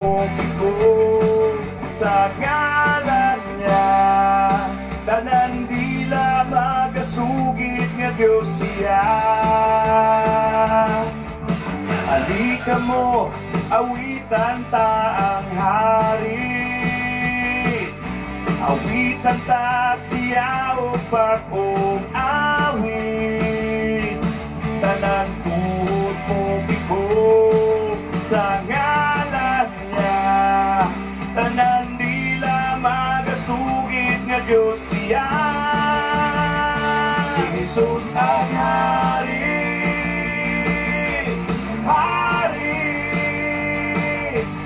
Ko sa ngalan niya. Tanan dila magasugid nga Diyos siya. Alika mo, awitan ta ang hari. Awitan ta siya og bag-ong awit. Tanan tuhod mo biko sa ngalan niya. Tanan dila magasugid nga Diyos siya. Si Jesus ang hari, hari.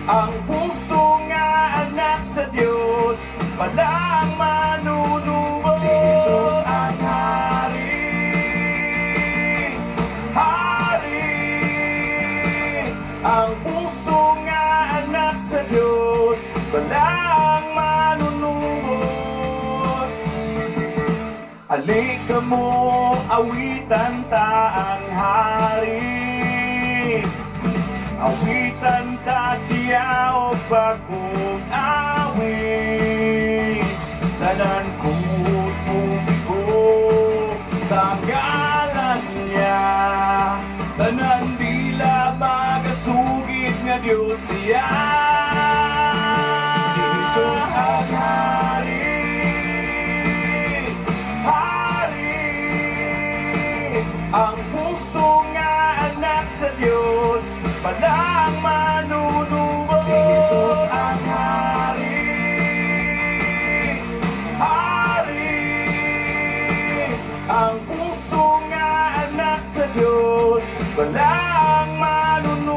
Ang bugto nga anak sa Diyos, walang manunubos. Si Jesus ang hari, hari. Ang bugto nga anak sa Diyos, walang manunubos. Alika mo, awitan ta ang hari. Awitan ta siya og bagong awit. Tanan tuhod publiko sa ngalan niya. Tanan dila magasugid nga Diyos siya. Si Jesus ang hari, hari. Ang bugto nga anak sa Diyos, walang manunubos. Si Jesus ang hari, hari. Ang bugto nga anak sa Diyos, walang manunubos.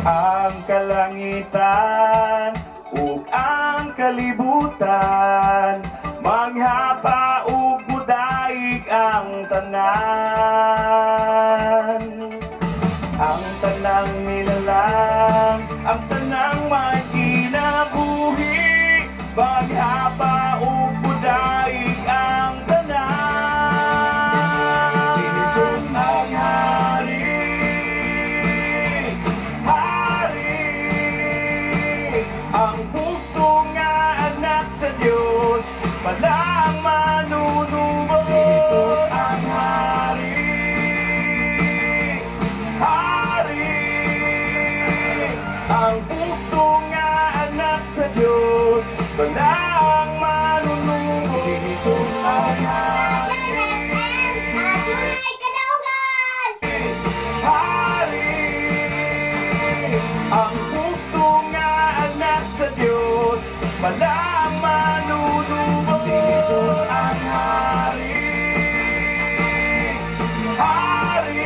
Ang kalangitan ug ang kalibutan, manghapa ug mudaig ang tanan. Ang tanang nilalang, ang tanang may kinabuhi, maghapa ug mudaig ang tanan. Si Jesus ang hari, hari. Ang bugto nga anak sa Diyos, walang manunubos. Si Jesus ang hari, hari. Ang bugto nga anak sa Diyos, walang manunubos. Si Jesus ang Sunshine hari, FM, adunay kadaugan! hari. Ang bugto nga anak sa Diyos, walang manunubos. Si Jesus ang hari, hari.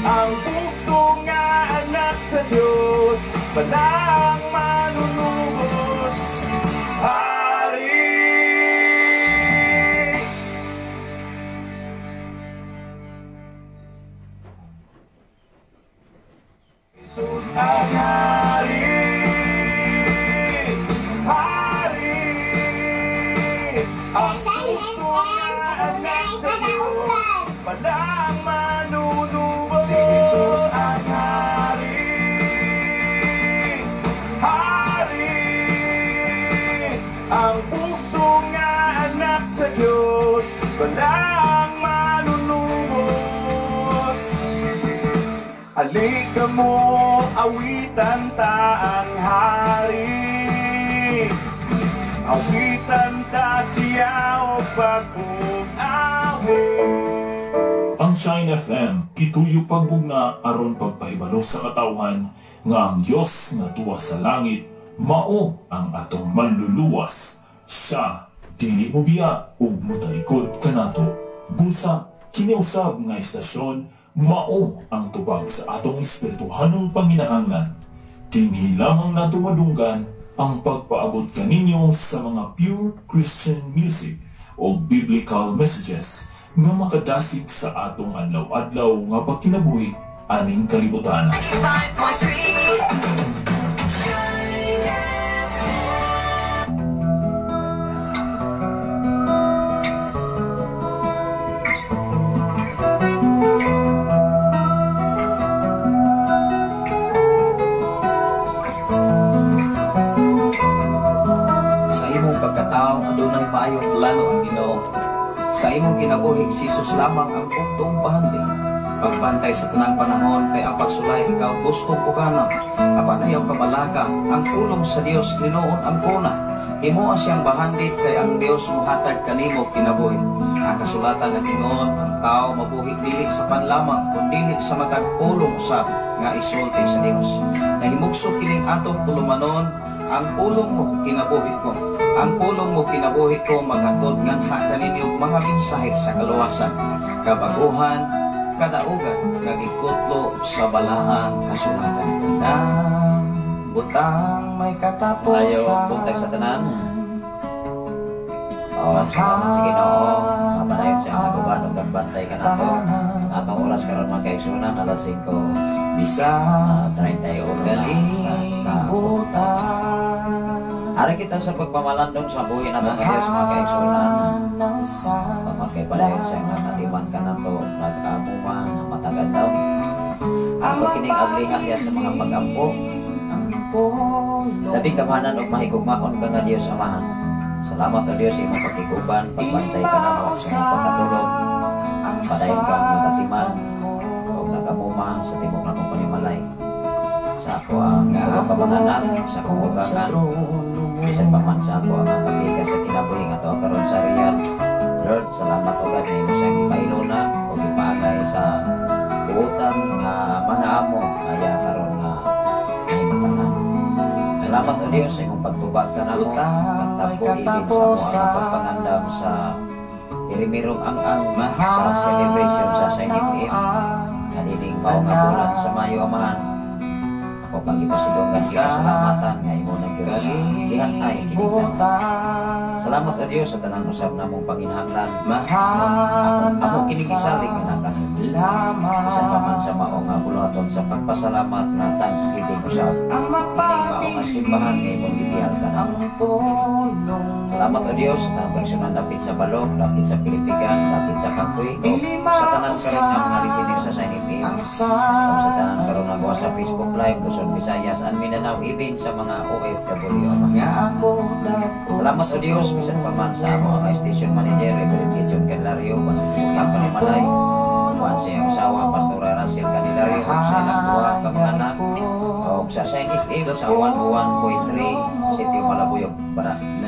Ang bugto nga anak sa Diyos, walang manunubos. Hari. Jesus ang hari, hari. Ang Sunshine bugto FM, nga adunay anak sa Diyos, kadaugan! walang manunubos. Si Jesus ang hari, hari. Ang bugto nga anak sa Diyos, walang manunubos. Alika mo, awitan ta ang hari. Awitan ta siya og bagong awit. Ang Shine FM gituyo pagbugna aron pagpahibalo sa katawhan nga ang Dios nga tuwa sa langit mao ang atong manluluwas. Siya dili mo biya ug motalikod kanato. Busa kini usab nga istasyon mao ang tubag sa atong espirituhanong panginahanglan. Dinhi lamang nato madunggan ang pagpaabot kaninyo sa mga pure Christian music o biblical messages nga makadasig sa atong adlaw-adlaw nga pagkinabuhi aning kalibutan. 5.3 plano ang Ginoo. Sa imong kinabuhi, si Jesus lamang ang bugtong bahandi. Pagbantay sa tanang panahon kay ang pagsulay ikaw gustong pukanon. Apan ayaw kabalaka, ang pulong sa Dios hinuon ang kuna. Himoa siyang bahandi kay ang Dios muhatag kanimo kinabuhi. Ang kasulatan nag-ingon, ang tao mabuhi dili sa pan lamang kundili sa matag pulong usab nga isulti sa Dios. Nahimugso kining atong tulumanon, ang pulong mo kinabuhi ko. Ang pulong mo kinabuhi ko maghatod nganha kaninyo mga mensahe sa kaluwasan, kabaguhan, kadaugan nga gikutlo sa balaan kasulatan. Tanang butang may katapusan. Ayo, buntag sa tanan. Oh, salamat sa Ginoo. Mapadayon sa iyang kaguban ug nagbantay ka nato. Ang atong oras karon, mga kaigsuonan, alas 5 Bisan 31 na sa kalibutan. Ari kita sa pagpamalandong sa buhi nato nga Dios, mga kaigsuonan. Mahanaw sa Tungod kay padayon sa iyang katiman ka nato, nag-amuma nga matag adlaw. Ako kining ablihan niya sa mga pag-ampo. Ang pulong. Labing gamhanan ug mahigugmaon ka nga Dios Amahan. Salamat o Dios sa imong pagkiguban, pagbantay ka namo sa imong pagkatulog, padayon kang nagatiman ug nagamuma sa tibok namong panimalay. Sa ako ang ulo ka mga anak, sa akong ugangan, bisan pa man sa ako ang kapiga sa kinabuhi nga tuwa karon sa Riyadh. Lord, salamat o God na imo siyang gipailuna o gipaagay sa buotan nga mga amo kaya karon nga nahimutangan. Salamat o Dios sa imong pagtubag kanamo, pagtampo ibig sa amo ang pagpangandam sa Irimirong ang sa celebration sa Shine FM nga nining mao nga bulan sa Mayo, Amahan. Ako pang gipasidunggan, gipasalamatan nga imo na gyud nga gihatay kining tanan. Salamat o Dios sa tanan usab namong panginahanglan. Ako kining gisalig nga nakanuti. Bisan pa man sa mao nga buluhaton sa pagpasalamat na thanksgiving usab. Kining mao nga simbahan nga imong gibiyal ka namo. Salamat o Dios na pagsunan dapit sa Balok, dapit sa Pilipigan, dapit sa Kapoy, o sa tanan karon nga mga listener sa Shine FM. O sa tanan karon nga gawa sa Facebook Live, Luzon, Visayas, and Mindanao, even sa mga OFW, Ama. Salamat o Dios, bisan pa man sa amo ang station manager, Reverend Gideon Candelario, uban sa tibok iyang panimalay, uban sa iyang asawa, Pastora Russell Candelario, ug sa ilang duha ka mga anak, ug sa Shine FM sa 101.3, Sitio Malabuyok,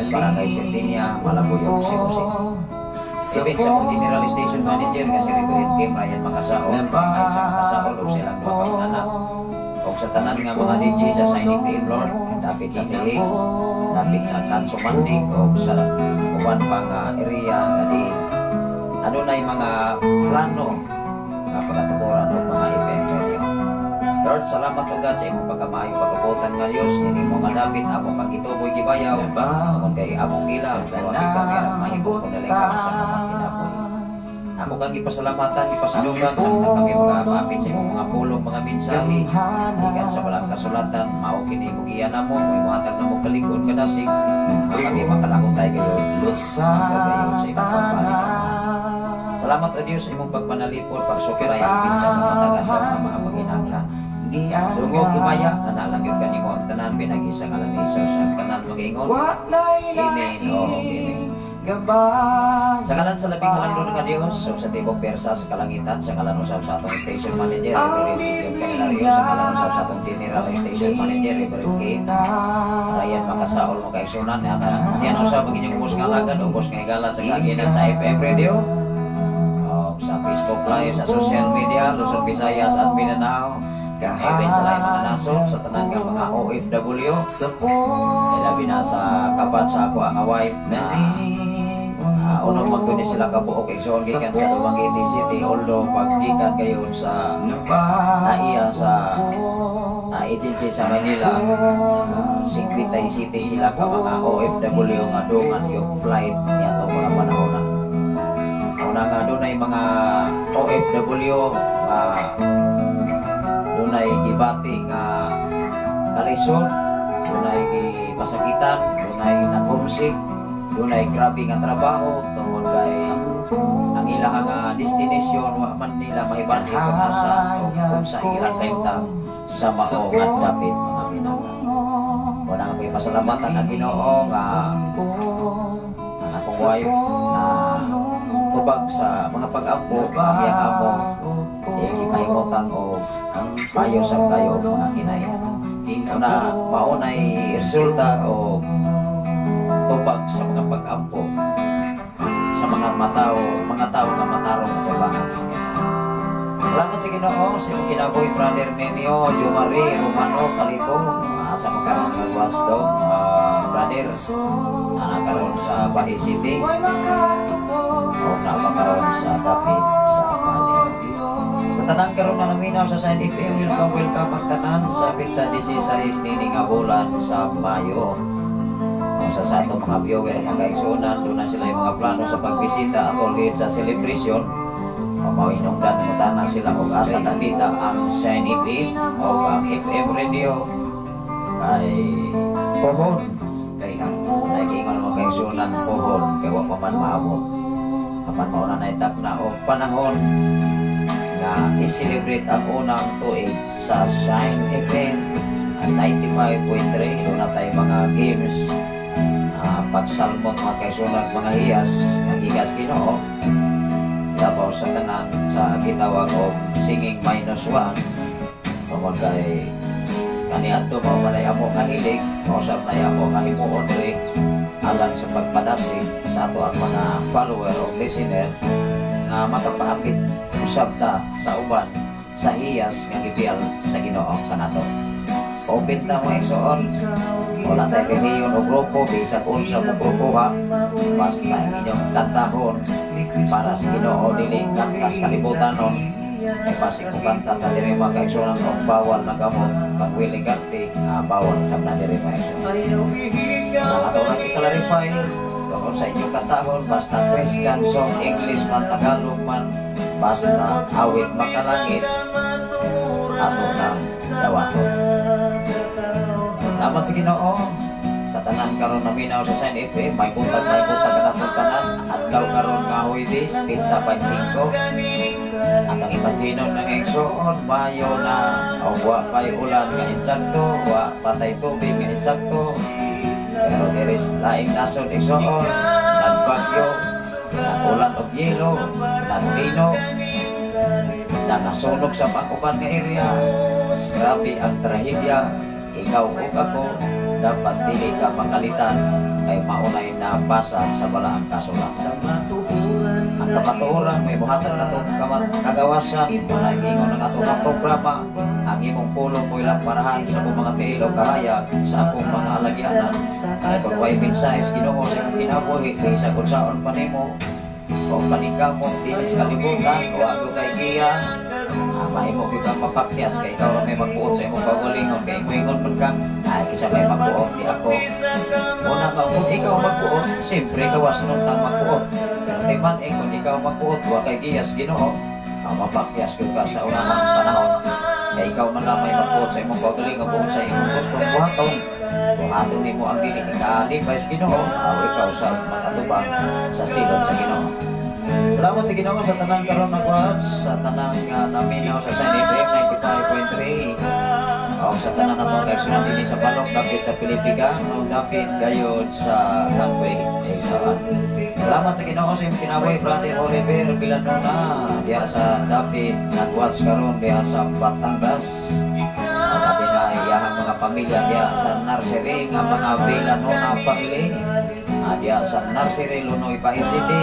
Barangay Centenia, Malabuyok, Cebu City. Even sa akong General Station Manager nga si Reverend Kim Ryan Makasaol, ay sa Makasaol ug sa ilang duha ka mga anak, ug sa tanan nga mga DJ sa Shine FM, Lord, dapit sa Tihig, dapit sa Kansumandig, ug sa uban pa nga area nga di adunay mga plano nga pagatuboran og mga FM radio. Lord, salamat o God sa imong pagkamaayo, pagabutan nga Dios nini mo nga dapit amo kang gituboy, gibayaw tungod kay among gilang pero ati kami aron mahimo kun dali ka sa mga kinabuhi. Amo kang gipasalamatan, gipasidunggan samtang kami mga sa imong mga pulong, mga mensahe gikan sa balang kasulatan. Mao kini imong giya namo, mo hatag namo kalig-on kadasig nga kami makalahutay gayon hangtod gayon sa imong pagbalik. Salamat o Dios sa imong pagpanalipod, pagsuklay ang pinsa mga matag nga mga panginahanglan. Dungog himaya nga nalang yun kanimo ang tanan pinagi sa ngalan ni Jesus, ang tanan mag-ingon. Amen o amen. Sa ngalan sa labing halangdon nga Dios ug sa tibok persa sa kalangitan, sa ngalan usab sa atong station manager, Reverend Gideon Candelario, sa ngalan usab sa atong general station manager, Reverend Kim Ryan Makasaol, mo kaigsuonan niyan usab ang inyong ubos nga alagad, ubos nga higala sa kaginan sa FM radio ug sa Facebook Live, sa social media, Luzon, Visayas at Mindanao, even sa laing mga nasod, sa tanan nga mga OFW, ay labi na sa kapat sa ako ang wife na unong magduni sila kabuok igsoon gikan sa Dumaguete City, although paggikan gayon sa naiya sa agency sa Manila, Secretary City sila ka mga OFW nga dungan yung flight niya mga panahon na. Una nga dunay mga OFW nga dunay gibati nga kalisod, dunay gipasakitan, dunay nag-homesick, dunay grabe nga trabaho tungod kay ang ilang nga destination wa man nila mahibati kung asa o kung sa ilang kahimtang sa mao nga dapit, mga minamahal. Wala nga pasalamatan ang Ginoo nga ang akong wife na tubag sa mga pag-ampo ang iyang amo gipahimutan og payo sa kayo og mga kinay. Una maunay resulta og tubag sa mga pag-ampo sa mga matao, mga tao nga matarong atubangan sa Ginoo. Salamat sa Ginoo sa imong kinabuhi, Brother Nenio Jomari Romano Calito. Asa mo karon nga wasdom, brother? Ana karon sa Bahi City o naa karon sa dapit sa Bali. Sa tanan karon na naminaw sa Shine FM, welcome, welcome ang tanan sa petsa 16 nini nga bulan sa Mayo. O sa atong mga viewer, mga kaigsuonan, doon na sila yung mga plano sa pagbisita atol sa celebration. O mawinungdan mutana sila og asa nakita ang Shine FM o ang FM radio kay pohon. Nagingon mga kaigsuonan, pohon kay wa pa man maabot. Apan mao na na og panahon nga i-celebrate ang unang tuig sa Shine FM ang 95.3. Doon na tayo mga games, pagsalmot mga kaigsuonan, mga hiyas nga gikas Ginoo labaw sa tanan sa gitawag og singing minus one, tungod kay kaniadto mao man ay amo kahilig, mausap na amo nga himuon diri alang sa pagpadasig sa ato ang mga follower o listener nga makapaapit usab ta sa uban sa hiyas nga gipiyal sa Ginoo kanato. Open ta, mga igsoon. Wala tayo relihiyon o grupo, bisag unsa mo grupo ha. Basta ang inyong kantahon para sa Ginoo, dili kanta sa kalibutan nun. Ay basig mo kanta ta diri, mga kaigsuonan, og bawal na gamot, pagwiling garte, bawal sa na diri, mga igsoon. Ang ato lang i-clarify tungkol sa inyong kantahon, basta Christian song, English man, Tagalog man, basta awit makalangit, ato nang dawaton. Salamat sa Ginoo sa tanan karon naminaw sa Shine FM. May buntag kanatong tanan. Adlaw karon nga Huwebes, petsa 25. At ang imaginon ng igsoon, Mayo na o wa pay ulan nga insakto, wa patay tubig nga insakto. Pero there is laing nasod, igsoon, nagbagyo, nagulan og yelo, naglino, nakasunog sa pang-uban nga area. Grabe ang trahedya. Ikaw ug ako dapat dili ka makalitan kay maunay nabasa sa balaang kasulatan. Ang kamatuoran may buhatan atong kagawasan, wala ingon ang atong mga programa. Ang imong pulong mo ilang parahan sa akong mga tiil o kahayag sa akong mga alagyanan. Ay kung way mensahe sa Ginoo sa imong kinabuhi, bisag unsaon pa nimo o paningkamot dili sa kalibutan o ago kay giya, mahimo gyud kang mapakyas kay ikaw ra may magbuot sa imong kaugalingon, kay moingon man kang ay kisa may magbuot di ako. Una ka, kung ikaw magbuot, siyempre gawas nun tang magbuot. Pero timan eh, kung ikaw magbuot, wa kay giyas Ginoo, mapakyas gyud ka sa unahang panahon. Kay ikaw man lang may magbuot sa imong kaugalingon kung sa imong gustong buhaton. Buhaton nimo ang dili ikalipay sa Ginoo, ikaw sa makatubang sa silot sa Ginoo. Salamat sa Ginoo sa tanang karon nag-watch, sa tanang naminaw sa Shine FM 95.3. O sa tanan natong kaigsuonan dinhi sa Balok, dapit sa Pilipigan, o dapit gayod sa Gangway. Salamat sa Ginoo sa imong kinabuhi, Brother Oliver Villanona, diha sa dapit nag-watch karon diha sa Batangas. At atin na iyahang mga pamilya diha sa nursery nga mga Villanona family. Diha sa nursery, Lunoy, Passi City,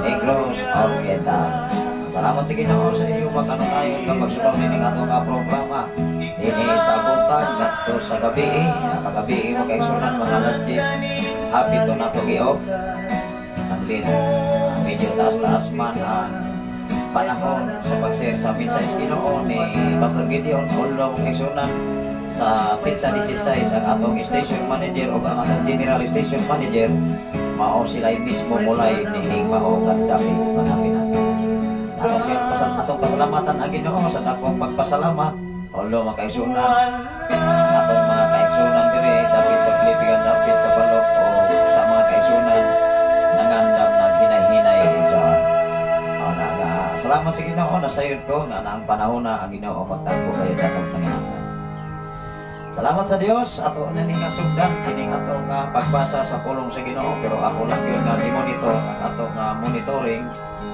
Negros Oriental. Salamat sa Ginoo sa iyong makanunayon kapag sunod nining atong nga programa. Dini sa buntag ngadto sa gabi, kagabi mga kaigsuonan, mga alas 10, happy to nato gi-off. Samlin, medyo taas-taas man ang panahon sa pag-share sa mensahe sa Ginoo ni Pastor Gideon. Although, mga kaigsuonan, sa petsa 16 ang atong station manager o ang atong general station manager mao sila mismo mulay niining mao dapit mga pinati. Nasa siya atong pasalamatan ang Ginoo sa dakong pagpasalamat. Although, mga kaigsuonan, atong mga kaigsuonan diri dapit sa Pilipigan, dapit sa Balok o sa mga kaigsuonan nangandam na hinay-hinay sa o na, nga, salamat sa Ginoo nasayod ko nga naang panahon na ang Ginoo magtagpo kayo sa atong panginahanglan. Salamat sa Dios, ato na ni nga sugdan kining ato nga pagbasa sa pulong sa Ginoo, pero ako lang gyud nga gi-monitor ang ato nga monitoring.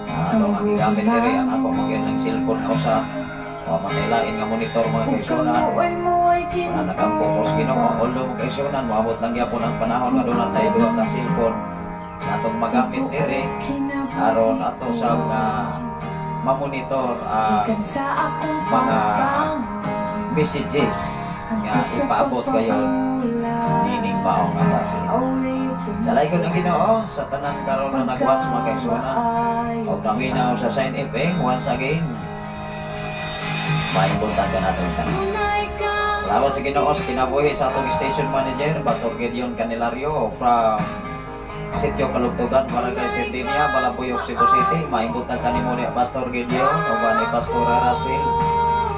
Ato nga gigamit diri ang ako magyud ng cellphone nga usa. Wa man tay lain nga monitor, mga kaigsuonan. Wala nakampo ko sa Ginoo, although, mga kaigsuonan, moabot lang gyapon ang panahon nga doon tayo duha ka cellphone na atong magamit diri aron ato sa nga mamonitor ang mga messages nga ipaabot kayo nining maong nga base. Dalaygon ang Ginoo sa tanan karon na nag-watch, mga kaigsuonan, og naminaw sa Shine FM once again. Maayong buntag kanatong tanan. Salamat sa Ginoo sa kinabuhi sa atong station manager, Pastor Gideon Candelario from Sitio Kalugtugan, Barangay Sardinia, Malabuyok, Cebu City. Maayong buntag kanimo ni Pastor Gideon o ni Pastor Russell.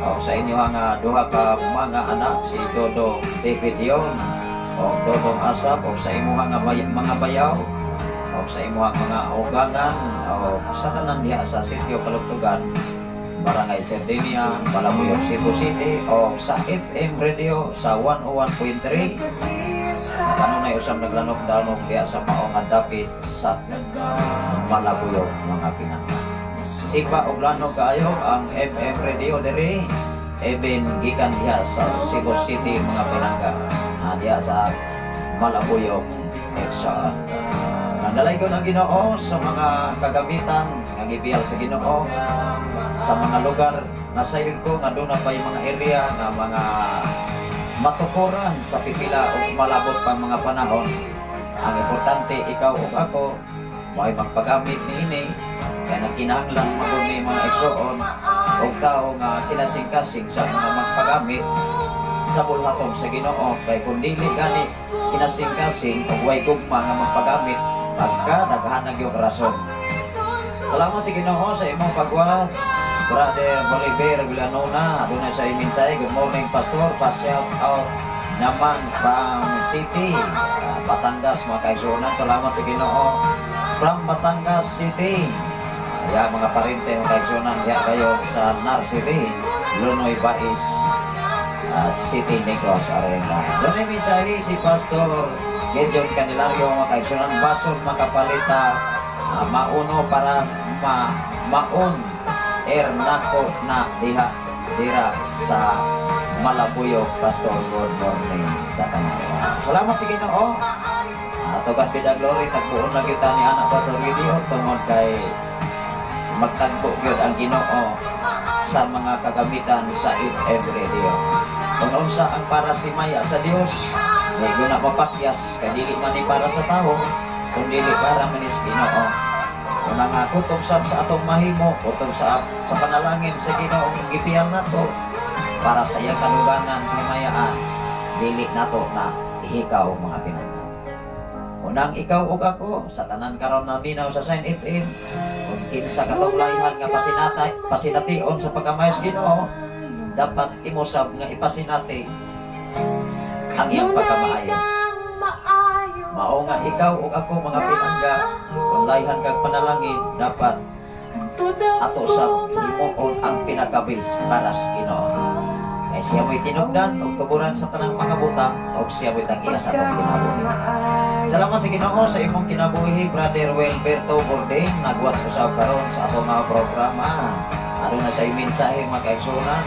O sa inyo ang duha ka mga anak, si Dodo David Dion o Dodong Asap, o sa imuha nga mga bayaw o sa imuhang mga ugangan o sa tanan diha sa Sitio Kalugtugan, Barangay Sardinia, Malabuyok, Cebu City, o sa FM Radio sa 101.3. Kanunay usab naglanok-danok diha sa mao nga dapit sa Malabuyok, mga pinangga. Sipa og lanog kaayo ang FM radio diri even gikan diha sa Cebu City, mga pinangga. Diha sa Malabuyok, Exxon. Nadalaygon ang Ginoo sa mga kagamitan nga gibiyal sa Ginoo sa mga lugar nasayod ko nga doon na pa yung mga area nga mga matukuran sa pipila o malabot pang mga panahon. Ang importante, ikaw ug ako mo'y magpagamit niini kay nagkinahanglan magud ni, mga igsoon, og tao nga kinasing-kasing sa mga magpagamit sa bulhaton sa Ginoo, kay kung dili gani kinasing-kasing ug way gugma nga magpagamit, pagka daghan na gyud rason. Salamat sa Ginoo sa imong pag-watch. Brother Oliver Villanona, doon na sa mensahe. "Good morning, Pastor. Pa-shout out naman from City, Batangas," mga kaigsuonan. Salamat sa Ginoo. From Batangas City. Ya, mga parente, mga kaigsuonan, ya kayo sa Nar City, Lunoy Bais, City, Negros Oriental. Doon ay mensahe si Pastor Gideon Candelario, mga kaigsuonan. "Bason makapalita, mauno para ma maon er nako na diha dira sa Malabuyok, Pastor. Good morning sa tanan." Salamat sa Ginoo. To God be the glory, tagbuon na kita ni anak Pastor Gideon tungod kay magtagbo gyud ang Ginoo sa mga kagamitan sa FM radio. Kung unsa ang para si maya sa Dios, di ko na mapakyas kay dili man ni para sa tao, kun dili para man is Ginoo. Una nga kutob sab sa atong mahimo, kutob sa panalangin sa Ginoo ang gipiyal nato para sa iyang kadugangan himayaan, dili nato na ihikaw, mga pinangga. Unang ikaw ug ako sa tanan karon na minaw sa Shine FM, kung kinsa katong layhan nga pasinatay pasination sa pagkamaayo sa Ginoo, dapat imo sab nga ipasinati ang iyang pagkamaayo. Mao nga ikaw ug ako, mga pinangga, kung layhan kag panalangin, dapat ato sa himuon ang pinakabis para sa Ginoo. Kay siya mo'y tinugdan ug tuburan sa tanang mga butang ug siya mo'y tag-iya sa atong kinabuhi. Salamat sa Ginoo sa imong kinabuhi, Brother Wilberto Bordin, nagwas usab karon sa atong mga programa. Aron na sa mensahe, mga kaigsuonan.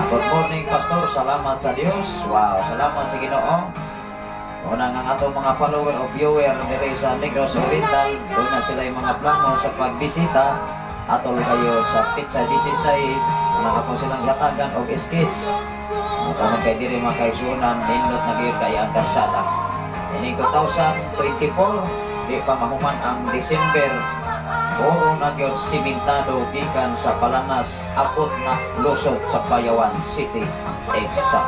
"Good morning, Pastor. Salamat sa Dios." Wow, salamat sa Ginoo. Una nga ang atong mga follower o viewer dire sa Negros Oriental, doon na sila yung mga plano sa pagbisita atol kayo sa petsa 16, una ako silang hatagan og sketch. Tungod kay diri, mga kaigsuonan, nindot na gyud kay ang karsada. Ining 2024, di pa mahuman ang December, puro na gyud simentado gikan sa Palanas abot na lusot sa Bayawan City, Exxon.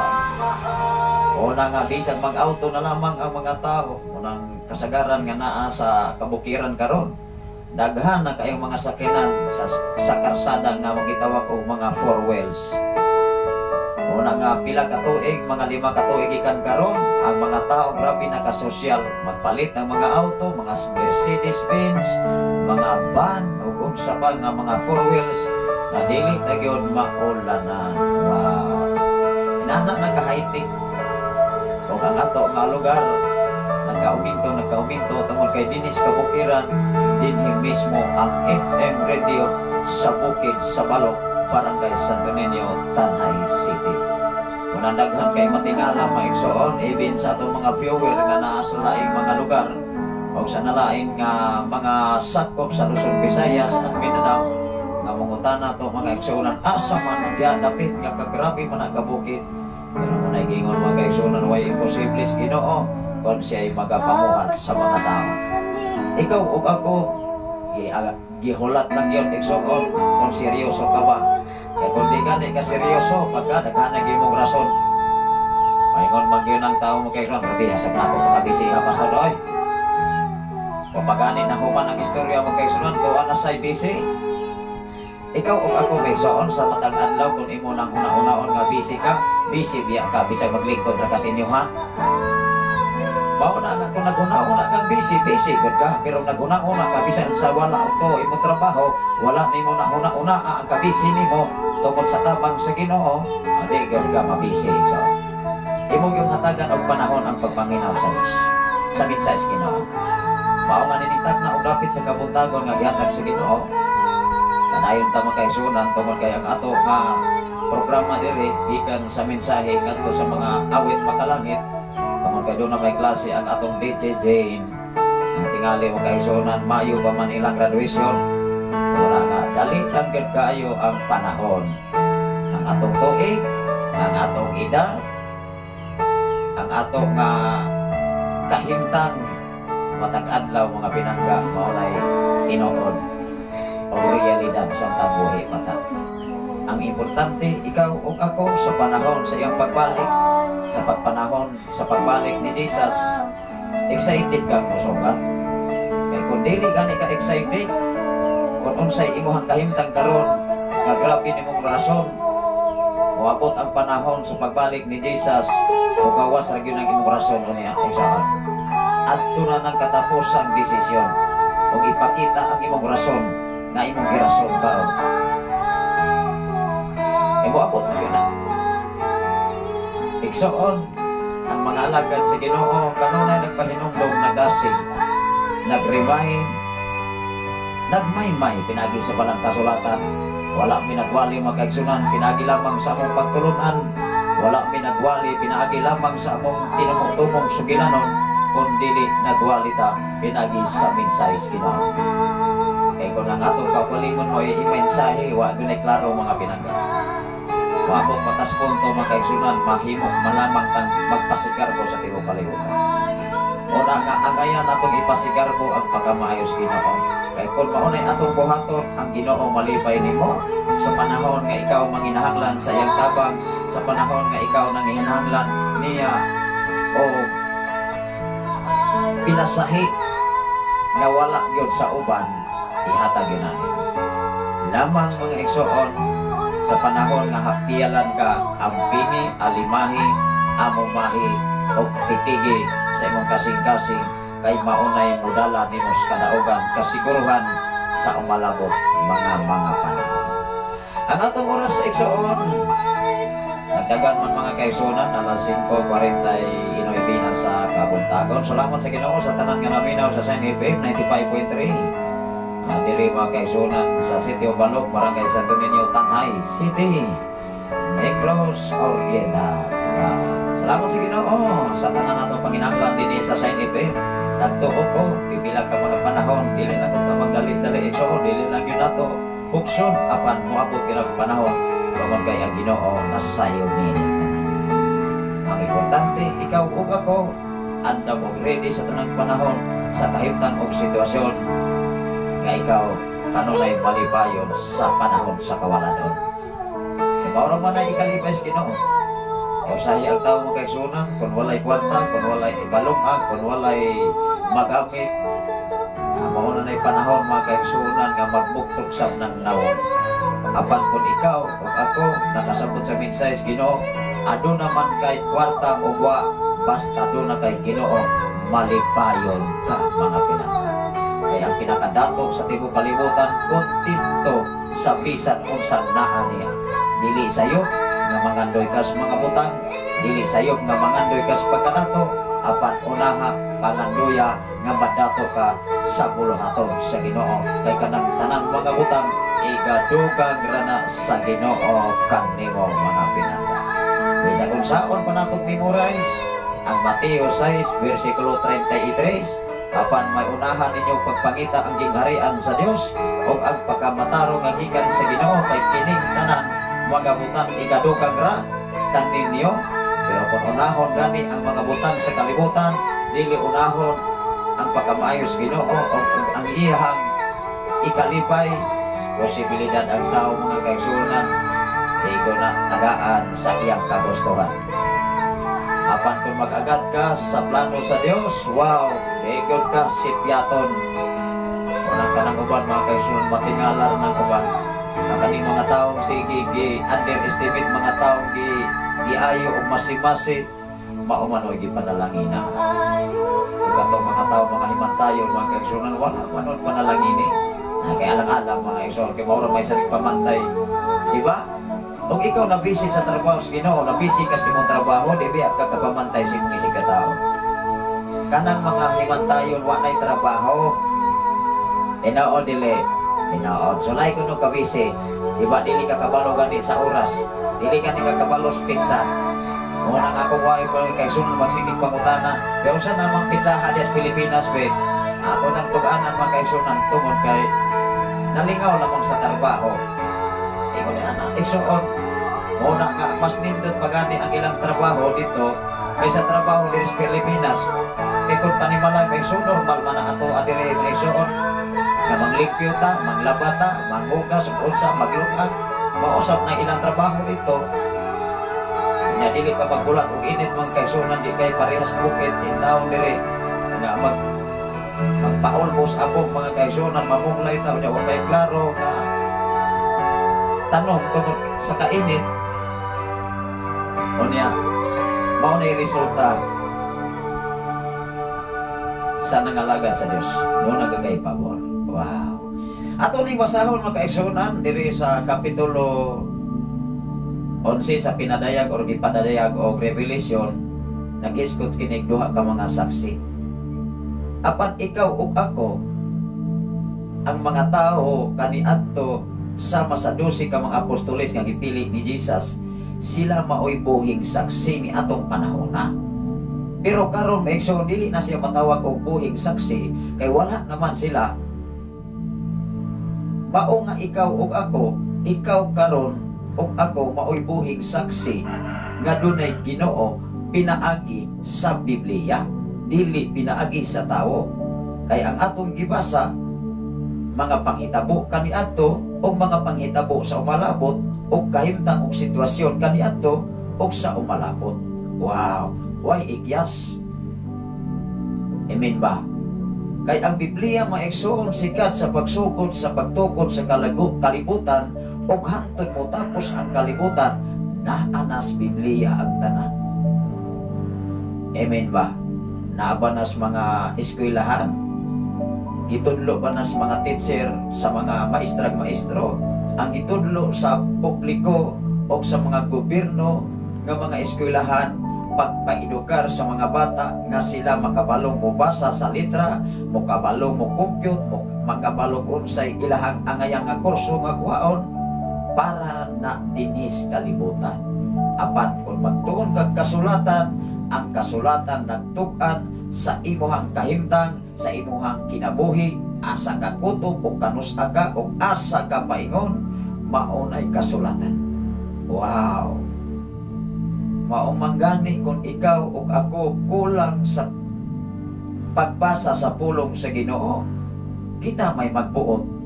Una nga bisag mag-auto na lamang ang mga tao, unang kasagaran nga naa sa kabukiran karon. Daghan na kayong mga sakyanan sa karsada nga magitawag og mga four wheels. Una nga pila ka tuig, mga 5 ka tuig gikan karon, ang mga tao grabe na kasosyal, magpalit ang mga auto, mga Mercedes Benz, mga van ug unsa pa nga mga four wheels na dili na gyud maulanan. Wow. Inana na ka high-tech. Ang ato nga lugar nagkauminto tungod kay dinhi sa kabukiran, dinhi mismo ang FM radio sa bukid sa Balok, Barangay Santo Niño, Tanay City. Muna daghan kay matingala, mga igsoon, even sa atong mga viewer nga naa sa laing mga lugar o sa nalain nga mga sakop sa Luzon, Visayas at Mindanao nga mangutana to, mga igsuonan, asa man diya dapit nga kagrabe man ang kabukid. Pero mo na gingon, mga igsuonan, way imposible sa Ginoo kung siya ay magapamuhat sa mga tao. Ikaw ug ako gihulat lang yun, igsuon, kung seryoso ka ba. Kaya kung di gani ka seryoso, pagka daghan na imong rason, maingon man gyud ang tao mo kay igsuon, "Grabe sa plako makabisi ha, pastor oy." Kapagani na human ang istorya mo kay igsuon, tuwa na say busy. Ikaw ug ako kay igsuon, sa matag adlaw kung imo nang huna-hunaon nga busy ka, busy biya ka bisag maglingkod ra ka sa inyo ha. Mao na nga kung naghuna-huna kang busy, busy gud ka. Pero naghuna-huna ka bisan sa wala to imong trabaho, wala nimo nahuna-huna ang kabisi nimo tungod sa tabang sa Ginoo, di gud ka mabisi. So, imo yung hatagan og panahon ang pagpaminaw sa Dios. Sa mensahe sa Ginoo. Mao nga ninitag na og dapit sa kabuntagon nga gihatag sa Ginoo. Kanayon ta makaigsunan tungod kay ang ato nga programa diri gikan sa mensahe ngadto sa mga awit makalangit, tungod kay doon na may klase ang atong DJ Jane. Ang tingali mo kaigsunan, Mayo pa man ilang graduation. Wala nga dali lang gyud kaayo ang panahon. Ang atong tuig, ang atong edad, ang atong nga kahimtang matag adlaw, mga pinangga, mao nay tinuod o realidad sa kabuhi mata. Ang importante, ikaw ug ako sa panahon sa iyang pagbalik, sa pagpanahon sa pagbalik ni Jesus, excited ka mo ka. Kay kung dili gani ka excited, kung unsay imong kahimtang karon, nga grabe nimong rason, moabot ang panahon sa pagbalik ni Jesus, mugawas ra gyud ang imong rason unya, igsoon. Adto na ng katapusang desisyon ug ipakita ang imong rason nga imong girason karon. E moabot na yun na. Igsoon, ang mga alagad sa Ginoo kanunay nagpahinumdom, nagdasig, nag-remind, nagmaymay pinagi sa balang kasulatan. Wala minagwali, mga kaigsunan, pinagi lamang sa among pagtulunan. Wala minagwali pinaagi lamang sa among tinumong-tumong sugilanon, kun dili nagwali ta pinagi sa mensahe sa Ginoo. Kay kung ang atong kaugalingon mo ay imensahe, wa gyud klaro, mga pinangga. Moabot matas punto, mga kaigsunan, mahimo malamang tang magpasigarbo sa tibuok kalibutan. Una nga angayan natong ipasigarbo ang pagkamaayos Ginoo. Kay kung maunay atong buhaton, ang Ginoo malipay nimo sa panahon nga ikaw manginahanglan sa iyang tabang, sa panahon nga ikaw nanginahanglan niya o pinasahi nga wala gyud sa uban, ihatag yun natin. Lamang, mga igsoon, sa panahon nga hapiyalan ka, ampingi, alimahi, amumahi, o titigi sa imong kasing-kasing, kay maunay mudala nimo sa kadaugan, kasiguruhan sa umalabot mga panahon. Ang atong oras sa igsoon, nagdagan man, mga kaigsunan, alas 5:49 na sa kabuntagon. Salamat sa Ginoo sa tanan nga naminaw sa Shine FM 95.3. Diri, mga kaigsunan, sa City of Balok, Barangay Santo Niño, Tanay City, Negros Oriental. Salamat sa Ginoo sa tanan natong panginahanglan dinhi sa Shine FM. Nagtuo ko, bibilang ka mga panahon, dili lang ta magdali-dali, igsoon, dili lang yun nato hukson, apan moabot gyud ang panahon tungod kay ang Ginoo nasayo niini tanan. Ang importante, ikaw ug ako andam og ready sa tanang panahon, sa kahimtang og sitwasyon nga ikaw kanunay malipayon sa panahon sa kawaladon. Kung mao man ay ikalipay sa Ginoo. Usahay ang tao, mga kaigsunan, kung walay kwarta, kung walay ibalungag, kung walay magamit, mao na na'y panahon, mga kaigsunan, nga magbuktog sab ng nawong. Apan kung ikaw o ako nakasabot sa mensahe sa Ginoo, aduna man kay kwarta o wa, basta duna kay Ginoo, malipayon ka, mga pinangga. Kaya ang pinakadato sa tibuok kalibutan, kontento sa bisan unsang naa niya. Dili sayo nga mangandoy ka sa mga butang, Dili sayop nga mangandoy ka sa pagkadato, apan unaha pangandoya nga madato ka sa buluhaton sa Ginoo, kay kanang tanang mga butang igadugang rana sa Ginoo kanimo, mga pinangga. Bisa kung saon pa natong memorize ang Mateo 6 versikulo 33, "Apan may unahan ninyo pagpangita ang gingharian sa Dios ug ang pagkamatarong nga gikan sa Ginoo, kay kining tanan mga butang ikadugang ra kaninyo." Pero kung unahon gani ang mga butang sa kalibutan, dili unahon ang pagkamaayo sa Ginoo o ang iyahang ikalipay, posibilidad ang tao, mga kaigsuonan, igo na tagaan sa iyang kagustuhan. Apan kung mag-agad ka sa plano sa Dios, wow, igod ka sipyaton. Unang kanang uban, mga kaigsuonan, matingalar ng uban. Ang kaning mga taong sige gi underestimate, mga taong gi giayo og masi-masi, mao man oy gipanalangina. Ug katong mga tao, mga himantayon, mga kaigsuonan, wala man oy panalangini. Ah, kay alang-alang, mga kaigsuonan, kay mao ra may saling pamantay. Di ba? Kung ikaw na busy sa trabaho sa Ginoo, na busy ka sa imong trabaho, di ba ka kapamantay sa imong isig ka tao? Kanang mga himantayon, wa na'y trabaho. Tinuod dili? Tinuod. So like kuno ka busy, di ba dili ka kabalo gani sa oras? Dili ka ni ka kabalo sa petsa. Mo nang akong wife kay sunod magsigig pangutana. "Pero sa namang petsaha diya sa Pilipinas, be?" Ako nang tug-anan, mga kaigsuonan, tungod kay nalingaw lamang sa trabaho. Ingon niya na, igsuon. Muna nga, mas nindot pagani ang ilang trabaho dito kaysa trabaho diri sa Pilipinas. Kay kung panimalay may so normal man na ato adiri, may igsuon. Nga manglimpyo ta, manglaba ta, manghugas, ug unsa, maglukad. Mausap na ilang trabaho dito. Nya dili pa magbulat og init, man kaigsuonan, di kay parehas bukid in taon diri nga magpaulbos ako, mga kaigsuonan, mamunglay ta nya wa kay klaro nga tanong tungod sa kainit. Unya mao na resulta sa nangalagad sa Dios no nagagay pabor. Wow, ato ning basahon, mga kaigsuonan, diri sa kapitulo 11 sa pinadayag or gipadayag og Revelation. Nagisgot kinig duha ka mga saksi. Apan ikaw ug ako, ang mga tao kaniadto sama sa 12 ka mga apostoles nga gipili ni Jesus, sila maoy buhing saksi ni atong panahona. Pero karon, maigsoon, dili na siya matawag og buhing saksi kay wala naman sila. Mao nga ikaw ug ako, ikaw karon ug ako maoy buhing saksi nga dunay Ginoo pinaagi sa Biblia, dili pinaagi sa tawo. Kay ang atong gibasa, mga panghitabo kaniadto o mga panghitabo sa umalabot o kahimtang og sitwasyon kaniadto o sa umalabot. Wow, why igyas? Amen ba? Kay ang Biblia, maigsoon, sikat sa pagsugod sa pagtukod sa kalibutan ug hantod mo tapos ang kalibutan, naanas Biblia ang tanan. Amen ba? Naa ba nas mga eskwelahan? Gitudlo ba nas mga teacher sa mga maestrag maestro? Ang gitudlo sa publiko o sa mga gobyerno nga mga eskwelahan, pagpaedukar sa mga bata nga sila makabalong mobasa sa litra, mokabalong mo compute, mo makabalong unsay ilahang angayang nga kurso nga kuhaon para na dinhis kalibutan. Apan kung magtuon kag kasulatan, ang kasulatan nagtug-an sa imuhang kahimtang, sa imuhang kinabuhi, asa ka kutob o kanus-a ka o asa ka paingon, maunay kasulatan. Wow! Mao man gani kung ikaw ug ako kulang sa pagbasa sa pulong sa Ginoo, kita may magbuot.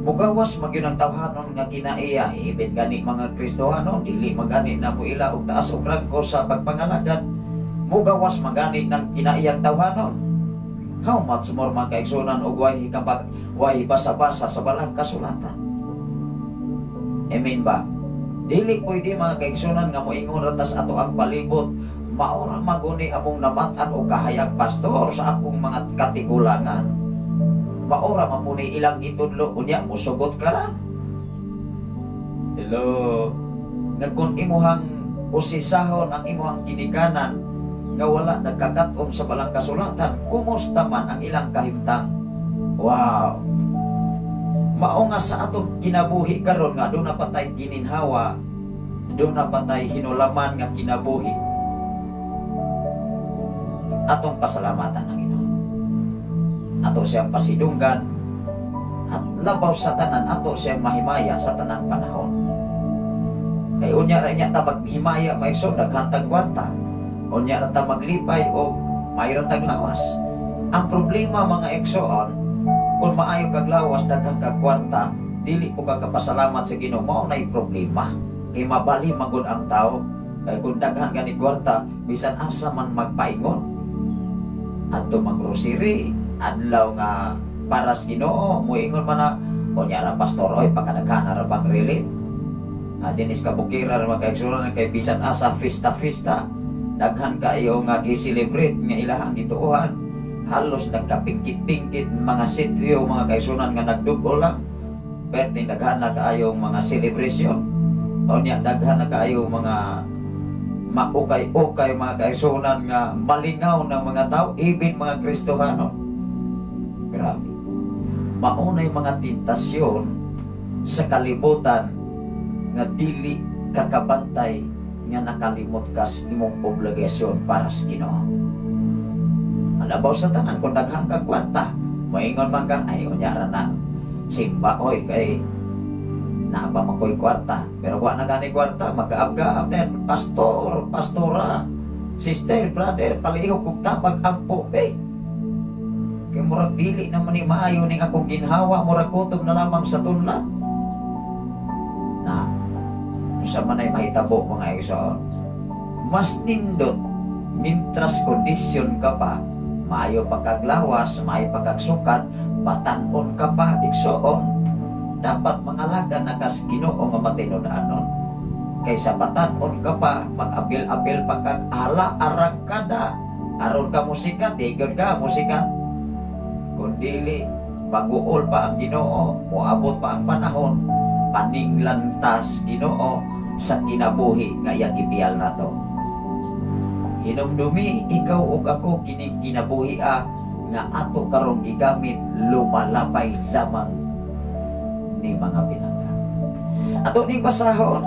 Mugawas magyud ang tawhanon nga kinaiya, even gani mga Kristohanon, dili magani na mo ila og taas og rangko sa pagpangalagad. Mugawas magani ng kinaiyang tawhanon. How much more, mga kaigsunan, og way hikabag, way basa-basa sa balang kasulatan? Amen ba? Dili pwede, mga kaigsunan, nga moingon ra tas ato ang palibot, "Maora maguni among namatan o kahayag, pastor, sa akong mga katigulangan. Maora man ni ilang gitudlo." Unya musugot ka ra. Hello. Nga kung imuhang Usisahon ang imong ginikanan nga wala nagkakat-on sa balang kasulatan, kumusta man ang ilang kahimtang? Wow! Mao nga sa atong kinabuhi karon nga duna pa tay gininhawa, duna pa tay hinulaman nga kinabuhi, atong pasalamatan ang Ginoo. Ato siyang pasidunggan at labaw sa tanan, ato siyang mahimaya sa tanang panahon. Kay unya ra niya ta maghimaya, maigsoon, daghan tag kwarta. Unya ra ta maglipay og maayo tag lawas. Ang problema, mga igsoon, kung maayo kag lawas, daghan kag kwarta, dili po ka kapasalamat sa Ginoo, mao nay problema. Kay mabali magud ang tao. Kay kung daghan gani kwarta, bisan asa man magpaingon. Adto maggrosary, adlaw nga para sa Ginoo, moingon man na, "Unya ra, pastor, oy, pagkadaghan ra bang relief?" Dinis kabukiran, mga kaigsuonan, kay bisan asa festa-festa, daghan kaayo nga gi-celebrate nga ilahang gituohan. Halos nagkapingkit-pingkit mga sitio, mga kaigsuonan, nga nagdug-o lang. Perting daghan na kaayong mga celebration. Unya daghan na kaayo mga maukay-ukay, mga kaigsuonan, nga malingaw ng mga tao, even mga Kristohano. Grabe. Maunay mga tentasyon sa kalibutan nga dili kakabantay nga nakalimot kas imong obligasyon para sa Ginoo. Alabaw sa tanan, kung daghang kag kwarta, moingon man ka, "Ay, unya ra na simba oy, kay naa pa man ko'y kwarta." Pero wa na gani kwarta, magaab-gaab na yan, "Pastor, pastora, sister, brother, palihog kog tabag, ampo be. Kay murag dili naman ni maayo ning akong ginhawa, murag kutob na lamang sa tunlan." Na, unsa man ay mahitabo, mga igsoon? Mas nindot, mintras kondisyon ka pa, maayo pa kag lawas, maayo pa kag sukad, batan-on ka pa, igsoon, dapat mangalaga na kas Ginoo nga matinud-anon. Kaysa batan-on ka pa, mag-apil-apil pa kag ala arangkada, aron ka musikat, tigod ka musikat. Kung dili, maguol pa ang Ginoo, moabot pa ang panahon, paninglantas Ginoo sa kinabuhi nga iyang gibiyal nato. Hinumdumi ikaw ug ako kining kinabuhi nga ato karong gigamit, lumalabay lamang ni mga pinangga. Ato ning basahon.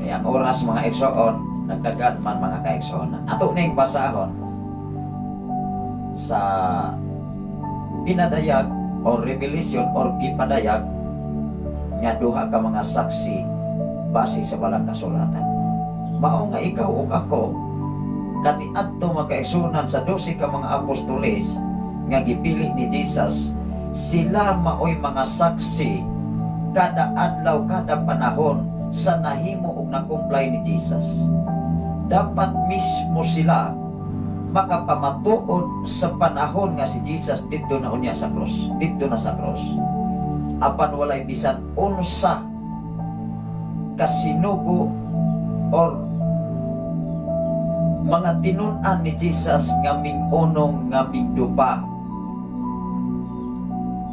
Kaya ang oras, mga igsoon, nagdagan man, mga kaigsoon. Ato ning basahon sa pinadayag or revelation or gipadayag nga duha ka mga saksi base sa balang kasulatan. Mao nga ikaw ug ako kaniadto, mga kaigsuonan, sa 12 ka mga apostoles nga gipili ni Jesus, sila maoy mga saksi kada adlaw, kada panahon sa nahimo ug na-comply ni Jesus. Dapat mismo sila makapamatuod sa panahon nga si Jesus didto na unya sa cross, didto na sa cross. Apan walay bisan unsa kasinugo or mga tinun-an ni Jesus nga ming-unong nga mingdupa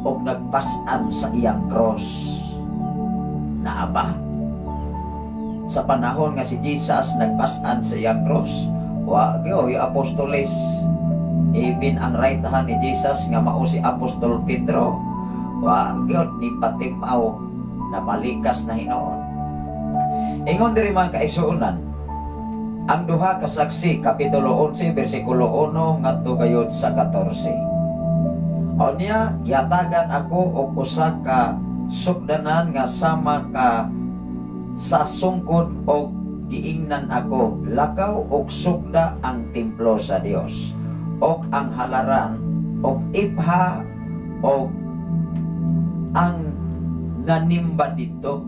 og nagpas-an sa iyang cross. Naa ba? Sa panahon nga si Jesus nagpas-an sa iyang cross, wa gyo yung apostoles. Even ang right hand ni Jesus nga mao si Apostol Pedro, wa gyud ni patimaw na malikas na hinuon. Ingon diri, mga kaigsuonan, ang duha ka saksi, kapitulo 11 bersikulo 1 ngadto gayud sa 14. Unya gihatagan ako og usa ka sugdanan nga sama ka sa sungkod og giingnan ako, "Lakaw og sugda ang templo sa Dios og ang halaran og ipha og ang nanimba didto."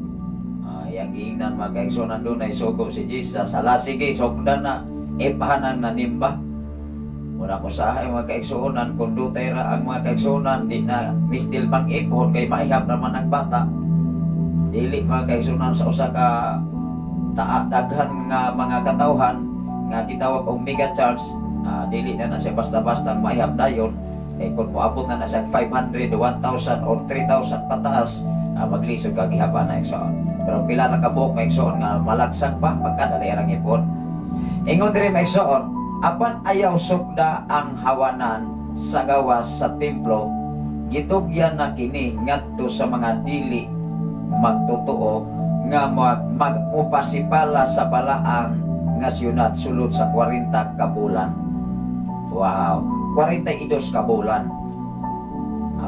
Ay, ang giingnan, mga kaigsuonan, dunay sugo si Jesus. "Hala, sige, sugda na ipha ang nanimba." Muna ko sa mga kaigsuonan, kung dutay ra ang mga kaigsuonan, di na mistil pang iphon kay maihap naman ang bata. Dili, mga kaigsuonan, sa usa ka taa, daghan nga mga katawhan nga gitawag og mega church, dili na na siya basta-basta maihap dayon kay kung moabot na na siya 500, 1,000 or 3,000 pataas, maglisod ka gihapan na, igsoon. Pero pila na kabuok, mga igsoon, nga malagsang pa pagkadali ang ipon. Ingon diri, mga igsoon, apan ayaw sukda ang hawanan sa gawas sa templo, gitugyan na kini ngadto sa mga dili magtotoo nga mag mupasipala sa balaan nga siyudad sulod sa 40 ka bulan. Wow, 42 ka bulan.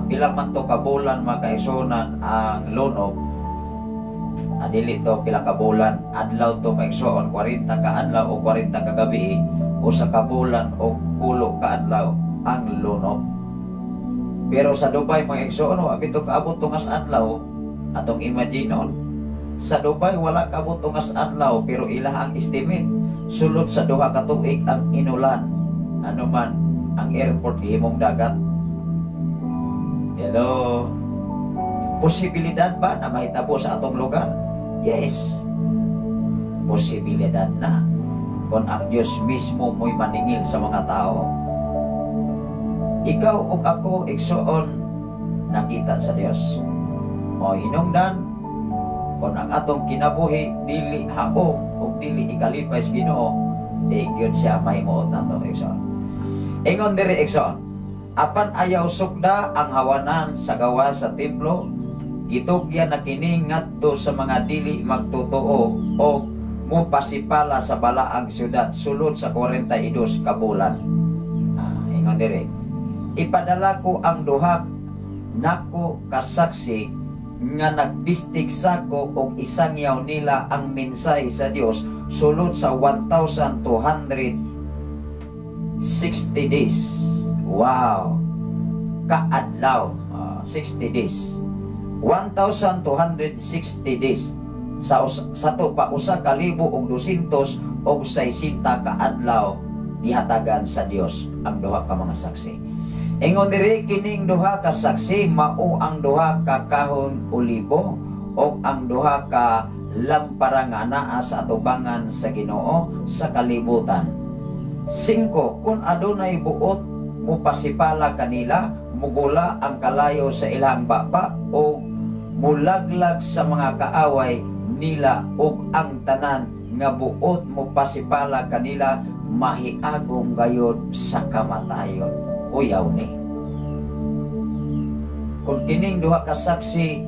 Pila man to ka bulan, mga kaigsuonan, ang lunob? Dili to pila ka bulan, adlaw to, maigsoon, 40 ka adlaw o 40 ka gabi, usa ka bulan o 10 ka adlaw ang lunob. Pero sa Dubai, mga igsoon, wa bitaw kaabot tungas adlaw. Atong imaginon. Sa Dubai wala kaabot tungas adlaw, pero ila ang estimate sulod sa 2 ka tuig ang inulan. Ano man ang airport gihimong dagat. Hello. Posibilidad ba na mahitabo sa atong lugar? Yes. Posibilidad na. Kung ang Diyos mismo mo'y maningil sa mga tao. Ikaw ug ako, igsoon, nakita sa Dios. O hinungdan, kung ang atong kinabuhi dili haom ug dili ikalipay sa Ginoo, di gyud siya mahimuot nato, igsoon. Ingon diri, igsoon, apan ayaw sukda ang hawanan sa gawas sa templo, gitugyan na kini ngadto sa mga dili magtotoo o mupasipala sa balaang siyudad sulod sa 42 ka bulan. Ingon diri, ipadala ko ang duha nako kasaksi nga nagbistig sako og isangyaw nila ang mensahe sa Dios sulod sa 1,260 days. Wow! Kaadlaw, 60 days. 1,260 days. Sa to pa 1,260 ka adlaw gihatagan sa Dios ang duha ka mga saksi. Ingon diri, kining duha ka saksi mao ang duha ka kahon olibo o ang duha ka lampara nga anaa sa atubangan sa Ginoo sa kalibutan. 5. Kung adunay buot mupasipala kanila, mugula ang kalayo sa ilang baba o mulaglag sa mga kaaway nila, ug ang tanan nga buot mupasipala kanila mahiagom gayod sa kamatayon. Kuyaw ni. Kung kining duha ka saksi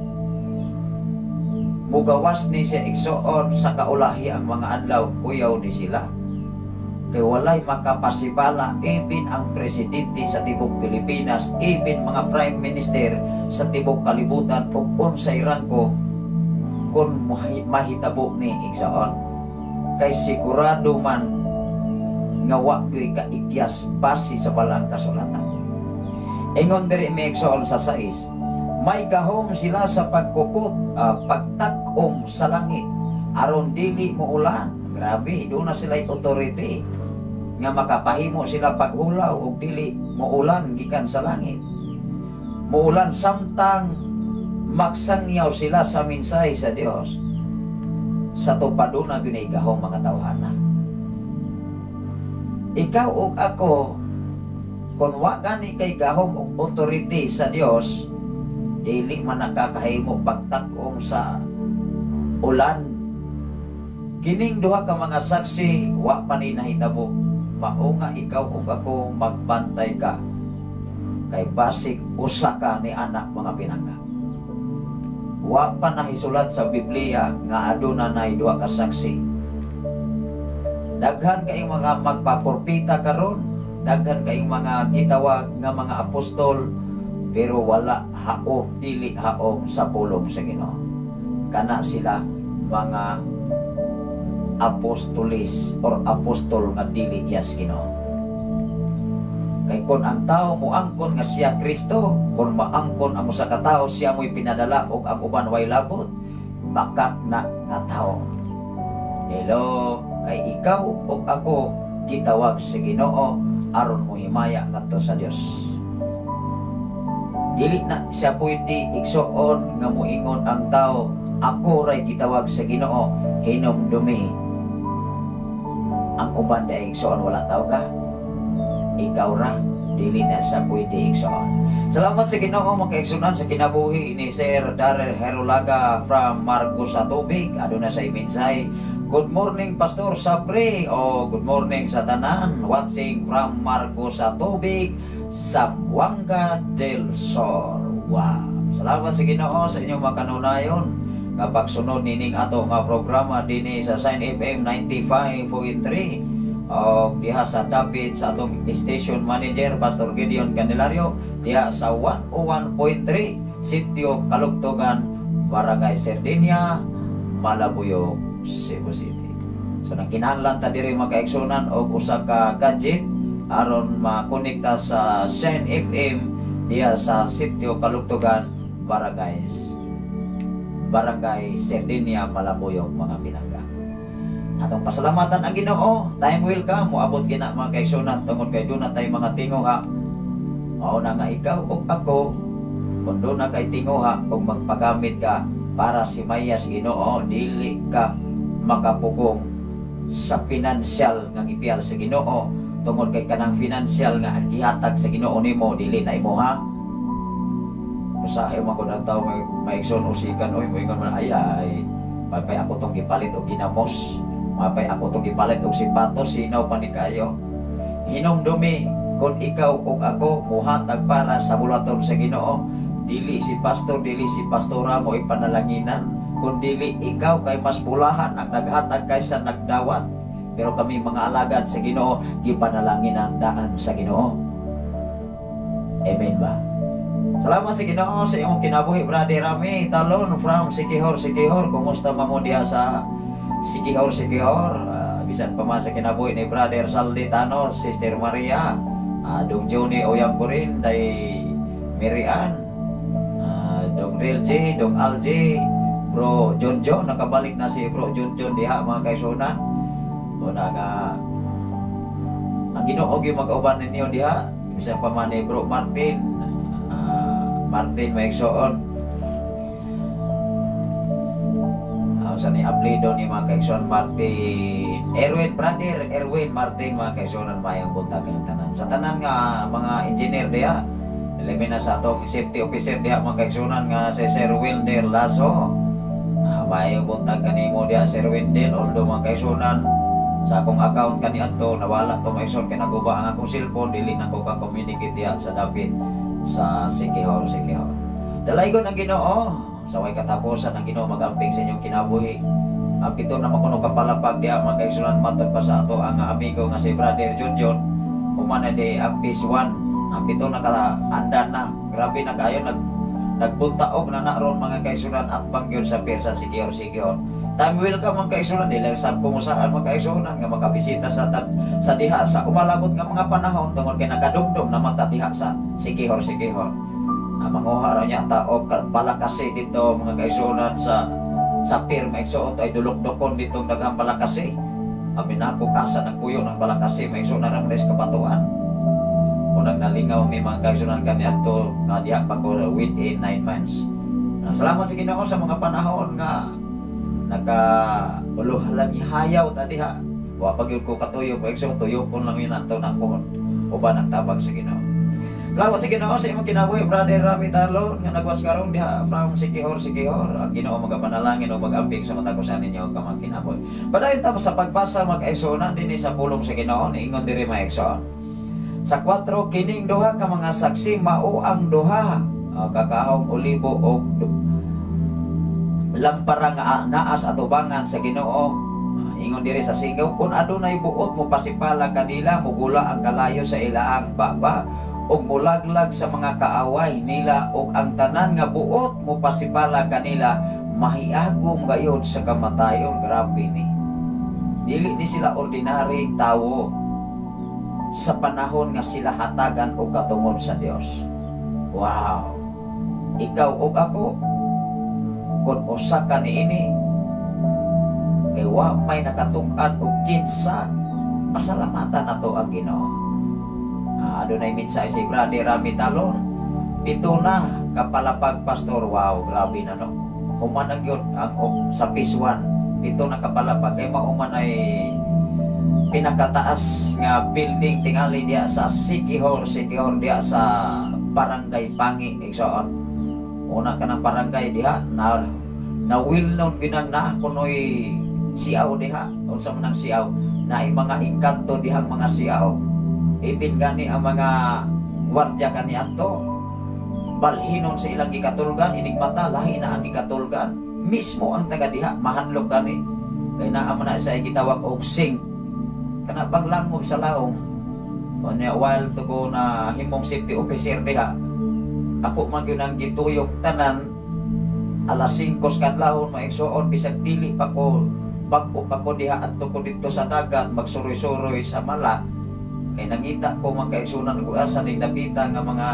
mugawas ni siya, igsoon, sa kaulahi ang mga adlaw, kuyaw ni sila. Kay walay makapasibala, even ang presidente sa tibok Pilipinas, even mga prime minister sa tibok kalibutan ug unsay rangko, kung mahitabo ni, igsoon. Kay sigurado man nga wa gyud kaikyas base sa balaang kasulatan. Ingon diri, may igsoon, sa 6, may gahom sila sa pagkupot, pagtak-om sa langit aron dili muulan. Grabe, doon na sila authority nga makapahimo sila paghulaw og dili muulan gikan sa langit. Muulan samtang magsangyaw sila sa mensahe sa Dios. Sa tupado na gyud gahom, mga tawhana. Ikaw ug ako, kung wa gani kay gahom og authority sa Dios, dili man nakakahimo pagtak-om sa ulan. Kining duha ka mga saksi wa pa ni nahitabo. Mao nga ikaw ug ako, magbantay ka kay basig usa ka ni anak, mga pinangga. Wa pa nahisulat sa Biblia nga aduna nay duha ka saksi. Daghan kayong mga magpaporpita karon, daghan kayong mga gitawag nga mga apostol, pero wala haom, dili haom sa pulong sa Ginoo. Kana sila mga apostolis or apostol nga dili iyas Ginoo. Kay kon ang tao moangkon nga siya Kristo, kon maangkon ang usa ka tawo siya mo'y pinadala og ang uban way labot, bakak na nga tao. Hello, kay ikaw ug ako gitawag sa Ginoo aron mohimaya ngadto sa Dios. Dili na siya pwede, igsoon, nga moingon ang tao, "Ako ray gitawag sa Ginoo," hinumdumi ang uban di, igsoon, wala tao ka. Ikaw ra, Dili na sa pwede, igsoon. Salamat sa Ginoo, mga kaigsunan, sa kinabuhi ni Sir Darrell Herolaga from Margosatubig. Aduna sa mensahe. "Good morning, Pastor Sabre." O good morning sa tanan watching from Margosatubig, Zamboanga del Sur. Wow. Salamat sa Ginoo sa inyong makanunayon nga pagsunod nining ato nga programa dinhi sa Shine FM 95.3 o diha sa dapit sa atong station manager, Pastor Gideon Candelario, diha sa 101.3 Sitio Kalugtugan, Barangay Sardinia, Malabuyok, Cebu City. So nagkinahanglan ta diri, mga kaigsunan, og usa ka gadget aron makonekta sa Shine FM diha sa Sitio Kalugtugan, Barangay Sardinia, Malabuyok, mga pinangga. Atong pasalamatan ang Ginoo, time will come, moabot gina, mga kaigsunan, tungod kay duna tay mga tinguha. Mao na nga ikaw ug ako, kung duna kay tinguha ug magpagamit ka para si Mayas Ginoo, dili ka makapugong sa financial nga gipiyal sa Ginoo, tungod kay kanang financial nga gihatag sa Ginoo nimo, dili na imo ha. Usahay man gud ang tao may maigsoon, usikan oy, moingon man, "Ay ay, mapay ako tong gipalit og ginamos, mapay ako tong gipalit og sipatos, sinaw pa ni kayo." Hinumdumi, kung ikaw ug ako muhatag para sa buluhaton sa Ginoo, dili si pastor, dili si pastora mo ipanalanginan, kun dili ikaw, kay mas bulahan ang naghatag kaysa nagdawat. Pero kami mga alagad sa Ginoo, gipanalangin ang daan sa Ginoo. Amen ba? Salamat sa Ginoo sa imong kinabuhi, Brother Rami Talon from Siquijor, Siquijor. Kumusta man mo diha sa Siquijor, Siquijor? Bisan pa man sa kinabuhi ni Brother Salditano, Sister Maria, Dong Johnny Oyang Kurin, Day Mirian, Dong Real J, Dong Al J, Bro John John, nakabalik na si Bro John John diha, mga kaigsunan. Una nga ang Ginoo gyud mag-uban ninyo diha, bisan pa man ni Bro Martin, Martin Maigsoon. Sa ni apelido ni, mga kaigsoon, Martin Erwin, brother Erwin Martin, mga kaigsoon, maayong buntag kayong tanan. Sa tanan nga mga engineer diha, labi na sa atong safety officer diha, mga kaigsunan, nga si Sir Wilder Lazo. Maayong buntag kanimo diha, Sir Wendel. Although, mga kaigsunan, sa akong account kaniadto nawala to, maigsoon, kay naguba ang akong cellphone, dili na ko ka-communicate diha sa dapit sa Siquijor, Siquijor. Dalaygon ang Ginoo sa way katapusan. Ang Ginoo magamping sa inyong kinabuhi. Ang pito na makuno kapalapag diha, mga kaigsunan, matod pa sa ato ang amigo nga si Brother John John, human na di ang phase 1, ang pito naka-andan na. Grabe na kayo, nagbuntaog na na ron, mga kaigsunan, at bangyod sa pier sa Siquijor, Siquijor. Time will come, mga kaigsunan, nila sab kumusaan, mga kaigsunan, nga makabisita sa diha sa umalabot nga mga panahon, tungod kay nakadumdum naman ta diha sa Siquijor, Siquijor. Manguha ra niya ta og balakasi dito, mga kaigsunan, sa pier, maigsoon, ay dulok-dukon ditong daghang balakasi. Abi na ako asa nagpuyo ng balakasi, maigsoon, ra man kabatuan. Unang nalingaw mi, mga kaigsunan, kaniadto nga diha pa ko within 9 months. Salamat sa Ginoo sa mga panahon nga naka uluhalan hayaw ta diha. Wa pa gyud ko katuyo, maigsoon, tuyokon lang yun ato na pohon uban ang tabang sa Ginoo. Salamat sa Ginoo sa imong kinabuhi, Brother Rami Talon, nga nagwas karon diha from Siquijor, Siquijor. Ang Ginoo magapanalangin o magamping sa matag usa ninyo ka mga kinabuhi. Padayon ta sa pagbasa, mga kaigsuonan, dinhi sa pulong sa Ginoo. Niingon diri, mga igsoon, sa 4, "Kining duha ka mga saksi mao ang duha kakahong olibo og lampara nga naa sa atubangan sa Ginoo." Ingon diri sa 5, "Kung adunay buot mo pasipala kanila, mugula ang kalayo sa ilaang baba ug mulaglag sa mga kaaway nila, ug ang tanan nga buot mo pasipala kanila mahiagom gayod sa kamatayon." Grabe ni. Dili ni sila ordinaryong tawo sa panahon nga sila hatagan og katungod sa Dios. Wow. Ikaw ug ako, kung usa ka niini, kay wa may nakatug-an og kinsa, pasalamatan nato ang Ginoo. Adunay mensahe si Brother Rami Talon. "Pito na kapalapag, Pastor." Wow, grabe na, no. Human na gyud ang sa phase 1. Pito na kapalapag kay mao man ay Pinakataas nga building tingali diha sa Siquijor, Siquijor diha sa Barangay Pangi, igsoon. Una ka ng barangay diha na na well known ginang na kunoy siaw diha. Unsa man ang siaw? Naay mga engkanto dihang mga siaw. Ibin gani ang mga gwardya kaniadto balhinon sa ilang gikatulgan, inigmata lahi na ang gikatulgan. Mismo ang taga diha mahadlok gani kay naa man na sa gitawag og sing kana bang langob sa laom. Unya while to go na himong safety officer diha, ako man gyud ang gituyok tanan alas 5 sa kadlawon, maigsuon, bisag dili pa ko, bag-o pa ko diha. Adto ko didto sa dagat magsuroy-suroy sa mala kay nangita ko, mga kaigsunan, ko asa ning napita nga mga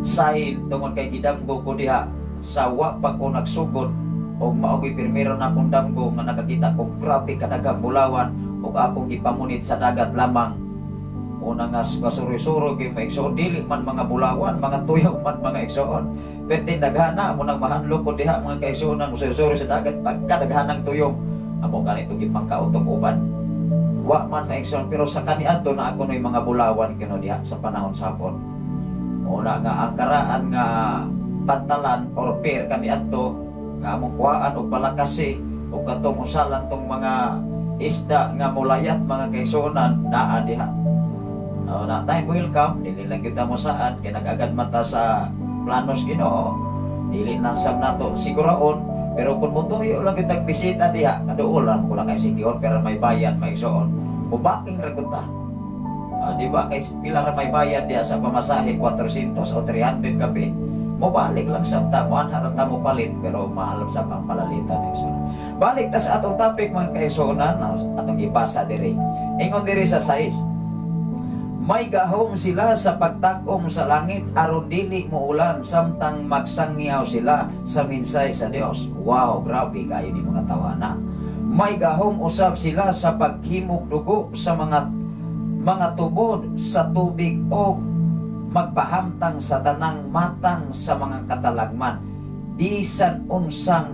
sign tungod kay gidamgo ko diha sa wa pa ko nagsugod og mao gyud primero na akong damgo nga nakakita ko grabe kadaghang bulawan ug akong gipamunit sa dagat lamang. Una nga kasuroy-suroy kay maigsoon, dili man mga bulawan, mga tuyaw man, mga igsoon. Pwede daghana mo nang mahanlok ko diha, mga kaigsuonan, musuroy sa dagat pagkadaghanang tuyong amo kanito gipangkautok uban wa man, maigsoon, pero sa kaniadto na ako noy mga bulawan kino diha sa panahon sa hapon. Una nga ang karaan nga pantalan or pier kaniadto nga among kuhaan og balakasi og katong usalan tong mga isda nga mulayat, mga kaigsuonan, naa diha. Oh, na time welcome, dili lang kita mo saan kay nag-agad mata sa planos Ginoo. Dili na sab nato siguraon, pero kung motuyo lang kitag bisita diha, kaduol lang ko lang kay Siquijor pero may bayad, may igsoon. Mubaking ra gud ta. Di ba kay pila ra may bayad diha sa pamasahe, 400 o 300 gabi. Mobalik lang sa ta, moanha ra ta mo palit, pero mahal sa pang palalitan, igsoon. Balik ta sa atong topic, mga kaigsuonan, atong gibasa diri. Ingon diri sa 6, may gahom sila sa pagtag-om sa langit aron dili muulan samtang magsangyaw sila sa minsay sa Dios. Wow, grabe kayo ni mga tawana. May gahom usab sila sa paghimog dugo sa mga tubod sa tubig o magpahamtang sa tanang matang sa mga katalagman bisan unsang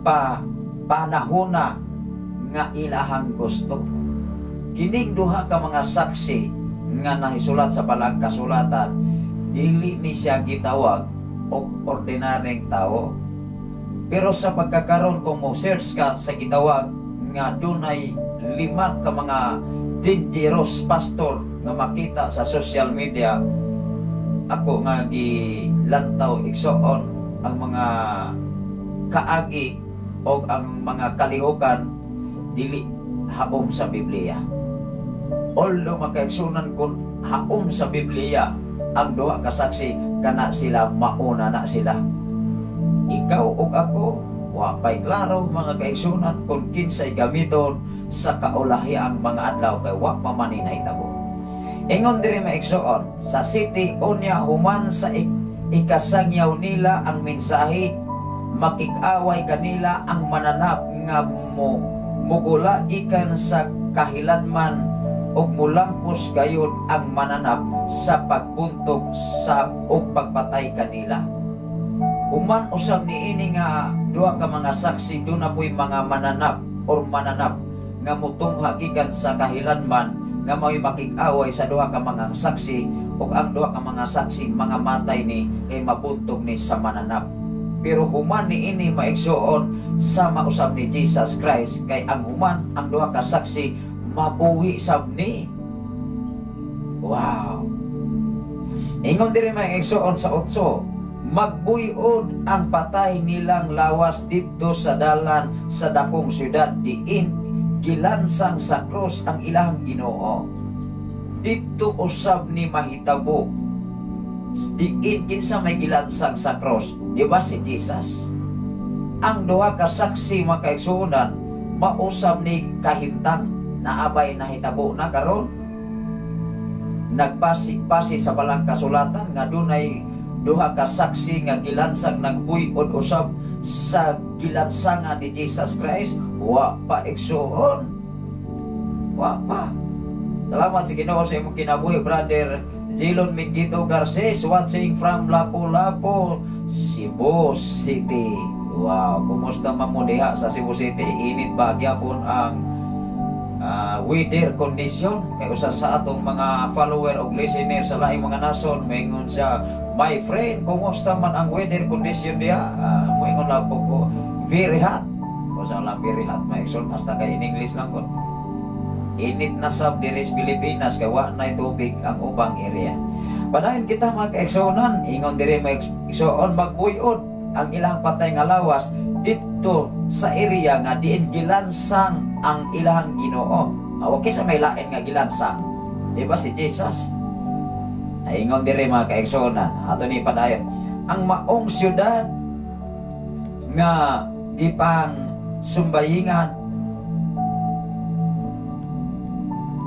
pa panahona nga ilahang gusto. Kining duha ka mga saksi nga nahisulat sa balang kasulatan, dili ni siya gitawag og ordinaryong tao. Pero sa pagkakaron, kung mo search ka sa gitawag nga dunay lima ka mga dangerous pastor nga makita sa social media, ako nga gilantaw, igsoon, ang mga kaagi o ang mga kalihukan dili haom sa Biblia. Although, makaigsunan, kung haom sa Biblia ang duha ka saksi, kana sila mauna na sila. Ikaw ug ako wa pay klaro, mga kaigsunan, kung kinsay gamiton sa kaulahiang mga adlaw kay wa pa man ni nahitabo. Ingon diri, maigsoon, sa 7, unya human sa ikasangyaw nila ang mensahe, makig-away kanila ang mananap nga mo mugula gikan sa kahilanman ug mulampos gayud ang mananap sa pagbuntog sa ug pagpatay kanila. Human usab niini nga duha ka mga saksi, duna po'y mga mananap or mananap nga mutungha gikan sa kahilanman nga mao'y makig-away sa duha ka mga saksi, ug ang duha ka mga saksi mga matay ni kay mabuntog ni sa mananap. Pero human niini, maigsuon, sama usab ni Jesus Christ kay ang human ang duha ka saksi mabuhi sab ni. Wow. Ingon diri, mga igsoon, sa 8, magbuyod ang patay nilang lawas didto sa dalan sa dakong syudad diin gilansang sa krus ang ilang Ginoo. Didto usab ni mahitabo. Diin kinsa may gilansang sa krus? Di ba si Jesus? Ang duha ka saksi, mga kaigsuonan, mausab ni kahimtang naabay nahitabo na karon. Nagbasi-basi sa balang kasulatan nga dunay duha ka saksi nga gilansang nagbuy-od usab sa gilansangan ni Jesus Christ? Wa pa, igsuon, wa pa. Salamat sa Ginoo sa imong kinabuhi, Brother Zilon Mingito Garces, watching from Lapu-Lapu, Cebu City. Wow, kumusta man mo diha sa Cebu City? Init ba gyapon ang weather condition? Kay usa sa atong mga follower o listener sa laing mga nason, moingon siya, "My friend, kumusta man ang weather condition diha?" Moingon lang po ko, "Very hot." O sa lang very hot, maigsoon, basta kay in English lang ko. Init na sab diri sa Pilipinas kay wa na tubig ang ubang area. Padayon kita, mga kaigsuonan, ingon diri, mga igsoon, magbuyod ang ilang patay nga lawas didto sa area nga diin gilansang ang ilang Ginoo. Awa sa may lain nga gilansang. Di ba si Jesus? Ay, ingon diri, mga kaigsuonan, ato ni padayon. Ang maong syudad nga gipang sumbayingan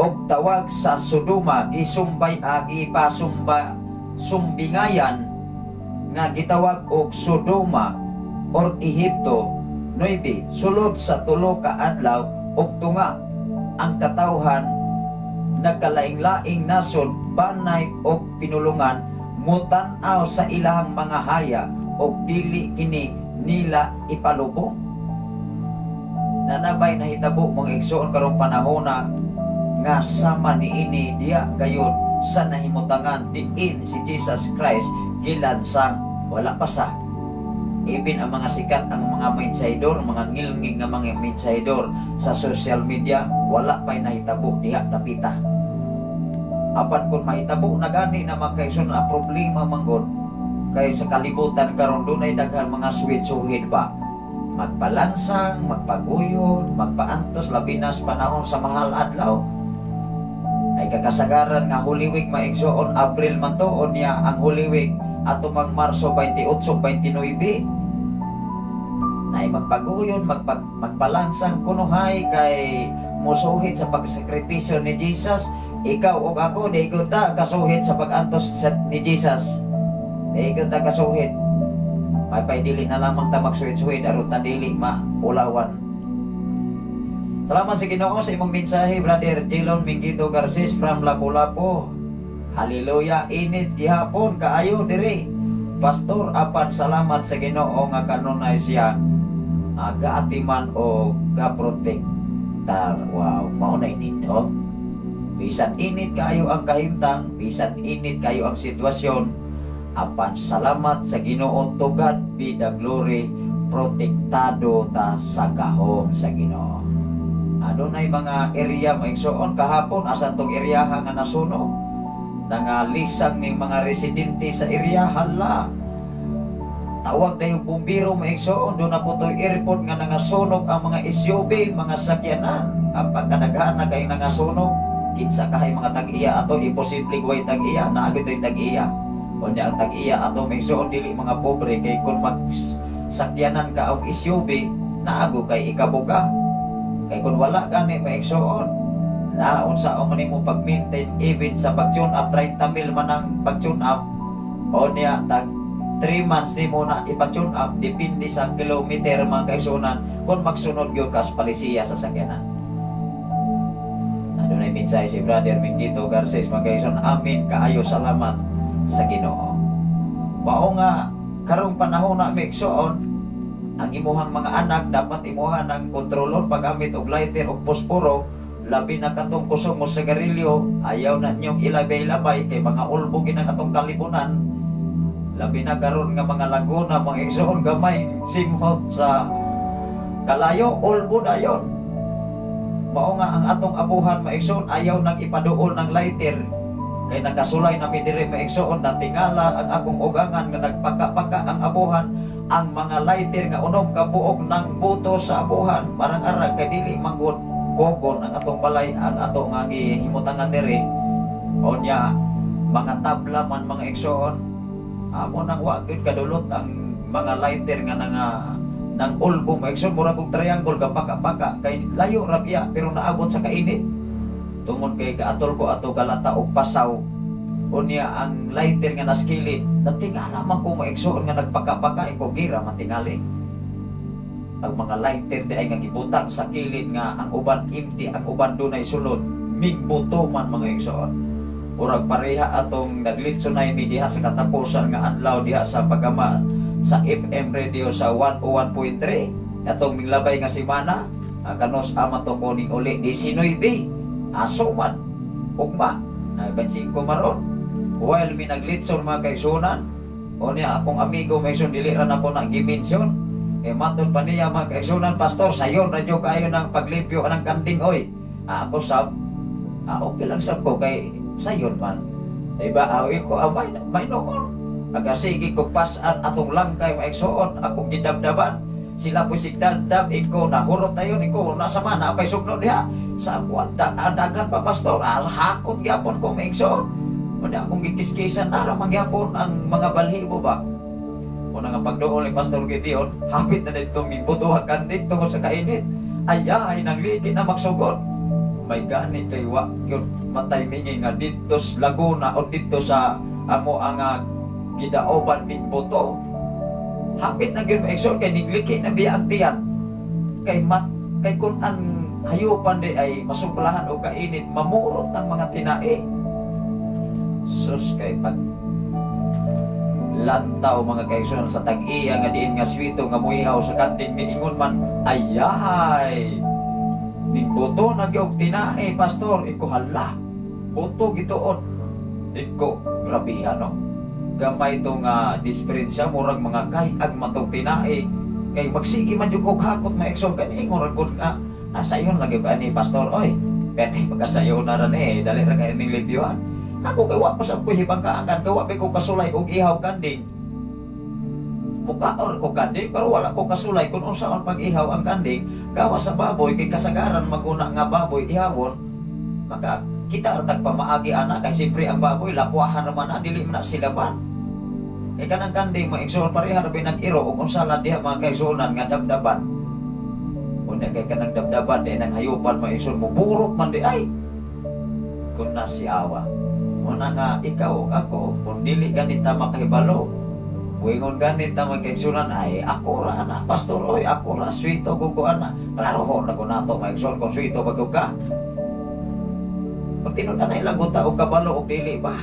og tawag sa Sodoma, gisumbay gipasumba sumbingayan nga gitawag og Sodoma or Ehipto. 9. Sulod sa 3 ka adlaw og tunga ang katawhan nagkalaing-laing nasod, banay og pinulungan mutan-aw sa ilahang mga haya og dili kini nila ipalubong. Nanabay nahitabo, mga igsoon, karong panahona nga sama niini diya gayud sa nahimutangan diin si Jesus Christ gilansang? Wala pa sa. Even ang mga sikat, ang mga mensaydor, mga ngilngig nga mga mensaydor sa social media, wala pa'y nahitabo diha dapita. Apan kung mahitabo na gani na, mga kaigsoon, ang problema manggod kay sa kalibutan karon dunay daghan mga suhid-suhid ba, magpalansang, magpaguyod, magpaantos, labi na sa panahon sa mahal adlaw ay kakasagaran nga Holy Week, maigsoon. April man to, unya ang Holy Week ato mang Marso 28, 29 ay magpaguyon, magpalansang kunuhay kay musuhid sa pagsakripisyo ni Jesus. Ikaw ug ako, di gud ta kasuhid sa pag-antos ni Jesus. Di gud ta kasuhid. May dili na lamang ta magsuhid-suhid aron ta dili maulawan. Salamat sa Ginoo sa imong mensahe, Brother Jelon Mingito Garces from Lapu-Lapu. Hallelujah, init gihapon kaayo diri, Pastor, apan salamat sa Ginoo nga kanunay siya gaatiman o gaprotektar. Wow, mao na nindot. Bisan init kayo ang kahimtang, bisan init kayo ang sitwasyon, apan salamat sa Ginoo, to God be the glory, protektado ta sa gahom sa Ginoo. Adunay mga area, maigsoon, kahapon asan tong area nga nasunog. Nangalisang ning mga residente sa area, hala. Tawag na yung bumbiro, maigsoon, doon na po to'y airport nga nangasunog ang mga SUV, mga sakyanan. Ang pagkadaghan na kay nangasunog, kinsa kahay mga tag-iya ato, imposible way tag-iya, naagi to'y tag-iya. O niya ang tag-iya ato, maigsoon, dili mga pobre, kay kung magsakyanan ka og SUV, naago kay ikabuga. Kay kung wala gani, maigsoon, na unsa man nimo pag-maintain even sa pag-tune up, 30 mil man ang pag-tune up o niya tag 3 months nimo na ipa-tune up, depende sa kilometer, mga kaigsuonan, kung magsunod gyud ka sa palisiya sa sakyanan. Adunay mensahe si Brother Mingito Garces, mga kaigsoon. Amin kaayo, salamat sa Ginoo. Mao nga karong panahon na, maigsoon, ang imuhang mga anak dapat imuha ng kontrolon paggamit og lighter og posporo, labi na katong kusog mo sigarilyo. Ayaw na ninyong ilabay-labay kay mga ulbo ginang atong kalibunan, labi na karon nga mga laguna, mga igsoon, gamay simhot sa kalayo, ulbo dayon. Mao nga ang atong abuhan, maigsoon, ayaw nang ipaduol ng lighter kay nakasulay na mi diri, maigsoon, natingala ang akong ugangan nga nagpaka-paka ang abuhan, ang mga lighter nga 6 ka buok ng buto sa abuhan. Marang ara kay dili manggod kogon ang atong balay, ang ato nga gihimutangan diri. Unya mga tabla man, mga igsoon, amo nang wa gyud kadulot ang mga lighter nga nanga nang ulbo, mga igsoon, murag og triangle gapaka-paka kay layo ra biya pero naabot sa kainit tungod kay kaatol ko ato galata og pasaw. Unya ang lighter nga naskilid, natingala man ko, maigsoon, nga nagpaka-paka ko gira matingali ang mga lighter di ay nga gibutang sa kilid nga ang uban empty, ang uban dunay sulod, migbuto man, mga igsoon. Urag pareha atong naglitso na mi diha sa katapusan nga adlaw diha sa pagama. sa FM radio sa 101.3 atong minglabay nga semana. Kanos ama to ko ning uli 19 asuman ugma ay 25 maron while mi naglitson, mga kaigsunan. O niya akong amigo may dili ra na po na gimension eh, matod pa niya, mga kaigsunan, "Pastor, sayon radyo kayo ng paglimpyo ng kanding oy." Ako sab, okay lang sab ko kay sayon man. Diba? Awi ko, may noon. Agasigi ko pasan atong langkay, mga igsoon, akong gidabdaban. Sila po sigdabdab, iko nahurot na yun, iko nasa man, napay sugno diha. Sa wala, dagan pa, pastor, hakot gyapon ko, mga igsoon. Una akong gikiskisan, ara magyapon ang mga balhibo ba. Una nga pagduol ni Pastor Gideon, hapit na dito mingbuto kanding tungod sa kainit. Ayahay, nang liki na magsugod. May gani kay wa yun matay mingi nga dito sa Laguna o dito sa amo ang gidaoban ning buto. Hapit na gyud maigsoon kay ningliki na biya ang tiyan. Kay mat kay kun ang hayupan di ay masuplahan o kainit, mamurot ang mga tinae. Sus, kay pag lantaw, mga kaigsoon, sa tag-iya nga diin nga swito nga muihaw sa kanding, niingon man ayahay ning buto na gyud tinae, pastor. Iko hala, buto gituod. Iko grabihan no, gamay to nga disperensya, murag mga kay ag matong tinae kay magsige man jud kog hakot, mga igsoon, kay niingon ra gud nga sayon lagi ba ni pastor oy, pwede pagkasayo na ra ni, dali ra kay ning libyuhan. Ako kay wa pa sa ko hibang kaakan kay wa ko kasulay og ihaw kanding. Mukaor ko kanding pero wala ko kasulay kung unsaon pag-ihaw ang kanding gawa sa baboy, kay kasagaran maguna nga baboy ihawon maka kita ra tag pamaagi ana, kay siyempre ang baboy lakwahan naman na, dili man na silaban. Kay kanang kanding, mga igsoon, pareha ra nag-iro og unsa lang diha, mga kaigsuonan, nga dabdaban. Unya kay kanang dabdaban di nang hayupan, mga igsoon, muburot man di ay kun na si awa. Muna nga ikaw ug ako kung dili ganita makahibalo, buingon ganit ta, mga kaigsunan, ay ako ra ana, pastor oy, ako ra swito ko ko ana. Klaro na ko nato, mga igsoon, kung swito bago ka. Pag tinud-anay lang ta og kabalo og dili ba.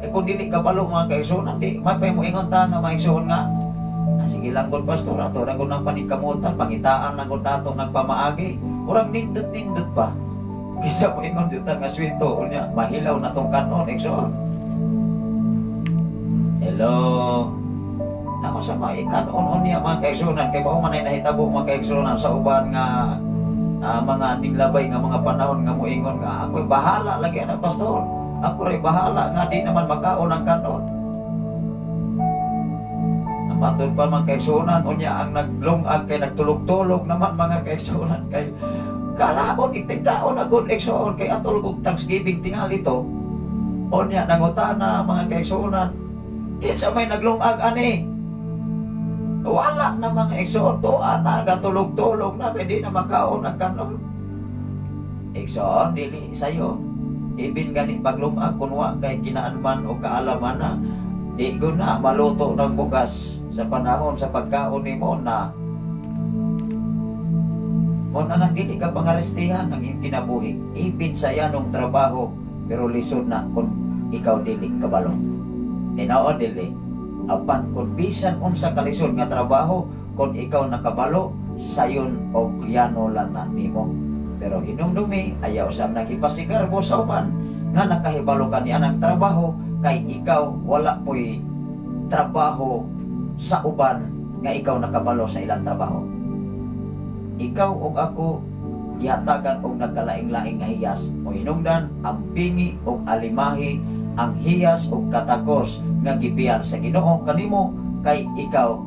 Eh kung dili kabalo, mga kaigsunan, di mapay mo ingon ta nga, mga igsoon, nga sige lang gud, pastor, ato ra gud nang paningkamutan, pangitaan na gud tato nagpamaagi. Murag nindot-nindot pa. Kisa mo ingon dito nga swito, unya mahilaw na tong kanon, igsoon. Hello. Nako sa mga ikanon niya, mga kaigsunan, kay mao man ay nahitabo, mga kaigsunan, sa uban nga mga ninglabay nga mga panahon nga moingon nga ako'y bahala lagi ana, pastor. Ako ray bahala nga di naman makaon ang kanon. Matod pa, mga kaigsunan, unya ang naglungag kay nagtulog-tulog naman, mga kaigsunan, kay kalaon itigkaon na gud, igsoon, kay atol kog Thanksgiving tingali to. Unya nangutana, mga kaigsunan, kinsa may naglungag ani? Wala na, mga igsoon, tuwa na gatulog-tulog na kay di na makaon ang kanon. Igsoon, dili sayo. Ibin gani paglungag kunwa kay kinaanman o kaalaman na di ko na maluto ng bugas sa panahon sa pagkaon nimo na mo na nga dili ka pangarestihan ang iyong kinabuhi. Ibin sa yanong trabaho pero lisod na kung ikaw dili kabalo. Tinuod dili. Apan kung bisan unsa kalisod nga trabaho, kung ikaw nakabalo, sayon og yano lang na nimo. Pero hinumdumi, ayaw sab nagipasigarbo sa uban nga nakahibalo ka niya ng trabaho, kay ikaw wala po'y trabaho sa uban nga ikaw nakabalo sa ilang trabaho. Ikaw ug ako gihatagan og nagkalaing-laing nga hiyas. O hinungdan ang bingi og alimahi ang hiyas og katakos nga gibiyar sa Ginoo kanimo kay ikaw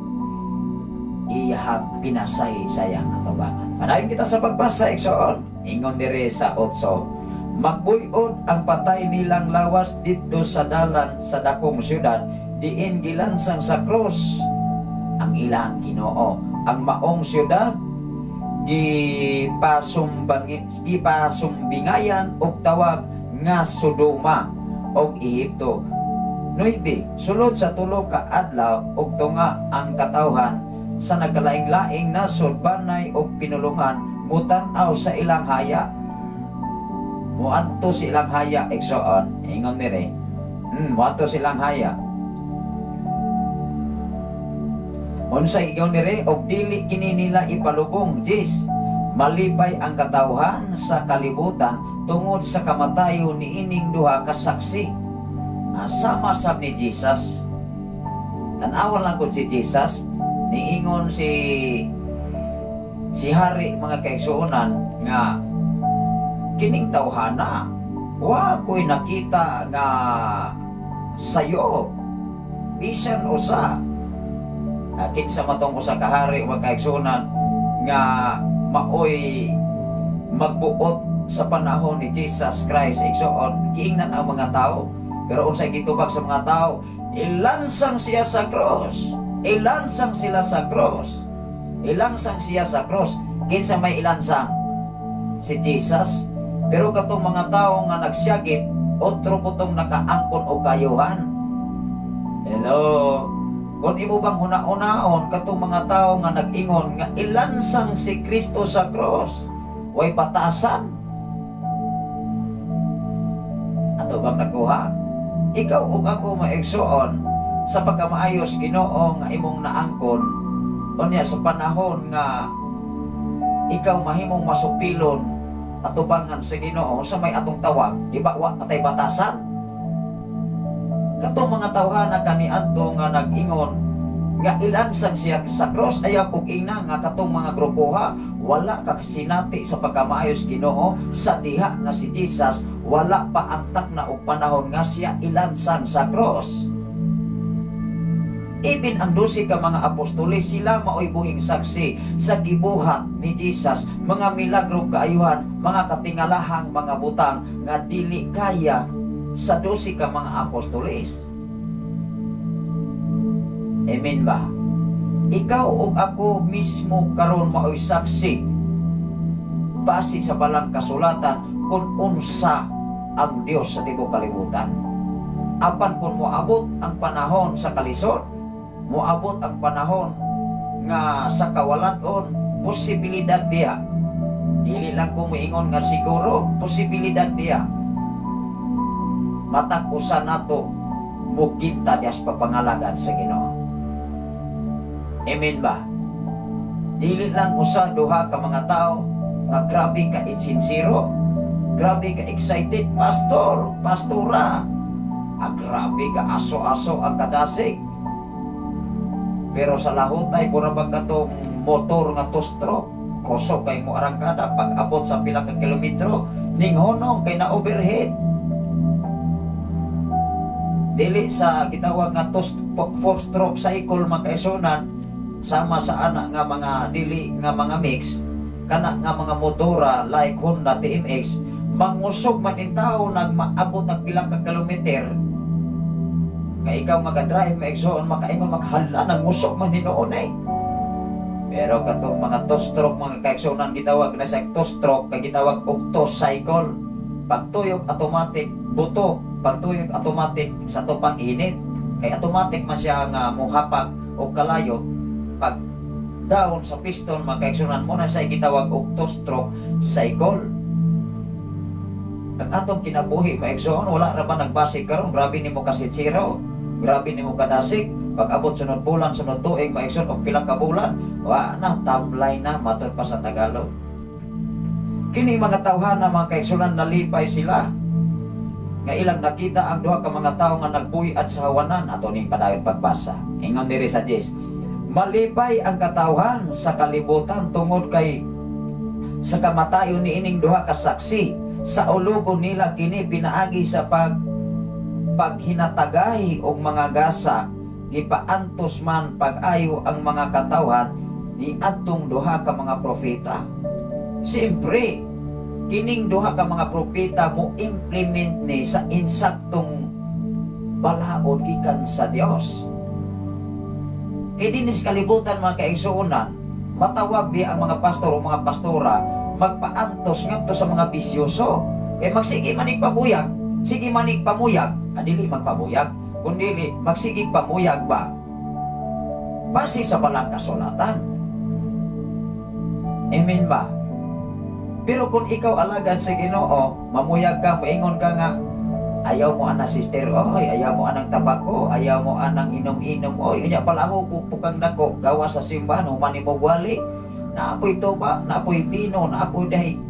iyahang pinasay sa iyang atubangan. Padayon kita sa pagbasa, igsoon. Ingon dire sa 8. Magbuyod ang patay nilang lawas didto sa dalan sa dakong syudad diin gilansang sa krus ang ilang Ginoo. Ang maong syudad gipasumbingayan og tawag nga Sodoma og Ehipto. 9. Sulod sa 3 ka adlaw og tunga ang katawhan sa nagkalaing-laing nasod, banay og pinulungan mutan-aw sa ilang haya. Muadto sa ilang haya, igsoon, ingon dire. Muadto sa ilang haya. Unsay ingon diri? Og dili kini nila ipalubong. Jis, malipay ang katawhan sa kalibutan tungod sa kamatayon ni ining duha ka saksi. Sama sab ni Jesus. Tan-awan lang kung si Jesus, niingon si si hari, mga kaigsuonan, nga kining tawhana wa ko'y nakita nga sayo bisan usa. Kinsa matong usa ka hari, mga kaigsuonan, nga maoy magbuot sa panahon ni Jesus Christ, igsoon? Giingnan ang mga tao, pero unsay gitubag sa mga tao? Ilansang siya sa cross, ilansang sila sa cross, ilansang siya sa cross. Kinsa may ilansang? Si Jesus. Pero katong mga tao nga nagsyagit, otro putong nakaangkon og kayuhan. Hello? Kung imo bang huna-hunaon, katong mga tao nga nag-ingon nga ilansang si Kristo sa cross, way batasan. Ato bang nakuha? Ikaw ug ako, maigsoon, sa pagkamaayos Ginoo nga imong naangkon, unya sa panahon nga ikaw mahimong masupilon atubangan sa Ginoo sa may atong tawag, di ba wa atay batasan? Katong mga tawhana kaniadto nga nag-ingon nga ilansang siya sa cross, ayaw kog ingna nga katong mga grupoha wala ka sinati sa pagkamaayos Ginoo sa diha nga si Jesus wala pa ang takna og panahon nga siya ilansang sa cross. Even ang 12 ka mga apostoles, sila maoy buhing saksi sa gibuhat ni Jesus, mga milagro, kaayuhan, mga katingalahang mga butang nga dili kaya sa 12 ka mga apostoles. Amen ba? Ikaw ug ako mismo karon maoy saksi base sa balang kasulatan kung unsa ang Dios sa tibuok kalibutan. Apan kung moabot ang panahon sa kalisod, moabot ang panahon nga sa kawalan-on, posibilidad biya. Dili lang ko moingon nga siguro, posibilidad biya. Matag usa nato muginta dias papangalagad sa Ginoo. Amen ba? Dili lang usa duha ka mga tao nga grabe ka insinsero, grabe ka excited, pastor, pastora. Ah, grabe ka aso-aso ang kadasig. Pero sa lahutay, mura ba katong motor nga two-stroke, kusog kay mo arangkada, pag abot sa pila ka kilometro, ninghonong kay na overhead. Dili sa gitawag nga four stroke cycle, mga kaigsuonan, sama sa ana nga mga dili nga mga mix kana nga mga motora like Honda TMX, mangusog man in tao nagmaabot ng pilang ka kilometer kay ikaw maga-drive, maigsoon, makaingon, maghala, nangusog man hinuon eh. Pero katong mga two stroke, mga kaigsuonan, gitawag na sa two stroke kay gitawag og two cycle. Pagtuyok, automatic buto, pagtuyok, automatic sa tupang init, kay automatic man siya nga mohapak og kalayo pag down sa piston, mga kaigsuonan. Mo na sa gitawag og two stroke cycle. Ang atong kinabuhi, maigsoon, wala ra ba nagbasig karon grabe nimo kasinsero, grabe nimo kadasig, pag abot sunod bulan, sunod tuig, maigsoon, og pila ka bulan, wa na, tamlay na, matud pa sa Tagalog. Kini mga tawhana, mga kaigsuonan, nalipay sila nga ilang nakita ang duha ka mga tawo nga nagbuy-at sa hawanan. Ato ning padayon pagbasa. Ingon diri sa 10, malipay ang katawhan sa kalibutan tungod kay sa kamatayon ni ining duha ka saksi. Sa ulugo nila kini pinaagi sa paghinatagay og mga gasa, gipaantos man pag-ayo ang mga katawhan ni adtong duha ka mga propeta. Siyempre, kining duha ka mga propeta mo implement ni sa insaktong balaod gikan sa Dios. Kay dinis kalibutan, mga kaigsuonan, matawag di ang mga pastor o mga pastora magpaantos ngadto sa mga bisyoso. Kay magsige manig pamuyag, sige manig pamuyag, adili magpamuyag, kundi magsige pamuyag ba? Base sa balang kasulatan. Amen ba? Pero kung ikaw alagad sa Ginoo, mamuyag ka, maingon ka nga, Ayaw mo ana, sister, oy, ayaw mo anang tabako, ayaw mo anang inom-inom, oy, unya palahubog kang dako, gawa sa simbahan, human nimo wali, naapoy tuba, naapoy bino, naapoy dahi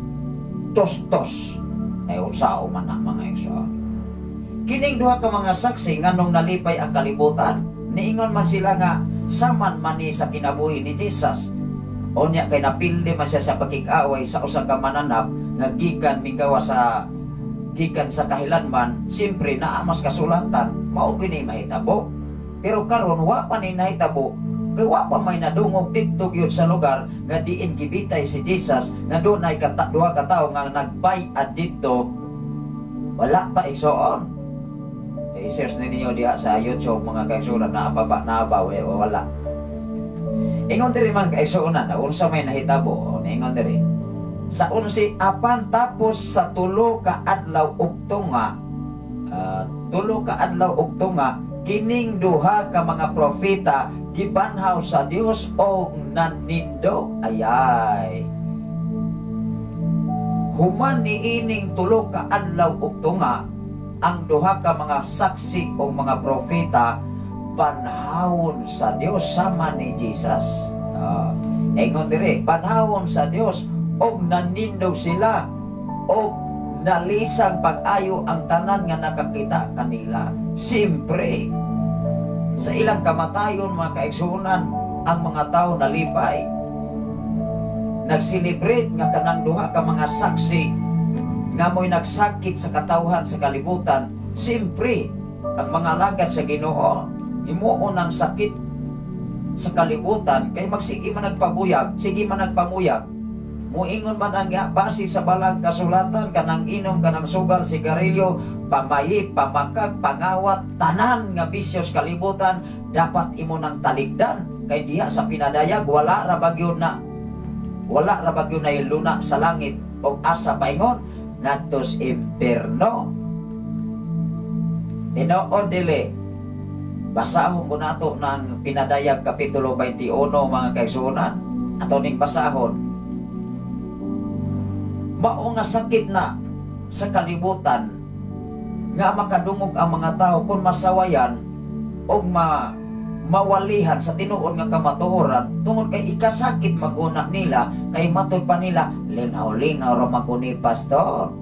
tos-tos. Ay, unsao man na, mga igsoon? Kining duha ka mga saksi, nganong nalipay ang kalibutan? Niingon man sila nga saman man ni sa kinabuhi ni Jesus. Unya kay napildi man siya sa pakig-away sa usa ka mananap nga gikan minggawa sa gikan sa kahilanman, siyempre naa mas kasulatan, mao gini mahitabo. Pero karon wa pa ni nahitabo kay wa pa may nadungog didto gyud sa lugar nga diin gibitay si Jesus nga dunay duha ka tawo nga nagbay-ad didto. Wala pa, igsoon. I-search ninyo diha sa YouTube, mga kaigsuonan, naa pa ba, naa ba, wala. Ingon diri, mga kaigsuonan, na unsa may nahitabo, ingon diri. Sa 11, apan tapos sa 3 ka adlaw ug tunga, 3 ka adlaw ug tunga, kining duha ka mga propeta gibanhaw sa Dios og nanindog. Ayay. Human niining 3 ka adlaw ug tunga, ang duha ka mga saksi o mga propeta banhawon sa Dios sama ni Jesus. Ingon diri, banhawon sa Dios og nanindog sila og nalisang pag-ayo ang tanan nga nakakita kanila. Siyempre, sa ilang kamatayon, mga kaigsuonan, ang mga tao nalipay. Nag-celebrate nga kanang duha ka mga saksi nga mo'y nagsakit sa katawhan sa kalibutan. Siyempre, ang mga alagad sa Ginoo, himuon ang sakit sa kalibutan kay magsige man nagpabuyag, sige man nagpamuyag. Muingon man ang base sa balang kasulatan, kanang inom, kanang sugal, sigarilyo, pamayi, pamakag, pangawat, tanan nga bisyo sa kalibutan dapat imo nang talikdan kay diha sa pinadayag wala ra ba gyud na luna sa langit og asa paingon ngadto sa impierno. Tinuod dili? Basahon ko nato ng Pinadayag Kapitulo 21, mga kaigsuonan. Ato ning basahon. Mao nga sakit na sa kalibutan nga makadungog ang mga tao kung masawayan o mawalihan sa tinuod nga kamatuoran tungod kay ikasakit maguna nila, kay matud pa nila lingaw-lingaw ra man ko ni pastor.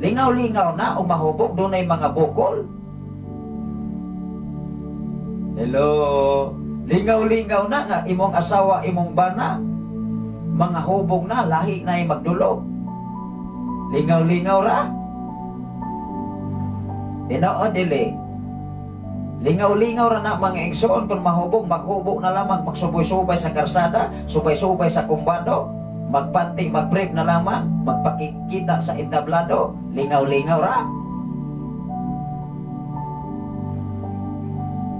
Lingaw-lingaw na o mahubog, dunay mga bukol. Hello, lingaw-lingaw na nga imong asawa, imong bana, mga hubog na, lahi na ay magdulog. Lingaw-lingaw ra. Tinuod dili? Lingaw-lingaw ra na, mga igsoon, kung mahubog, maghubog na lamang, magsuboy-subay sa karsada, subay-subay sa kumbado, magpanti, magbrief na lamang, magpakikita sa entablado, lingaw-lingaw ra.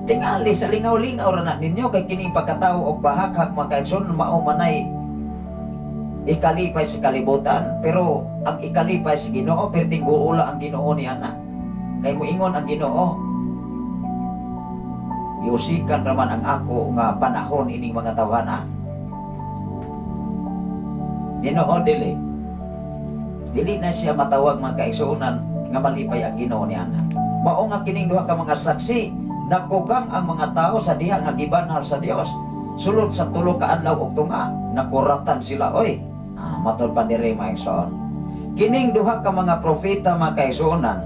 Tingali sa lingaw-lingaw ra na ninyo kay kining pagkatao og bahaghag, mga kaigsoon, mao manay ikalipay sa kalibutan, pero ang ikalipay sa Ginoo perting guula ang Ginoo ni ana. Kay moingon ang Ginoo, giusikan raman ang ako nga panahon ining mga tawhana. Ginoo dili? Dili na siya matawag, mga kaigsuonan, nga malipay ang Ginoo ni ana. Mao nga kining duha ka mga saksi, nakugang ang mga tao sa diha nga gibanhal sa Dios. Sulod sa 3 ka adlaw ug tunga, nakuratan sila oy. Matod pa diri, mga igsoon. Kining duha ka mga propeta, mga kaigsuonan,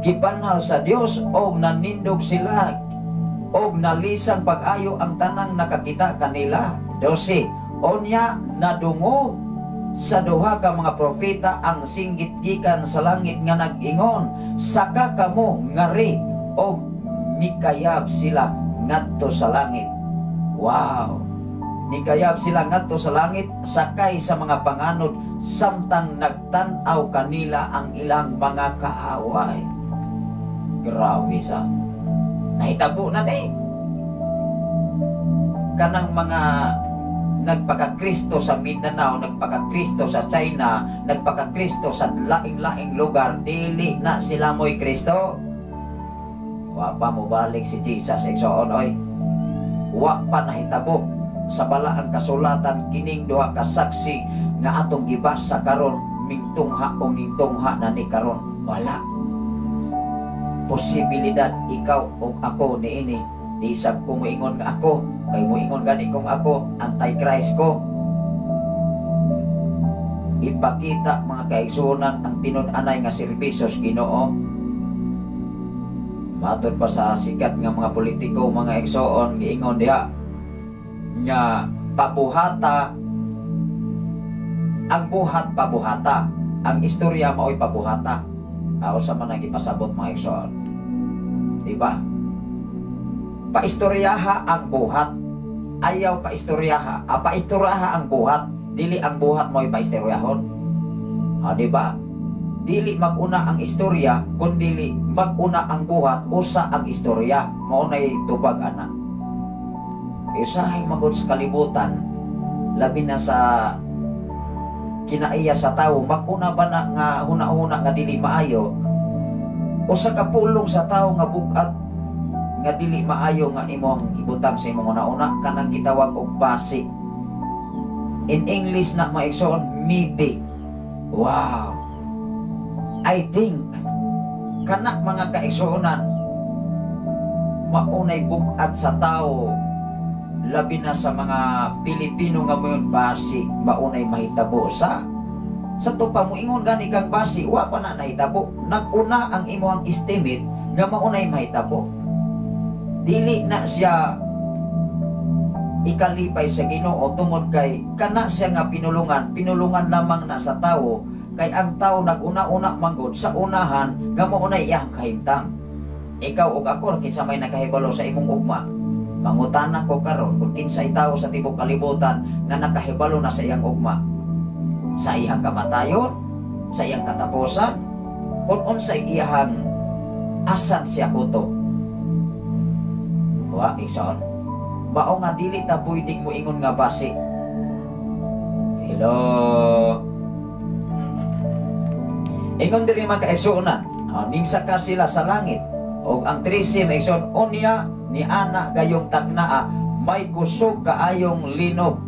gibanhal sa Dios og nanindog sila og nalisang pag-ayo ang tanang nakakita kanila. 12. Onya nadungog sa duha ka mga propeta ang singgit gikan sa langit nga nag-ingon, "Saka kamo ngari," og mikayab sila ngadto sa langit. Wow! Mikayab sila ngadto sa langit sakay sa mga panganod samtang nagtan-aw kanila ang ilang mga kaaway. Grabe sa. Nahitabo na ni. Kanang mga nagpaka-Kristo sa Mindanao, nagpaka-Kristo sa China, nagpaka-Kristo sa laing-laing lugar, dili na sila mo'y Kristo. Wa pa mo balik si Jesus, igsoon oy. Wa pa nahitabo sa balaang kasulatan kining duha ka saksi nga atong gibasa karon, mingtungha o ningtungha na ni karon. Wala. Posibilidad ikaw o ako niini. Di sab ko moingon nga ako, kay moingon gani kong ako, anti-Christ ko. Ipakita, mga kaigsuonan, ang tinud-anay nga serbisyo sa Ginoo. Matod pa sa sikat nga mga politiko, mga igsoon, giingon diha nga pabuhata ang buhat, pabuhata ang istorya, maoy pabuhata. Ako sa man ang gipasabot, mga igsoon, di ba? Paistoryaha ang buhat, ayaw paistoryaha, paistoryaha ang buhat, dili ang buhat mo'y paistoryahon. Di ba? Dili maguna ang istorya, kun dili maguna ang buhat, usa ang istorya. Mao nay tubag ana. Usahay magod sa kalibutan, labi na sa kinaiya sa tawo, maguna ba na nga huna-huna nga dili maayo, usa ka pulong sa tawo nga bugat nga dili maayo nga imong ibutang sa imong una-una, kanang gitawag og basi. In English na, mga igsoon, maybe. Wow. I think kana, mga kaigsuonan, maunay bugat sa tao, labi na sa mga Pilipino nga moingon basi maunay mahitabo. Sa to pa moingon gani kang basi, wa pa na nahitabo, naguna ang imong estimate nga maunay mahitabo. Dili na siya ikalipay sa Ginoo tungod kay kana siya nga pinulungan, pinulungan lamang na sa tawo, kay ang tao naguna-una manggod sa unahan nga maunay iyang kahimtang. Ikaw ug ako, kinsa may nakahibalo sa imong ugma? Mangutana ko karon kung kinsay tawo sa tibok kalibutan nga nakahibalo na sa iyang ugma, sa iyang kamatayon, sa iyang katapusan, kung unsay iyang asan siya kutob. Wa, igsoon. Mao nga dili ta pwedeng moingon nga basi. Hello. Ingon diri, mga kaigsuonan, ning saka sila sa langit. Og ang 13, mga igsoon, unya ni ana gayong tagnaa may kusog kaayong linog.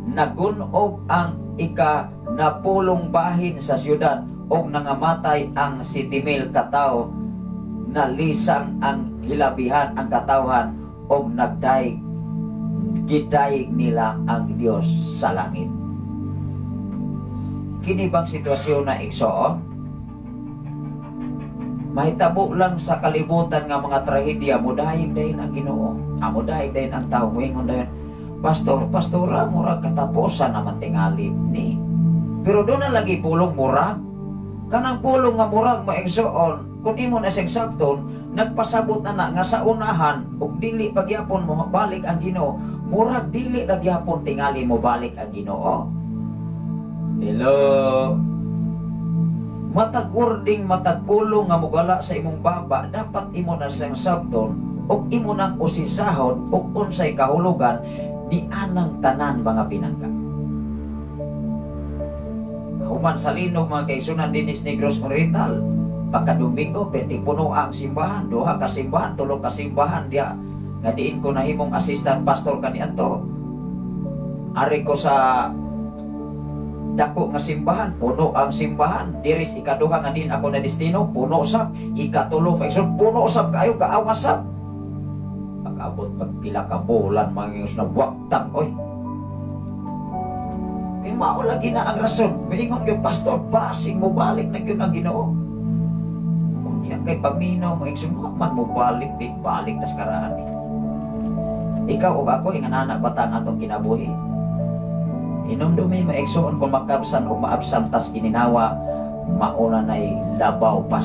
Nagunob ang ika napulong bahin sa syudad og nangamatay ang 7,000 ka tawo. Nalisang ang hilabihan ang katawhan og nagdayeg, gidayeg nila ang Dios sa langit. Kini bang sitwasyon na, igsoon, mahitabo lang sa kalibutan nga mga trahedya, mudayeg dayon ang Ginoo, mudayeg dayon ang tao, moingon dayon, "Pastor, pastora, murag katapusan naman tingali ni." Pero doon na lagi pulong murag. Kanang pulong nga murag, mga igsoon, kung imo na siyang sabton, nagpasabot na na nga sa unahan ug dili pagyapon mo balik ang Ginoo, murag dili na gyapon tingali mo balik ang Ginoo. Hello. Matag wording, matag pulong nga mugala sa imong baba, dapat imo na siyang sabton ug imo nang usisahon ug unsay kahulugan ni anang tanan mga pinangga. Human sa linog, mga kaigsuonan, dinis Negros Oriental, pagka Domingo, perti puno ang simbahan, duha ka simbahan, tulo ka simbahan diya nga diin ko nahimong assistant pastor kaniadto. Ari ko sa dako nga simbahan, puno ang simbahan. Diris ikaduha nga din ako na destino, puno sab. Ikatulo, mga igsoon, puno sab kayo, kaawas sab. Pag-abot pag pila ka bulan, mga igsoon, na waktang, oy. Kay mao lagi na ang rason. Miingon gyud, "Pastor, basing mo balik na gyud ang Ginoo." Unya kay paminaw mo, igsoon, wa man mo balik, di balik tas karaan ni. Ikaw ug ako, inganana bata ang atong kinabuhi? Hinumdumi, mga igsoon, kung makabsan o maabsan tas gininawa, mauna na'y labaw pas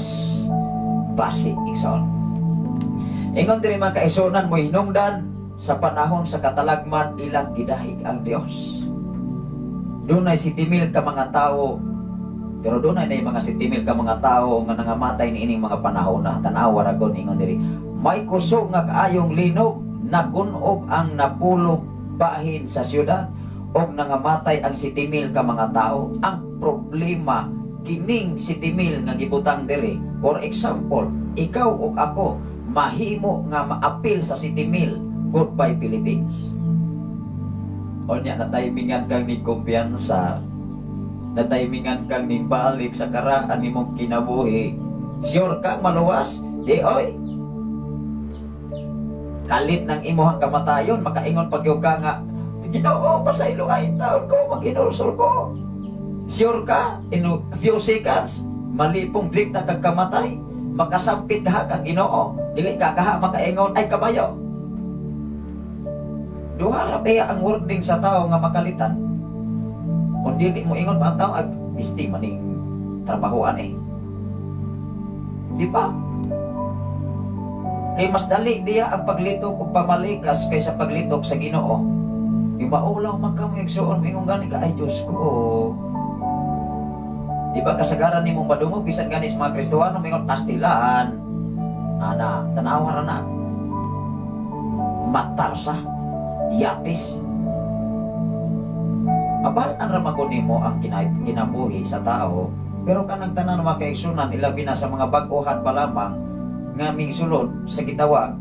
basi, igsoon. Ingon diri, mga kaigsuonan, mo hinungdan sa panahon sa katalagman, ilang gidahig ang Dios. Dunay 7,000 ka mga tao, pero dunay na mga 7,000 ka mga tao nga nangamatay ni ining mga panahon na. Tanawa ra gon, ingon diri. May kusog nga kaayong linog, nagunob ang napulog bahin sa syudad og nangamatay ang 7,000 ka mga tao. Ang problema kining 7,000 nga gibutang diri, for example, ikaw ug ako mahimo nga maapil sa 7,000, goodbye Philippines. Unya na timingan kang ni kumpiyansa, na timingan kang ning balik sa karaan nimong kinabuhi. Sure ka maluwas? Di oy. Kalit ng imuhang kamatayon, makaingon pag ka nga, "Ginoo, pasaylo ay taon ko, maghinulsol ko." Sure ka, in a few seconds, malipong direkta kag kamatay, makasampit ha kang Ginoo, dili ka kaha makaingon, "Ay kabayo." Duha ra ba ang wording sa tao nga makalitan. Kung dili mo ingon pa ang tao, "Ay, bisti maning trabahoan eh." Di ba? Kay mas dali diya ang paglitok og pamalikas kaysa paglitok sa Ginoo. Imaulaw man ka mo, igsuon, ingon gani ka, "Ay Diyos ko." Di ba kasagaran nimong madungog bisan ganis mga Kristohano mingon pastilan. Ana, tanawa ra na. Matarsa, yatis. Mabal-an ra man nimo ang kinabuhi sa tao, pero kanang tanan mga kaigsunan, ilabi na sa mga bag-ohan pa lamang nga mingsulod sa gitawag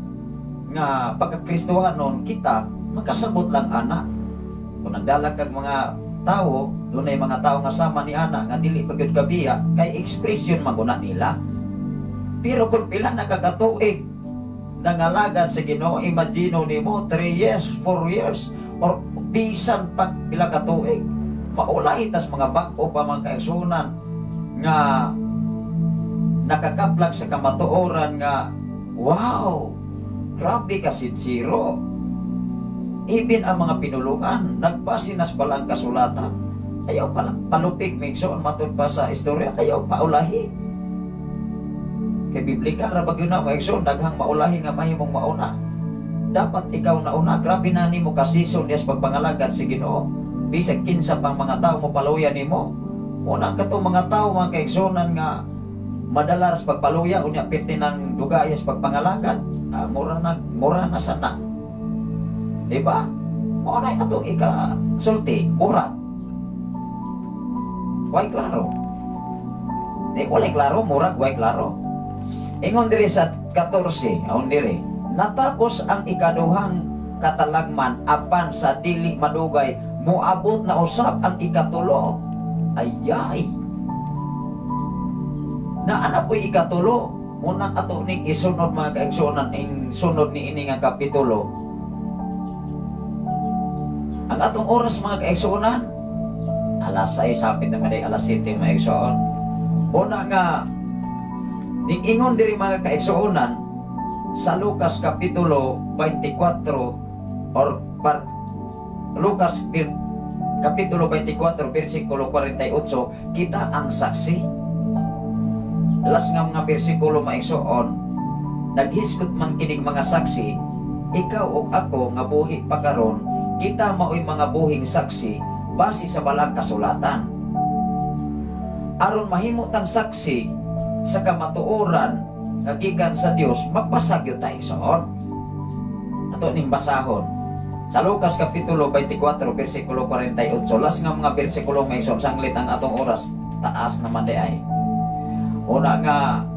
nga pagkakristohanon, kita makasabot lang ana. Kung nagdalag kag mga tao, dunay mga tao nga sama ni ana nga dili pa gyud kabiya kay expression maguna nila. Pero kung pila na katuig nangalagad sa Ginoo, imagine nimo 3 years, 4 years or bisan pa pila ka tuig, maulahi tas mga bag-o pa mga kaigsunan nga nakakaplag sa kamatuoran nga wow, grabe ka sincero. Even ang mga pinulungan, nagbase nas balang kasulatan. Ayaw pala, palupig migsoon matud pa sa istorya, ayaw paulahi. Kay biblika ra ba gyud na, mga, daghang maulahi nga mahimong mauna. Dapat ikaw na una, grabe na nimo kasison diyas pagpangalagad si Ginoo. Bisag kinsa pang mga tao mo paluya nimo. Una katong mga tao, mga kaigsunan, nga madala sa pagpaluya unya pirti ng dugayas pagpangalagad, mura na sana. Di ba? Mao na atong ika sulti, murag. Way klaro. Di walay klaro, murag way klaro. Ingon diri sa 14, aon diri, natapos ang ikaduhang katalagman apan sa dili madugay moabot na usab ang ikatulo. Ayay. Na ana po'y ikatulo. Munang ato ning isunod, mga kaigsunan, ing sunod ni ini nga kapitulo. Ang atong oras, mga kaigsunan, alas 6, hapit naman ay alas 7, mga kaigsuon. Una nga, ning ingon diri, mga kaigsuonan, sa Lucas Kapitulo 24 or Lucas Kapitulo 24 versikulo 48, kita ang saksi. Las nga mga bersikulo, maigsoon, naghisgot man kining mga saksi, ikaw ug ako nga buhi pa karon, kita maoy mga buhing saksi base sa balang kasulatan. Aron mahimo tang saksi sa kamatuoran nga gikan sa Dios, magbasa gyud ta, igsoon. Ato ning basahon. Sa Lucas Kapitulo 24 versikulo 48, las nga mga bersikulo nga, igsoon, sanglit ang atong oras, taas naman di ay. Una nga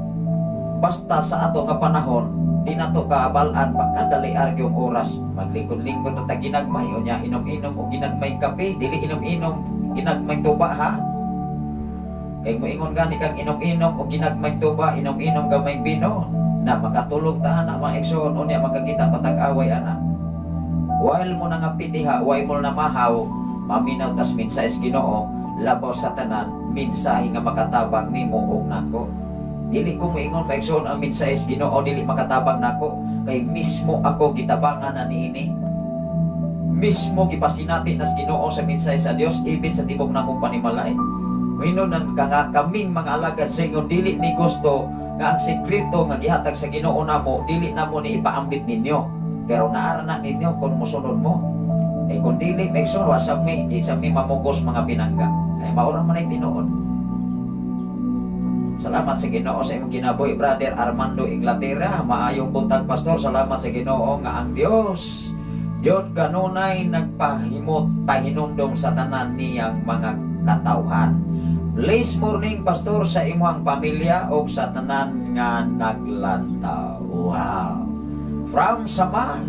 basta sa ato nga panahon, di nato kaabalan pagkadali yung oras. Maglingkod-lingkod na ta ginagmay, unya inom-inom o ginagmay kape, dili inom-inom ginagmay tuba ha. Kay moingon gani kang inom-inom o ginagmay tuba, inom-inom gamay bino, na makatulog ta na, mga igsoon, unya makakita patag-away ana. While mo na nga pitiha, while mo na mahaw, maminaw tas mensahe sa Ginoo, labaw sa tanan, mensahe nga makatabang nimo og nako. Dili ko moingon, maigsoon, ang mensahe sa Ginoo dili makatabang nako kay mismo ako gitabangan na niini. Mismo gipasinati nas Ginoo sa mensahe sa Dios ibin sa tibok nakong panimalay. Minon ka nga kaming mga alagad sa inyo dili mi gusto nga ang sekreto nga gihatag sa Ginoo namo dili namo ni ipaambit ninyo. Pero naara na ninyo kung musunod mo. Eh kung dili, maigsoon, wa sa mi, di sa mi mamugos mga pinangga. Kay maura man ay tinuod. Salamat sa Ginoo sa imong kinabuhi, Brother Armando Inglaterra. Maayong buntag, Pastor. Salamat sa Ginoo nga ang Dios Dios kanunay nagpahimot pahinumdom sa tanan niyang mga katawhan. Bless morning, Pastor, sa imong pamilya o sa tanan nga naglantaw. Wow. From Samal.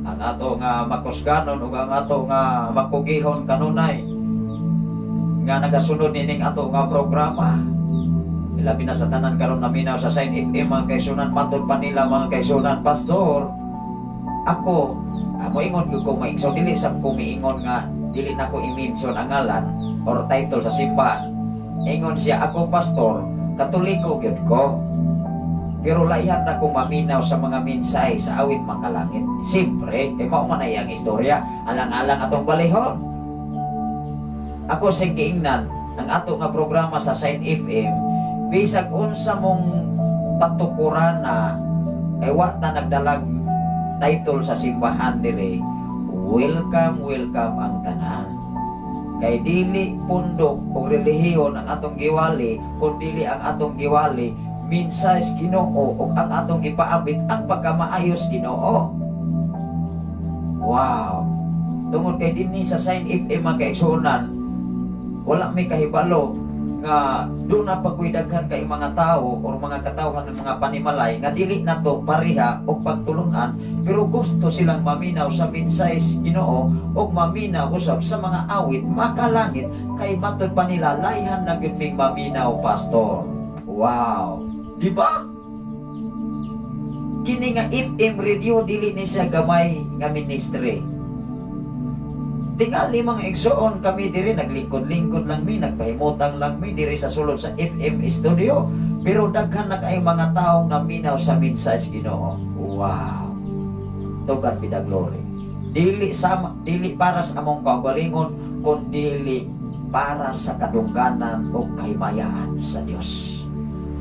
Ang ato nga makusganon ug ang ato nga makugihon kanunay nga nagasunod nining ato nga programa. Ilabi na sa tanan karon naminaw sa Sign FM, mga kaigsuonan, matod pa nila, mga kaigsuonan, "Pastor, ako moingon gyud ko maigsoon, dili sa ko miingon nga dili na ko i-mention ang ngalan or title sa simbahan." Ingon siya, "Ako, Pastor, Katoliko gyud ko. Pero layhan na ko maminaw sa mga mensahe sa awit makalangit." Siyempre, kay mao man ay ang istorya, alang-alang atong balihon. Ako sing giingnan, ang ato nga programa sa Sign FM, bisag unsa mong patukuran na kay wa ta nagdalag title sa simbahan dire, welcome, welcome ang tanan. Kay dili pundok o relihiyon ang atong giwali, kun dili ang atong giwali mensahe Ginoo ug ang atong gipaambit ang pagkamaayos Ginoo. Wow. Tungod kay dinhi sa Sign FM, mga kaigsuonan, wala may kahibalo nga doon na pagkuy daghan kay mga tao or mga katawhan ng mga panimalay nga dili na to pareha og pagtulunan, pero gusto silang maminaw sa mensahe Ginoo og maminaw usab sa mga awit makalangit, kay matud pa nila, "Layhan na gyud ming maminaw, Pastor." Wow, di ba? Kini nga FM radio, dili ni siya gamay nga ministry. Tingali, mga igsoon, kami diri naglingkod-lingkod lang mi, nagpahimutang lang mi diri sa sulod sa FM studio. Pero daghan na kay mga taong naminaw sa mensahe Ginoo. Wow. To God be the glory. Dili para sa among kaugalingon, kun dili para sa kadungganan o kahimayaan sa Dios.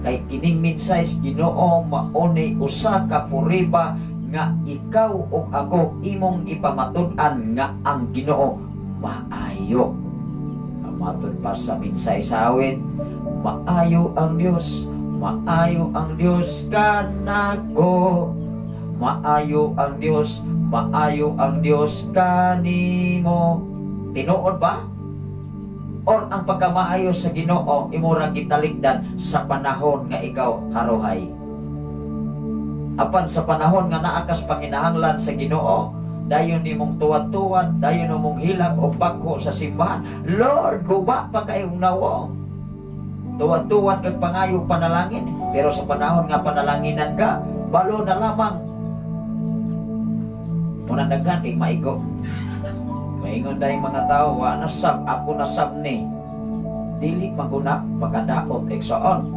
Kay kining mensahe Ginoo mauni usa ka pruweba nga ikaw ug ako imong gipamatud-an nga ang Ginoo maayo. Matud pa sa mensahe sa awit, "Maayo ang Dios, maayo ang Dios kanako. Maayo ang Dios, maayo ang Dios kanimo." Tinuod ba? Or ang pagkamaayo sa Ginoo imo ra gitalikdan sa panahon nga ikaw haruhay? Apan sa panahon nga naa kas panginahanglan sa Ginoo, dayon nimong tuwad-tuwad, dayon nimong hilak o bakho sa simbahan. "Lord, guba pa kayong nawong." Tuwad-tuwad kag pangayo panalangin, pero sa panahon nga panalanginan ka, balo na lamang. Muna daghan kay maigo. Maingon dahil mga tao, "Wa na sab, ako na sab ni." Dili maguna makadaot, igsoon.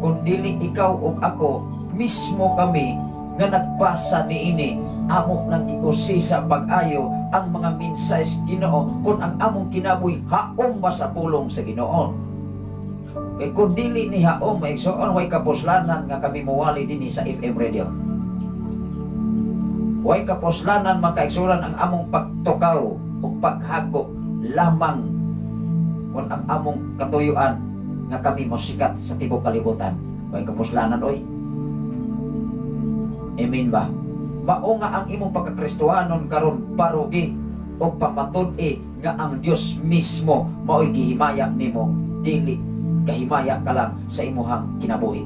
Kung dili ikaw ug ako, mismo kami nga nagbasa niini, amo nang giusisa pag-ayo ang mga mensahe sa Ginoo kung ang among kinabuhi haom ba sa pulong sa Ginoo. Kay kung dili ni haom, maigsoon, way kapuslanan nga kami muwali dinhi sa FM radio. Way kapuslanan, makaigsuran, ang among pagtukaw o paghago lamang kung ang among katuyuan nga kami mosikat sa tibok kalibutan. Way kapuslanan, oy. Amen ba? Mao nga ang imong pagkakristohanon karon parugi o pamatud-i nga ang Dios mismo mao'y gihimaya nimo, dili kahimaya ka lang sa imuhang kinabuhi.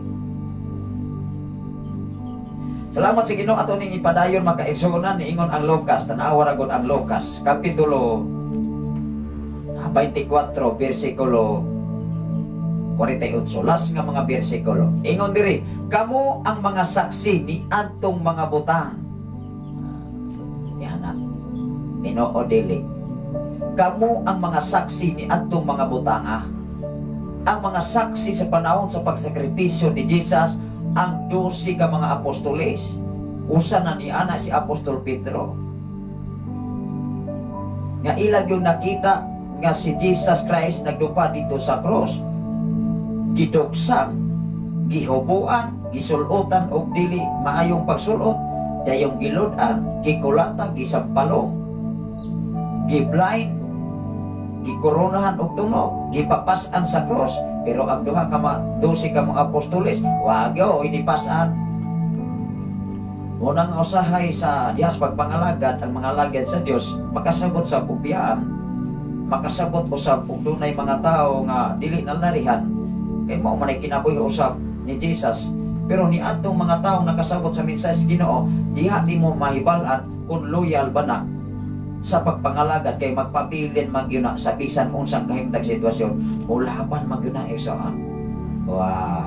Salamat sa Ginoo. Ato ning ipadayon, makaigsuonan. Niingon ang Lucas, tan-awa ra gud ang Lucas kapitulo 24 bersikulo 48, last nga mga bersikulo. Ingon diri, "Kamo ang mga saksi ni adtong mga butang." Yan na. Tinuod dili? "Kamo ang mga saksi ni adtong mga butanga." Ang mga saksi sa panahon sa pagsakripisyo ni Jesus, ang 12 ka mga apostoles. Usa na ni ana si Apostol Pedro. Nga ilag yung nakita nga si Jesus Christ nagdupa dito sa cross. Giduksang, gihubuan, gisulotan og dili maayong pagsulot, dayong gilud-an, gikulata, gisampalong, giblind, gikoronahan og tunog, gipapas-an sa cross. Pero ang duha ka mga 12 ka mga apostoles, wag yo inipas-an. Muna nga usahay sa dihas pagpangalagad, ang mga alagad sa Dios makasabot sa pugbiaan, makasabot usab og dunay mga tao nga dili na larihan, kay mao man ay kinabuhi usab ni Jesus. Pero ni adtong mga taong nakasabot sa mensahe sa Ginoo, diha nimo mahibal-an kung loyal ba na sa pagpangalagad, kay magpabilin man gyud na sa bisan unsang kahimtang sitwasyon, mulaban man gyud na, igsoon. Wow.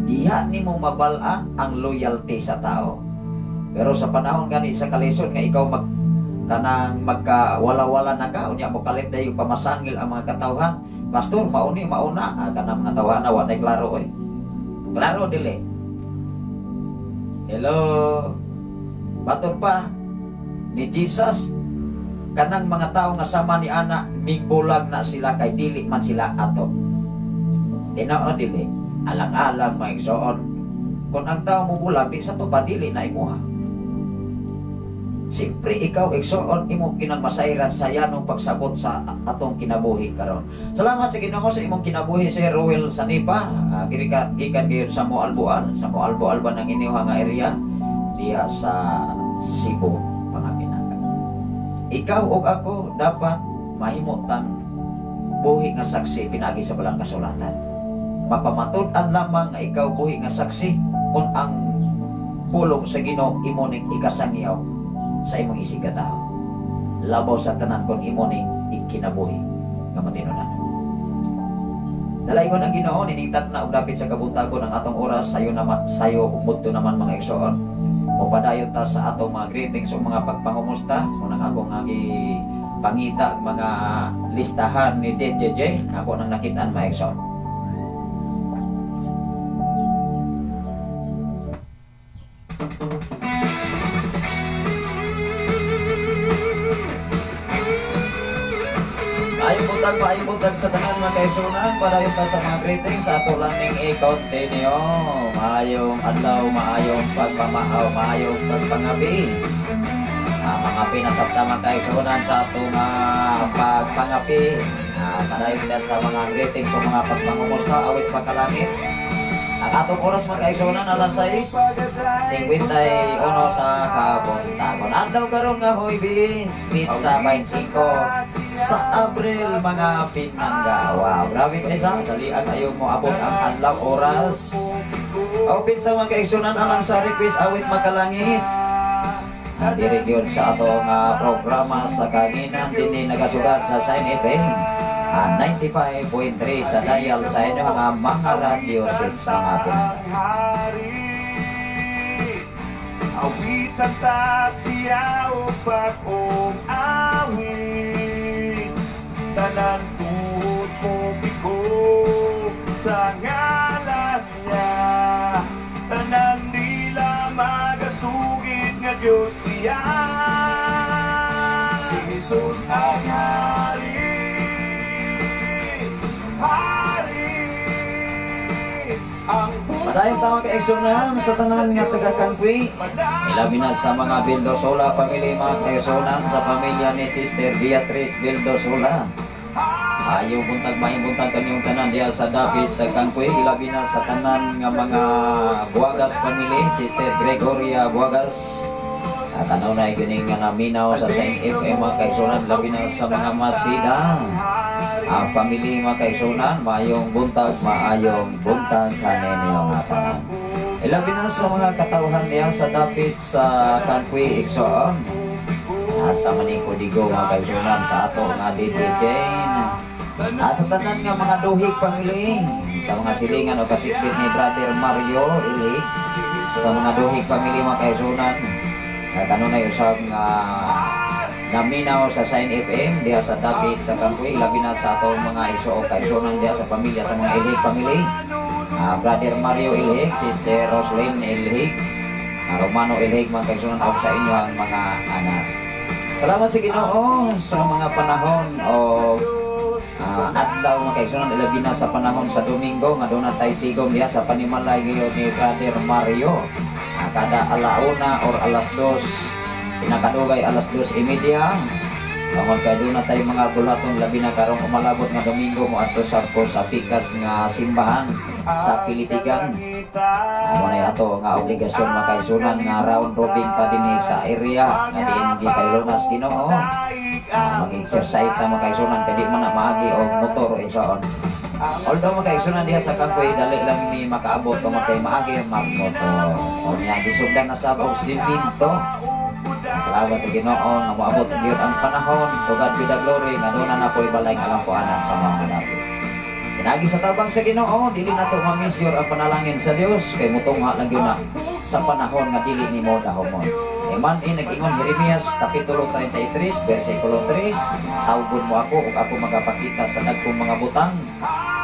Diha nimo mabal-an ang loyalty sa tao. Pero sa panahon gani sa kalisod nga ikaw kanang magkawala-wala na ka, unya mo kalit dayo pamasangil ang mga katawhan. Pastor, mauni mauna, kanang mga tawhan na wa nay klaro oy. Klaro dili. Hello. Bator pa ni Jesus kanang mga tao nga sama ni ana migbulag na sila kay dili man sila ato. Tinao dili, alang-alang mga igsoon. Kung ang tao mo bulag di sa to pa dili na imuha. Siyempre ikaw igsoon imo kinang masayran sa yanong pagsabot sa atong kinabuhi karon. Salamat sa Ginoo sa imong kinabuhi si Roel Sanipa, gikan gyud sa Moalboal, sa Moalboal ba nang inyuha nga area diha sa Cebu, mga pinaka. Ikaw ug ako dapat mahimo tang buhi nga saksi pinaagi sa balang kasulatan. Mapamatud-an lamang nga ikaw buhi nga saksi kung ang pulong sa Ginoo imo ning ikasangyaw sa imong isig katao. Labaw sa tanan kung imo ning ikinabuhi nga matinunan. Dalaygon ang Ginoo niningtat na og dapit sa kabuntagon ang atong oras sayo naman sayo mudto naman mga igsoon. Mopadayon ta sa atong mga greetings o mga pagpangumusta. Unang ako nga gipangita mga listahan ni DJJ, ako nang nakitaan mga igsoon. Maayong buntag sa tanan mga kaisunan, padayon ta sa mga greetings sa ato lang ning i-continue. Maayong adlaw, maayong pagpamaaw, maayong pagpangabi. Mga pinasabta mga kaisunan sa atong pagpangapi. Padayon ta sa mga greetings o mga pagpangumusta, awit pagkalangit. Ang atong oras mga kaisunan, alas 6:51 sa kabuntagon. Adlaw karon nga Huwebes, pizza 25 sa Abril mga pinangga. Wow, grabe kaysa, dalian ayo mo abot ang adlaw oras. Open ta mga kaigsunan alang sa request awit makalangit. Diri gyud sa atong programa sa kanginan dinhi nagasugad sa Shine FM 95.3 sa dial sa inyo mga radio sets mga pinangga. Awitan ta siya o bagong awit, tanan tuhod mo biko sa ngalan niya, tanan nila magasugid nga Diyos siya. Si Jesus ang hari, hari. Padayon tawag kay Exonan sa tanan nga taga-Kangkwi. Ilabi na sa mga Vildosola family mga kaigsunan, sa pamilya ni Sister Beatrice Vildosola. Ayong buntag, maayong buntag kanyong tanan diha sa dapit sa Kangkwi. Ilabi na sa tanan nga mga Buagas family, Sister Gregoria Buagas. At ano na gining nga naminaw sa Shine FM mga kaigsunan, labi na sa mga Masida family mga kaigsunan, maayong buntag kaninyo nga tanan. Ilabi na sa mga katawhan niya sa dapit sa Kangkwi igsoon. Sa maning kodigo mga kaigsunan sa ato nga DJ Jane. Sa tanan nga mga duhig family, sa mga silingan o kasikbit ni Brother Mario Ilhig, sa mga duhig family mga kaigsunan, kanunay usab nga naminaw sa Shine FM diha sa dapit sa Kangkwi, labi na sa atong mga igsoon kaigsunan diha sa pamilya sa mga Ilhig family. Brother Mario Ilhig, Sister Roslyn Ilhig, Romano Ilhig mga kaigsunan, og sa inyo ang mga anak. Salamat sa Ginoo sa mga panahon o adlaw mga kaigsunan, ilabi na sa panahon sa Domingo nga doon na tayo tigom diha sa panimalay ngayon ni Brother Mario. Kada alauna or alas 2, pinakadugay alas 2:30. Tungod kay doon na tayo mga bulaton, labi na karong umalabot nga Domingo mo adto sa ko sa pikas nga simbahan sa Pilitigan. Mo na ato nga obligasyon mga kaigsunan nga round robin pa dinhi sa area nga diin gipailunas Ginoo. Mag-exercise ta mga kaigsunan kay di man na maagi og motor igsoon. Although mga kaigsunan diha sa Kangkwi dali lang ni makaabot tungod kay maagi ang magmotor. O niya gisugdan na sab og siminto. Salamat sa Ginoo nga moabot gyud ang panahon. To God be the glory nga doon na napoy balay alang kuanan sa mga hanapin. Nagi sa tabang sa Ginoo, dili nato ma-measure ang panalangin sa Dios kay mutungha lang gyud na sa panahon nga dili nimo dahomon. Eman in nag-ingon Jeremias kapitulo 33 versikulo 3, tawgon mo ako ug ako magapakita sa dagkong mga butang.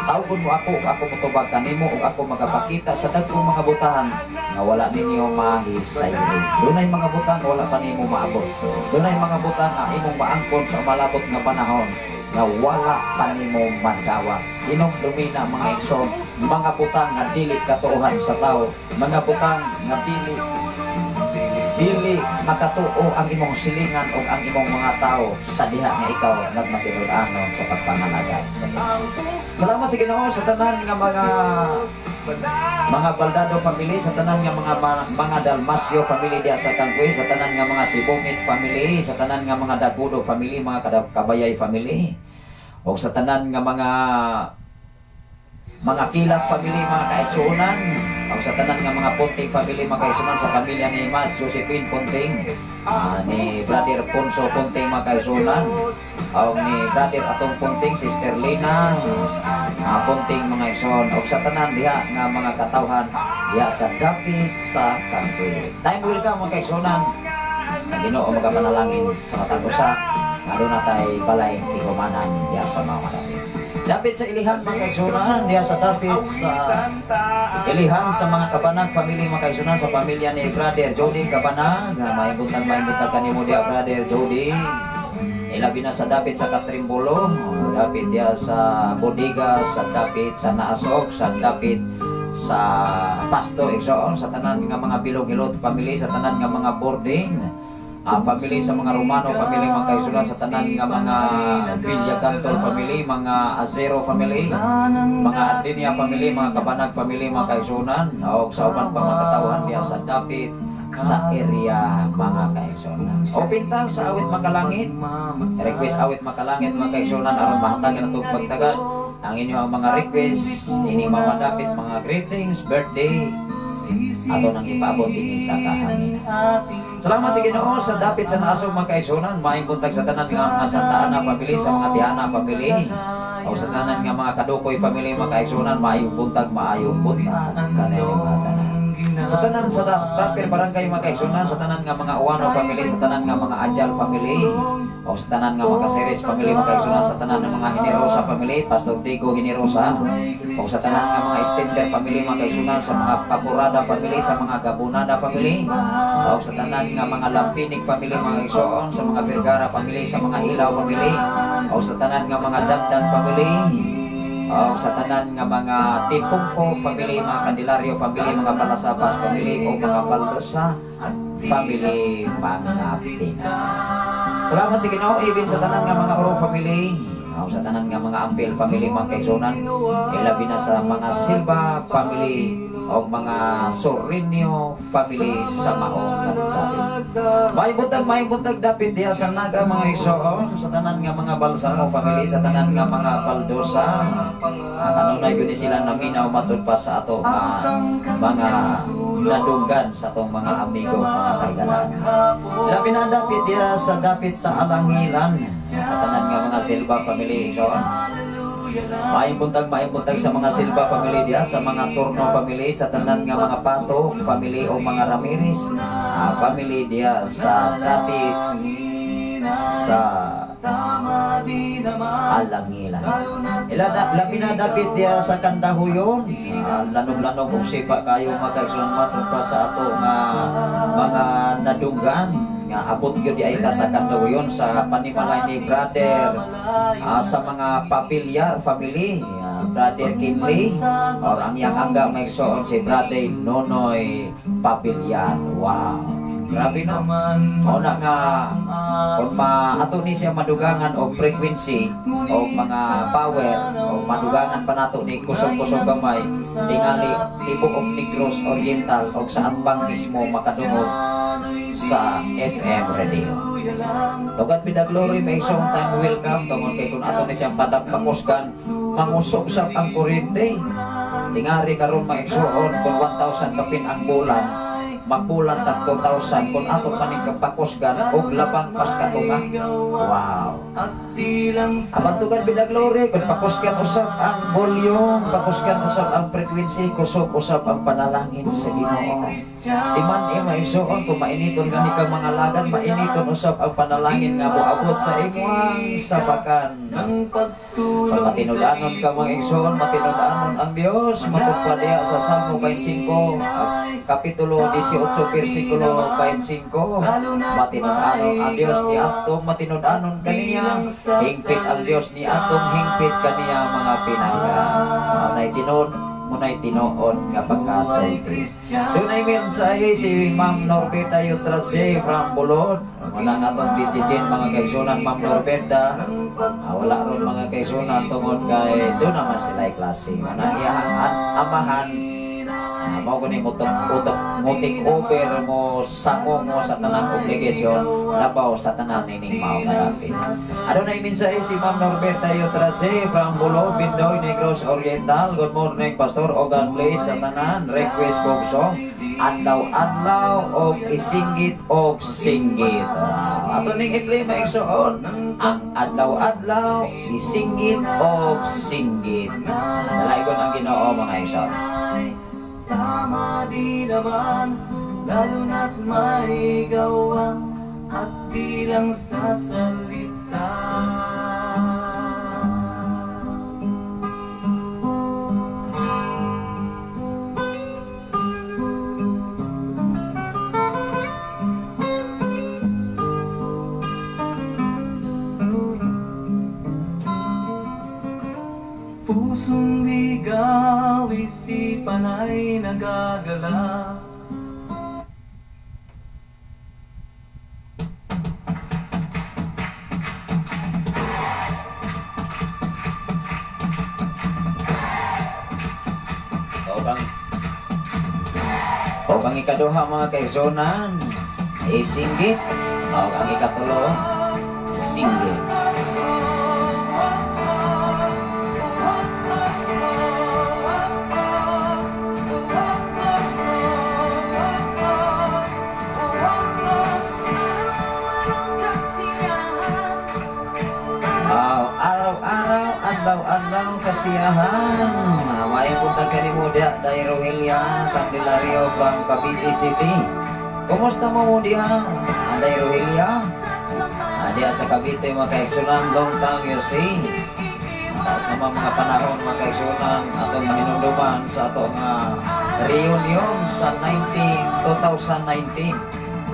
Tawgon mo ako ug ako motubag kanimo ug ako magapakita sa dagkong mga butang nga wala ninyo mahisayri. Dunay mga butang nga wala pa nimo maabot. Dunay mga butang nga imong maangkon sa malabot nga panahon nga wala pa nimo madawa. Hinumdumi na, mga igsoon, mga butang nga dili katuohan sa tao, mga butang nga dili dili makatuo ang imong silingan o ang imong mga tao sa diha nga ikaw nagmatinud-anon sa pagpangalagad sa Ginoo. Salamat sa Ginoo sa tanan nga mga Baldado family, sa tanan nga mga Dalmasio family diha sa Kangkoy, sa tanan nga mga Sibumit family, sa tanan nga mga Dagudo family, mga Kabayay family, o sa tanan nga mga Kilat family, mga kaigsuonan, o sa tanan nga mga Ponting family, mga kaigsuonan, sa pamilya ni Matt Josephine Ponting, ni Brother Ponso Ponting, mga kaigsuonan, o ni Brother Atong Ponting, Sister Lena Ponting, mga igsoon, o sa tanan diha nga mga katawhan diha sa dapit sa Kangkoy. Time will come, mga kaigsuonan, ang Ginoo magapanalangin sa matag usa nga doon na tay balay tigumanan diha sa mga dapit. Dapit sa Ilihan, mga kaigsuonan, diha sa dapit sa Ilihan sa mga Kabanag family, mga kaigsuonan, sa pamilya ni Brother Jody Kabanag. Maayong buntag kanimo diha, Brother Jody. Ilabi na sa dapit sa Katrimbolo, dapit diha sa Bodega, sa dapit sa Naasok, sa dapit sa Pasto, igsoon, sa tanan nga mga Bilog-Hilot family, sa tanan nga mga Bordin family, sa mga Romano family, mga kaigsuonan, sa tanan nga mga Villacantol family, mga Azero family, mga Ardinia family, mga Kabanag family, mga kaigsuonan, o sa uban pa mga katawhan diha sa dapit sa area, mga kaigsuonan. Open ta sa Awit Makalangit. Request Awit Makalangit, mga kaigsuonan, aron mahatagan natong pagtagad ang inyong mga request ini mamadapit, mga greetings, birthday, ato nang ipaabot ini sa kahanginan. Salamat sa Ginoo sa dapit sa Naasog, mga kaigsuonan. Maayong buntag sa tanan nga mga Santa Ana family, sa mga Tihana family, o sa tanan nga mga Kadukoy family, mga kaigsuonan, maayong buntag kanila mga tanan. Sa tanan sa Rapir Barangay, mga kaigsuonan, sa tanan nga mga Uwano family, sa tanan nga mga Ajal family, o sa tanan nga mga Ceres family, mga kaigsuonan, sa tanan nga mga Hinerosa family, Pastor Digo Hinerosa, o sa tanan nga mga Stender family, mga kaigsuonan, sa mga Papurada family, sa mga Gabunada family, o sa tanan nga mga Lampinig family, mga igsoon, sa mga Vergara family, sa mga Ilaw family, o sa tanan nga mga Dandan family, o sa tanan nga mga Tipungko family, mga Candelario family, mga Palasabas family, o mga Baldosa family, mga Pina. Salamat sa Ginoo even sa tanan nga mga Oro family, o sa tanan nga mga Ampel family, mga kaigsuonan, ilabi na sa mga Silva family o mga Sorinio family sa maong dapit. Maayong buntag dapit diha sa Naga, mga igsoon, sa tanan nga mga Balsamo family, sa tanan nga mga Baldosa. Kanunay gyud ni sila naminaw matud pa sa ato mga nadunggan sa atong mga amigo, mga kaigalaan. Labi na dapit diha sa dapit sa Alangilan, sa tanan nga mga Silva family, igsoon. Maayong buntag sa mga Silva family diha, sa mga Turno family, sa tanan nga mga Pato family o mga Ramirez family diha sa dapit sa Alangilan. Labi na dapit diha sa Kandahuyon, lanog-lanog og sipa kayo, mga kaigsuonan, matud pa sa ato nga mga nadunggan nga abot gyud di ay ta sa Kandahuyon sa panimalay ni brother sa mga Papilyar family, Brother Kinley or ang iyang angga, may igsoon, si Brother Nonoy Papilyar. Wow. Grabe, no? Mao na nga kung ma ato ni siya madugangan og frequency o mga power o madugangan pa nato ni kusog-kusog gamay, tingali tibuok Negros Oriental o sa Atbang mismo makadungog sa FM radio. To God be the glory, may igsoon, time will come tungod kay kung ato ni siyang padagpakusgan, mangusog sab ang kuryente. Tingari karon, mga igsoon, kung 1,000 kapin ang bulan, magbulan tag 2,000 kung ato pa ning kapakusgan og labang pas katunga. Wow. Apan to God be the glory, kung pakusgan usab ang volume, pakusgan usab ang frequency, kusog usab ang panalangin sa Ginoo. Iman ima igsuon, kung mainiton gani ka mga lagan, mainiton usab ang panalangin nga moabot sa imong sabakan. Pag matinud-anon ka mga igsuon, matinud-anon ang Dios, matugpa diha sa Salmo 25, Kapitulo 18, versikulo 25, matinud-anon ang Dios ni atong matinud-anon kaniya, hingpit ang Dios ni atong hingpit kaniya mga pinangga. Munay tinuod, munay tinuod nga pagkasulti. Dunay mensahe si Ma'am Norberta Yutratse from Bulod. Wala nga atong DJ mga kaigsunan, Ma'am Norberta. Wala ron mga kaigsunan tungod kay doon naman sila klase. Manang iyahang amahan, mao gani mo utok mo take over mo sango mo sa tanang obligasyon labaw sa tanan nining mao nga dapit. Adunay mensahe si Ma'am Norberta Yutratse from Bulod, Bindoy, Negros Oriental. Good morning, Pastor. O God bless sa tanan. Request kog song Adlaw-adlaw og isinggit og singgit. Ato ning i-play maigsoon ang adlaw-adlaw isinggit og singgit. Dalaygon ang Ginoo mga igsoon. Tama di naman, lalo na't may gawa at di lang sa salita. Pusong ligaw, isipan ay nagagala. Og ang ikaduha mga kaigsunan, isinggit. Og ang ikatulo, singgit. Araw-araw, adlaw-adlaw, kasiyahan. Maayong buntag kanimo diha, Day Rogelia Candelario from Cavite City. Kumusta mo diha, Day Rogelia? Diha sa Cavite mga kaigsunan, long time you see. Taas naman mga panahon mga kaigsunan, atong mahinumduman sa atong reunion sa 2019.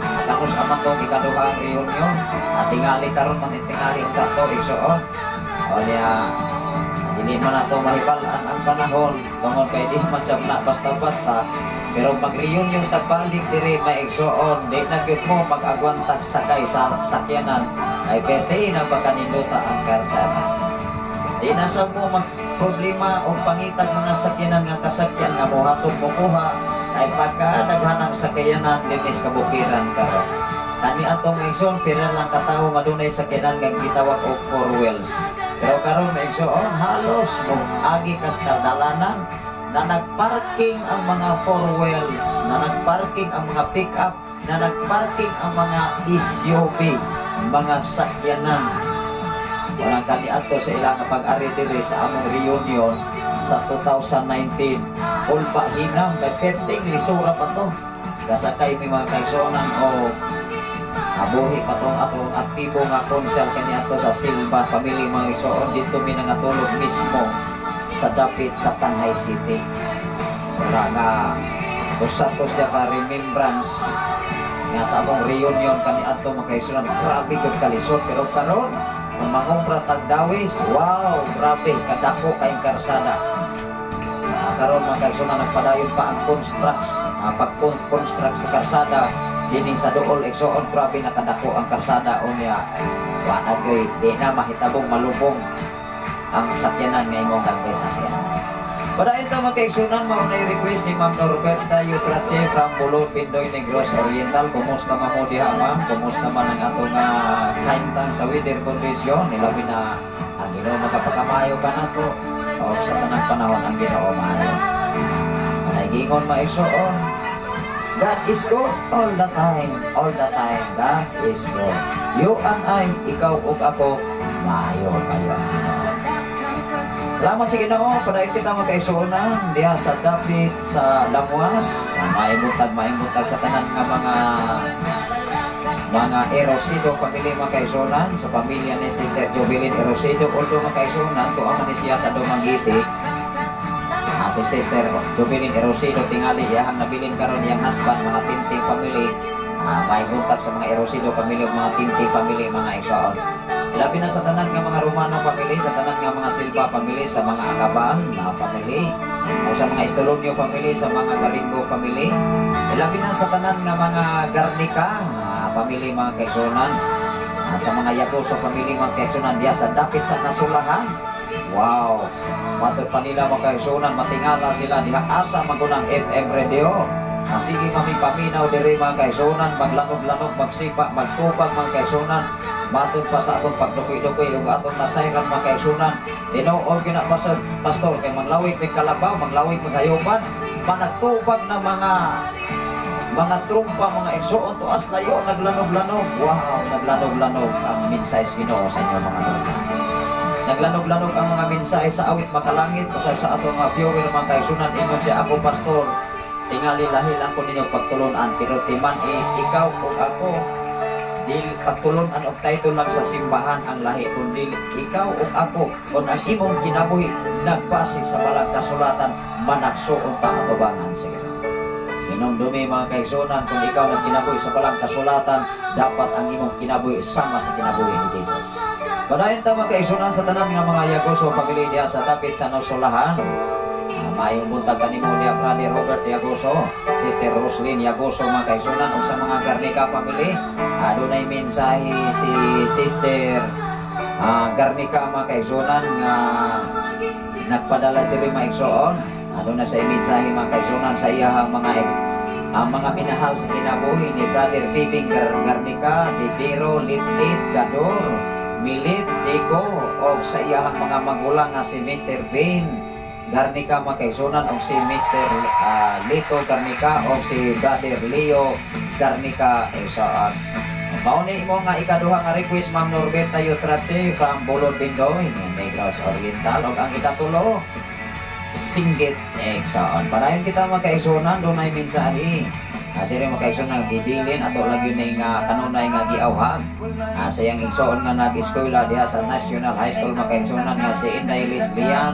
Tapos aman tong ikaduhang reunion. At tingali karon man, tingali unta to igsoon. O niya, dili man ato mahibal-an ang panahon tungod kay di man siya na basta-basta. Pero pag-reunion tagbalik diri maigsoon, di na gyud mo mag-agwantag sakay sa sakyanan ay pwede na ba kaninduta ang karsada. Di na sa mo magproblema o pangitag mga sakyanan nga kasakyan nga mohatod mo kuha ay pagka daghanang sakyanan linis kabukiran karon. Kani atong igsoon pira lang katawo nga dunay sakyanan nga gitawag og four wheels. Pero karon igsoon halos mo agi kas kadalanan na nagparking ang mga four wheels, na nagparking ang mga pick-up, na nagparking ang mga SUV, mga sakyanan. Walang kaniadto sa ilang pag-ari diri sa among reunion sa 2019. Ulpa hinam kay perting lisura pa to. Kasakay mi mga kaigsuonan o abuhi pa tong atong aktibo nga konsel kaniadto sa Silva family mga igsoon. Dito mi nangatulog mismo sa dapit sa Tanjay City. Wala nga usa to siya ka remembrance nga sa among reunion kaniadto mga kaigsuonan. Grabe gud kalisod, pero karon kung mangumpra tag dawis, wow, grabe kadako kay karsada. Karon mga kaigsuonan nagpadayon pa ang pag-construct sa karsada dinhi sa Dool igsoon. Grabe nakadako ang karsada unya wa na gyud, di na mahitabong malubong ang sakyanan nga imong kagay sakyan. Padayon ta mga kaigsuonan, mao na request ni Ma'am Norberta Yutratse from Bulod, Bindoy, Negros Oriental. Kumusta man mo diha ma'am? Kumusta man ang atong kahimtang sa weather condition? Ilabi na ang Ginoo makapakamayo kanato o sa tanang panahon ang Ginoo maayo. Gingon maigsoon, God is good all the time, all the time. God is good. You and I, ikaw ug ako, Maayo kayo ang Ginoo. Salamat sa Ginoo, padayon kita mga kaigsuonan diha sa dapit sa Lamuas. Maayong buntag sa tanan nga mga Erosido family, mga kaigsuonan, sa pamilya ni Sister Jubilin Erosido. Although, mga kaigsuonan, tuwa man ni siya sa Dumaguete. Si Sister Jubilin Erosido, tingali iyahang nabilin karon iyang husband, mga Tinting family. Maayong buntag sa mga Erosido family ug mga Tinting family, mga igsoon. Ilabi na sa tanan nga mga Romano family, sa tanan nga mga Silva family, sa mga Akaban na family, o sa mga Estolonio family, sa mga Garimbo family. Ilabi na sa tanan nga mga Garnica family, mga kaigsuonan. Sa mga Yagoso family, mga kaigsuonan, diya sa dapit sa Nasulahan. Wow! Matod pa nila, mga kaigsuonan, matingala sila diha asa magunang FM radio. Sige mami paminaw diri, mga kaigsuonan, maglanog-lanog, magsipa, magtubag, mga kaigsuonan. Matod pa sa atong pagdukoy-dukoy ug atong nasayran, mga kaigsuonan. Tinuod gyud na, pastor, pastor, kay manglawig mig kalabaw, manglawig mig hayupan, managtubag na mga trumpa, mga igsoon, tuas layo, naglanog-lanog. Wow, naglanog-lanog ang mensahe sa Ginoo sa inyo mga lolo. Naglanog-lanog ang mga mensahe sa awit makalangit usa sa atong mga viewer, mga kaigsuonan, ingon siya, "Ako, pastor, tingali lahi lang ko ninyo pagtulunan," pero timan eh, ikaw ug ako dili pagtulunan og title lang sa simbahan ang lahi, kundi ikaw ug ako, kung ang imong kinabuhi nagbase sa balang kasulatan, managsuon ka atubangan sa Ginoo. Hinumdumi, mga kaigsuonan, kung ikaw nagkinabuhi sa balang kasulatan, dapat ang imong kinabuhi sama sa kinabuhi ni Jesus. Padayon ta, mga kaigsuonan, sa tanan nga mga Yagoso family diha sa dapit sa Nosolahan. Maayong buntag kanimo diha, Brother Robert Yagoso, Sister Roslyn Yagoso, mga kaigsuonan, ug sa mga Garnica family. Adunay mensahe si Sister Garnica, mga kaigsuonan, nga nagpadala diri, mga igsoon. Aduna sa mensahe, mga kaigsuonan, sa iyahang mga ang mga minahal sa kinabuhi ni Brother Bibing Garnica, Didero, Litlit, Gador, Milit, Dico, o sa iyahang mga magulang nga si Mr. Ben Garnica, mga kaigsuonan, o si Mr. Lito Garnica o si Brother Leo Garnica igsoon. Mao ni imo nga ikaduha nga request, Ma'am Norberta Yutratse from Bolod Bindoy, Negros Oriental, ug ang ikatulo, Singgit igsoon. Padayon kita, mga kaigsuonan, dunay mensahe. Diri, mga kaigsuonan, gibilin ato lagi ni nga kanunay nga giawhag. Sa iyang igsoon nga nag-eskwela diha sa National High School, mga kaigsuonan, nga si Inday Leslian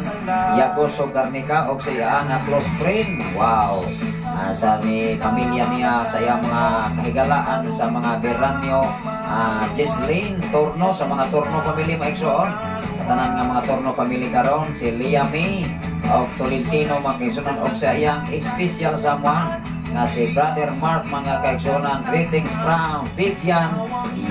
Yagoso Garnica og sa iya nga close friend. Wow. Sa ni pamilya niya, sa iyang mga kahigalaan, sa mga Geranio, Jesslyn Torno, sa mga Torno family, mga igsoon. Sa tanan nga mga Torno family karon, si Lia May og Tolentino, mga kaigsuonan, og sa iyang special someone nga si Brother Mark, mga kaigsuonan. Greetings from Vivian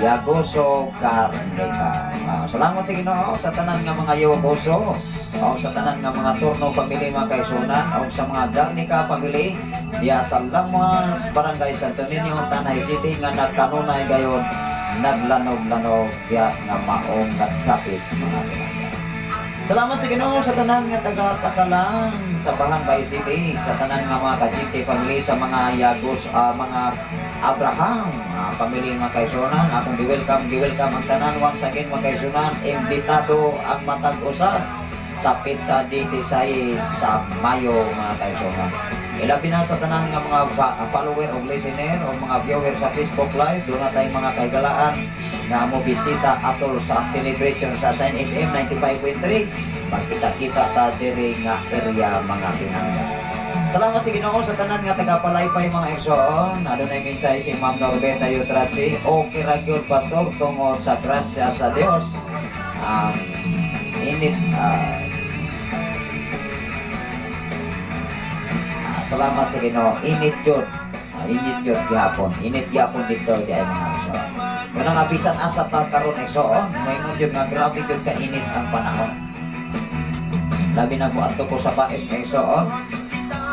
Yagoso Garnica. Salamat sa Ginoo sa tanan nga mga Yagoso o sa tanan nga mga Torno family, mga kaigsuonan, o sa mga Garnica family diya sa Lamas, Barangay Santo Niño, Tanay City, nga nagkanunay gayon naglanog-lanog diya nga maong nagkapit, mga pinangga. Salamat sa Ginoo sa tanan nga taga-Takalang sa Barangay City, sa tanan nga mga ka-GT family, sa mga Yagos, mga Abraham family, mga kaigsuonan. Akong gi-welcome ang tanan once again, mga kaigsuonan. Imbitado ang matag usa sa petsa 16 sa Mayo, mga kaigsuonan. Ilabi na sa tanan nga mga follower o listener o mga viewer sa Facebook Live, duna tayong mga kahigalaan nga mo bisita atol sa celebration sa Shine FM 95.3. Magkita-kita ta diri nga area, mga pinangga. Salamat sa Ginoo sa tanan nga taga-Palaypay, mga igsoon. Adunay mensahe si Ma'am Norberta Yutrasi. Okay ra gyud, pastor, tungod sa grasya sa Dios. Init salamat sa Ginoo. Init jud. Init jud gihapon. Init gihapon dito di ay, mga igsoon. Kanang nga bisan asa ta karon, igsoon, moingon jud nga grabe jud ka init ang panahon. Labi na ko adto ko sa Baes, mga igsoon.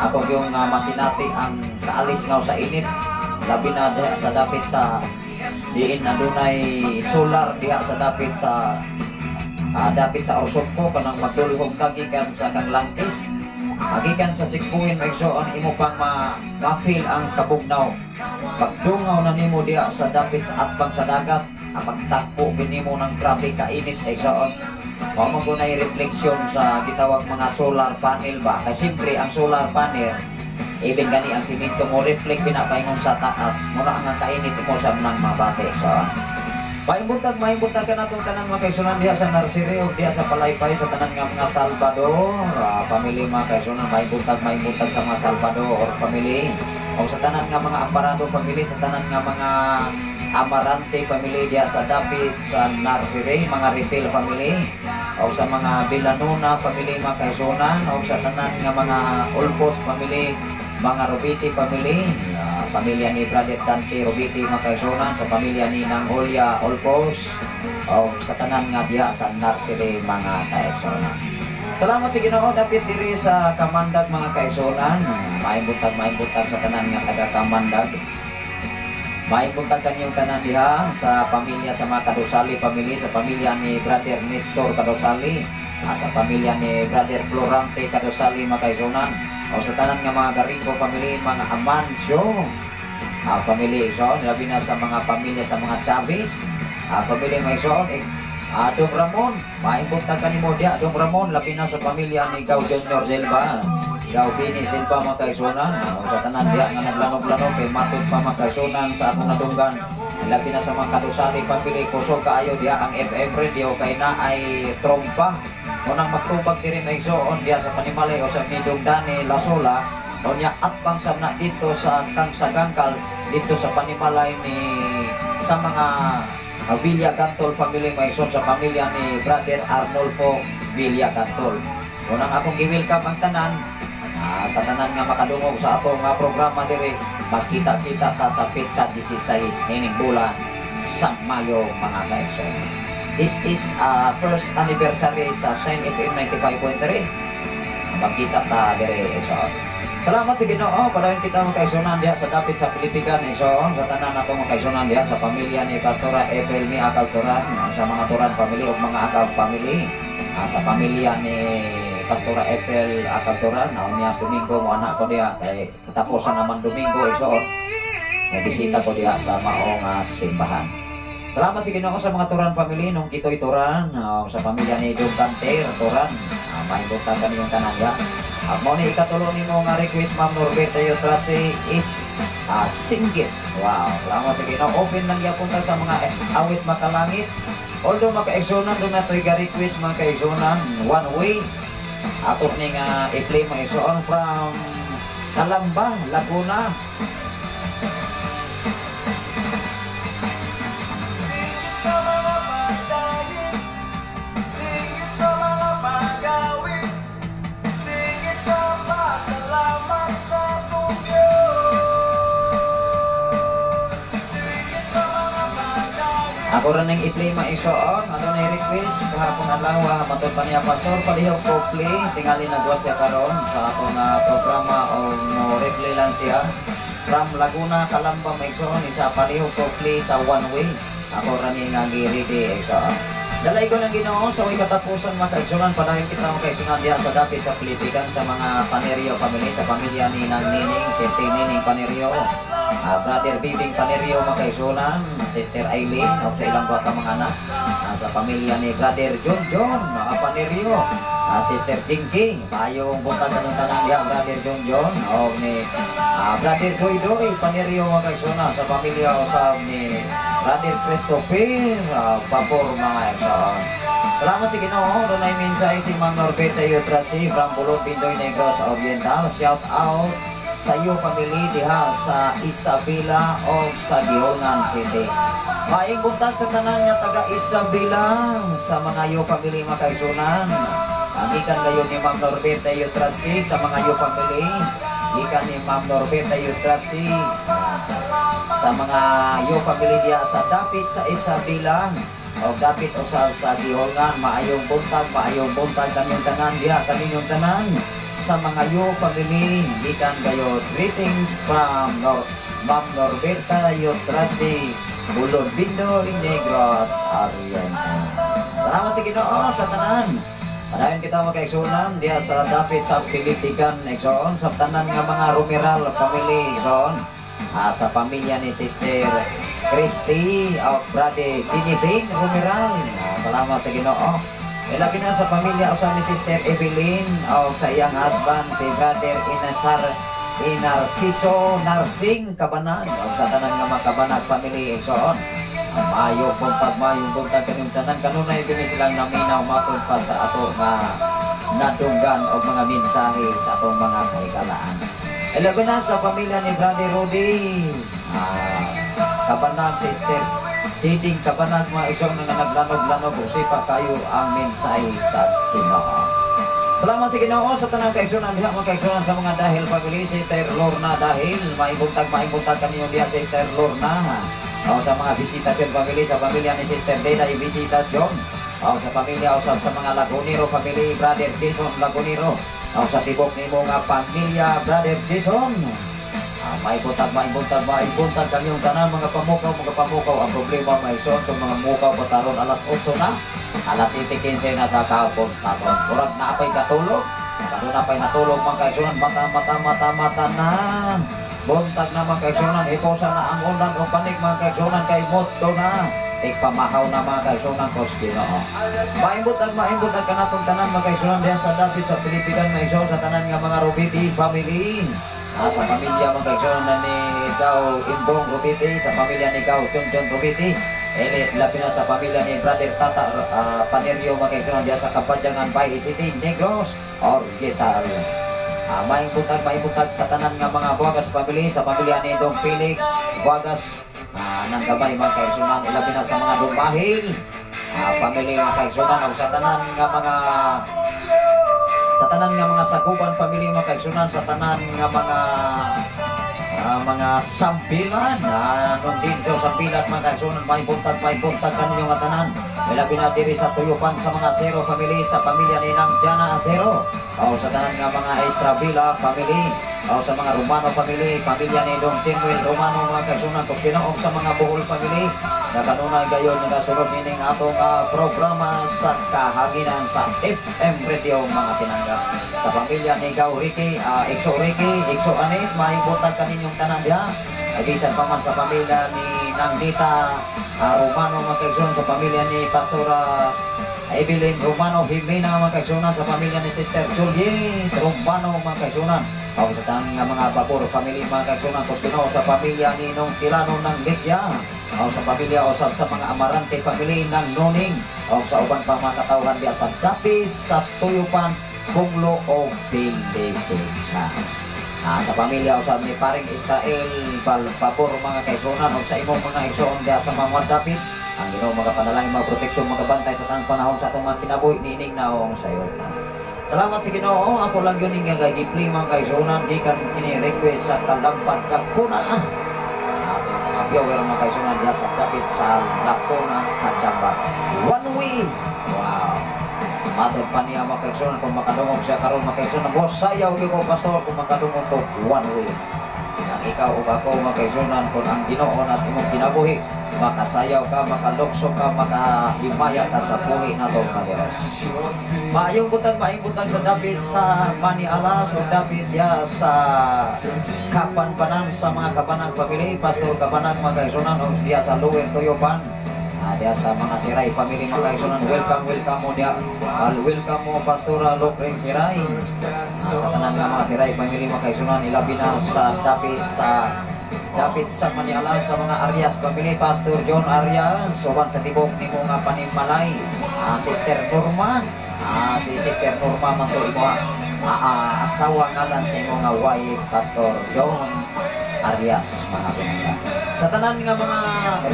Ako yung masinati ang kaalis nga sa init. Labi na diha sa dapit sa diin adunay solar diha sa dapit sa Orsopco, kanang magdulhog ka gikan sa kang Langkis. Magikan sa Sikbuin, mga imo pang ma-feel ang kabugnaw. Pagdungaw na nimo diha sa dapit sa atbang sa dagat, Pagtakpo gini mo ng grabe kainit, igsoon. Mao man ko na refleksyon sa gitawag mga solar panel ba. Kay siyempre ang solar panel, even gani ang simento mo reflect pinapaingon sa taas. Muna ang kainit mo sa nang mabate. So, maayong buntag kanatong tanan mga kaigsunan diha sa nursery o diha sa Palaypay, sa tanan nga mga Salvador family mga kaigsunan, maayong buntag sa mga Salvador or family. O sa tanan nga mga Amparado family, sa tanan nga mga Amarante family diha sa dapit sa nursery, mga Refill family, o sa mga Villanuna family mga kaigsunan, o sa tanan nga mga Ulpos family, mga Robiti family, pamilya ni Brother Dante Robiti mga kaigsunan, sa pamilya ni Nang Julia Olpos, o sa tanan nga diha sa nursery mga kaigsunan. Salamat sa Ginoo dapit diri sa Kamandag mga kaigsunan. Maayong buntag sa tanan nga taga Kamandag. Maayong buntag kanyong tanan diha sa pamilya sa mga Kadosali family, sa pamilya ni Brother Nestor Kadosali, sa pamilya ni Brother Florante Kadosali mga kaigsunan, o sa tanan nga mga Garingo family, mga Amancio family igsoon, labi na sa mga pamilya sa mga Chavez family mga igsoon. Dong Ramon, maayong buntag kanimo diha Dong Ramon, labi na sa pamilya ni Gaw Junior Silva, Gaw Bini Silva mga kaigsunan, o sa tanan diha nga naglanog-lanog kay matud pa mga kaigsunan sa akong nadunggan, labi na sa mga Kadosali family, kusog kaayo diha ang FM radio kay na ay trompa. Unang magtubag diri mga igsoon diha sa Panimalay o sa Nidong Dani Lasola, unya atbang sa na dito sa Kangsagangkal dito sa Panimalay ni sa mga Villa Gantol family mga igsoon, sa pamilya ni Brother Arnolfo Villa Gantol. Unang akong gi-welcome ang tanan sa tanan nga makadungog sa atong nga programa diri, magkita-kita ta sa petsa 16 nining bulan sa Mayo mga kaigsoon. This is first anniversary sa Shine FM 95.3. Magkita ta diri igsoon. Salamat sa Ginoo, padayon kita mga kaigsunan diha sa dapit sa Pilipigan igsoon, sa tanan nato mga kaigsunan diha sa pamilya ni Pastora Ethel Mi Akal Turan, sa mga Turan family ug mga Akal family, sa pamilya ni Pastora Ethel Akal Turan, niya Domingo mo anak ko diha kay katapusan naman Domingo igsoon. Nagbisita ko diha sa maong simbahan. Salamat sa Ginoo sa mga Turan family nung Kitoy Turan, sa pamilya ni Dong Canter Turan, maayong buntag kaniyong tanan diha. At mo ni ikatulo nimo nga request Ma'am Norberta Yotratsi is singgit. Wow, salamat sa Ginoo. Open lang gyapon ta sa mga awit makalangit. Although makaigsunan do na to'y ga-request mga kaigsunan one way. Ato ni nga i-play mga igsoon from Calamba, Laguna. Singit sa mga pagdayin, singit sa mga pagawin, singit sa pasalamat sa atong Diyos. Singit sa mga pagdayin. Ako rin ang i-play mga igsoon. Ano na request kahapon adlaw matod pa niya Pastor palihog ko play tingali nagwa siya karon sa atong programa o mo replay lang siya from Laguna Calamba mga igsoon, isa palihog ko play sa one way. Ako ra ni nga gi-ready igsoon. Dalay ko ng Ginoo sa way katapusan mga kaigsunan, padayon kita mga kaigsunan diha sa dapit sa Pilipigan sa mga Panerio family, sa pamilya ni Nang Nining, si Nining Panerio, Brother Bibing Panerio mga kaigsunan, Sister Eileen o sa ilang duha ka mga anak, sa pamilya ni Brother John John mga Panerio, Sister Jinky, maayong buntag kanong tanan diha Brother John John o ni Brother Doy Doy Panerio mga kaigsunan, sa pamilya usab ni Brother Christopher Babor mga igsoon. Salamat sa Ginoo, dunay mensahe si Ma'am Norberta Yotratsi from Bulod Bindoy Negros Oriental. Shout out sa iyo family diha sa Isabela o sa Gihonan City. Maayong buntag sa tanan nga taga Isabela, sa mga yo family mga kaigsunan. Gikan gayon ni Ma'am Norberta Yotratsi sa mga yo family. Gikan ni Ma'am Norberta Yotratsi sa mga yo family diha sa dapit sa Isabela o dapit usab sa Giholngan. Maayong buntag kanyong tanan diha, kaninyong tanan sa mga yo family. Gikan gayon greetings from Ma'am Norberta Yotratsi, Bulod Bindoy Negros Oriental. Salamat sa Ginoo sa tanan. Padayon kita mga kaigsunan diha sa dapit sa Pilipigan igsoon, sa tanan nga mga Romeral family igsoon. Sa pamilya ni Sister Christy o Brother Genevieve Romeral. Salamat sa Ginoo. Ilabi na sa pamilya usab ni Sister Evelyn o sa iyang husband si Brother Inasar Inarciso Narsing Kabanag o sa tanan nga mga Kabanag family, igsoon. Maayong buntag kanyong tanan. Kanunay kini silang naminaw matod pa sa ato nga nadunggan og mga mensahe sa atong mga kahigalaan. Ilabi na sa pamilya ni Brother Rudy Kabanag, Sister Diding Kabanag, mga igsoon nga naglanog-lanog, usipa kayo ang mensahe sa Ginoo. Salamat sa Ginoo sa tanang kaigsunan diha, mga kaigsunan, sa mga Dahil family, Sister Lorna Dahil, maibuntag kaninyo diha, Sister Lorna. O sa mga Visitasyon family, sa pamilya ni Sister Deda Visitasyon. O sa pamilya o sa mga Lagunero family, Brother Jason Lagunero. O sa tibok nimo nga pamilya, Brother Jason. May buntag, may buntag, may buntag kanyong tanan, mga pamukaw, mga pamukaw. Ang problema, may son, itong mga mukaw pataron alas 8 na, alas 7:15 na sa kahapon. Tapos, kurang na apay katulog. Kano na pa'y natulog, mga kaigsunan, mata, mata, mata, mata na. Buntag na, mga kaigsunan, hiposa na ang undan o panik, mga kaigsunan, kay motto na. Tigpamahaw na, mga kaigsunan, kos Ginoo. Maimbutag kanatong tanan, mga kaigsunan, diyan sa dapit sa Pilipinas, mga igsoon, sa tanan nga mga Robiti family. Sa pamilya, mga kaigsunan, na ni Gaw Imbong Robiti, sa pamilya ni Gaw Chonchon Robiti, ele labi na sa pamilya ni Brother Tata Panerio, mga kaigsunan, diyan sa Kapadyangan Bay City, Negros Oriental. Maibutag sa tanan nga mga Buagas family, sa pamilya ni Dong Felix Buagas, nang gabay, mga kaigsunan, ilabi na sa mga Dumahil family, mga kaigsunan, o sa tanan nga mga Saguban family, mga kaigsunan, sa tanan nga mga mga Sambilan, nung din sa Sambilan, mga kaigsunan, may buntag kaninyo nga tanan. Ilabi na diri sa Tuyupan sa mga Acero family, sa pamilya ni Nang Jana Acero, o sa tanan nga mga Estrabila family, o sa mga Romano family, pamilya ni Dong Timuel Romano, mga kaigsunan, kus Ginoo, sa mga Bohol family na kanunay gayon nagasunod nining atong programa sa kahanginan sa FM Radio, mga tinangga. Sa pamilya ni Gaw Ricky, Ikso Ricky, Ikso Anit, may buntag kaninyong tanan diha. Ay bisan pa man sa pamilya ni Nang Dita Romano, mga kaigsunan, sa pamilya ni Pastora Evelyn Romano Jimena, mga kaigsunan, sa pamilya ni Sister Juliet Romano, mga kaigsunan, o sa tanan nga mga Babor family, mga kaigsunan, kus Ginoo, sa pamilya ni Nong Tilano ng Litya, o sa pamilya o sa mga Amarante family ng Noning, o sa uban pa mga katawhan diha sa dapit sa Tuyupan, Bunglo o Pilipinas. Sa pamilya usab ni Paring Israel Balbabor, mga kaigsunan, o sa imong mga igsoon diha sa mga dapit, ang Ginoo magapanalangin, mga proteksyon, magabantay sa tanang panahon sa atong mga kinabuhi niining naong sayot. Salamat sa Ginoo. Ako lang yun nga gipli, mga kaigsunan, gikan kini request sa Kalamban Kakuna. Atong mga viewer, mga kaigsunan, diha sa dapit sa Lacuna Kadamba. One way. Wow. Matod pa niya, mga kaigsunan, kung makadungog siya karon, mga kaigsunan, boss, sayaw gyud ko, pastor, kung makadungog ko one way. Nang ikaw ug ako, mga kaigsunan, kung ang Ginoo na sa imong kinabuhi, makasayaw ka, makalukso ka, makahimaya ka sa buhi nato nga Dios. Maayong buntag sa dapit sa Manialas o dapit diha sa Kapanpanan sa mga Kabanag family, Pastor Kabanag, mga kaigsunan, o diha sa Lower Toyopan. Diha sa mga Siray family, mga kaigsunan, welcome, welcome mo diha. Welcome mo, Pastora Lokring Siray. Sa tanan nga mga Siray family, mga kaigsunan, ilabi na sa dapit sa Maniala sa mga Arias family, Pastor John Arias, uban sa tibok nimo nga panimalay, Sister Norma, si Sister Norma man to imo asawa ngalan sa imo nga wife, Pastor John Arias, mga pinangga. Sa tanan nga mga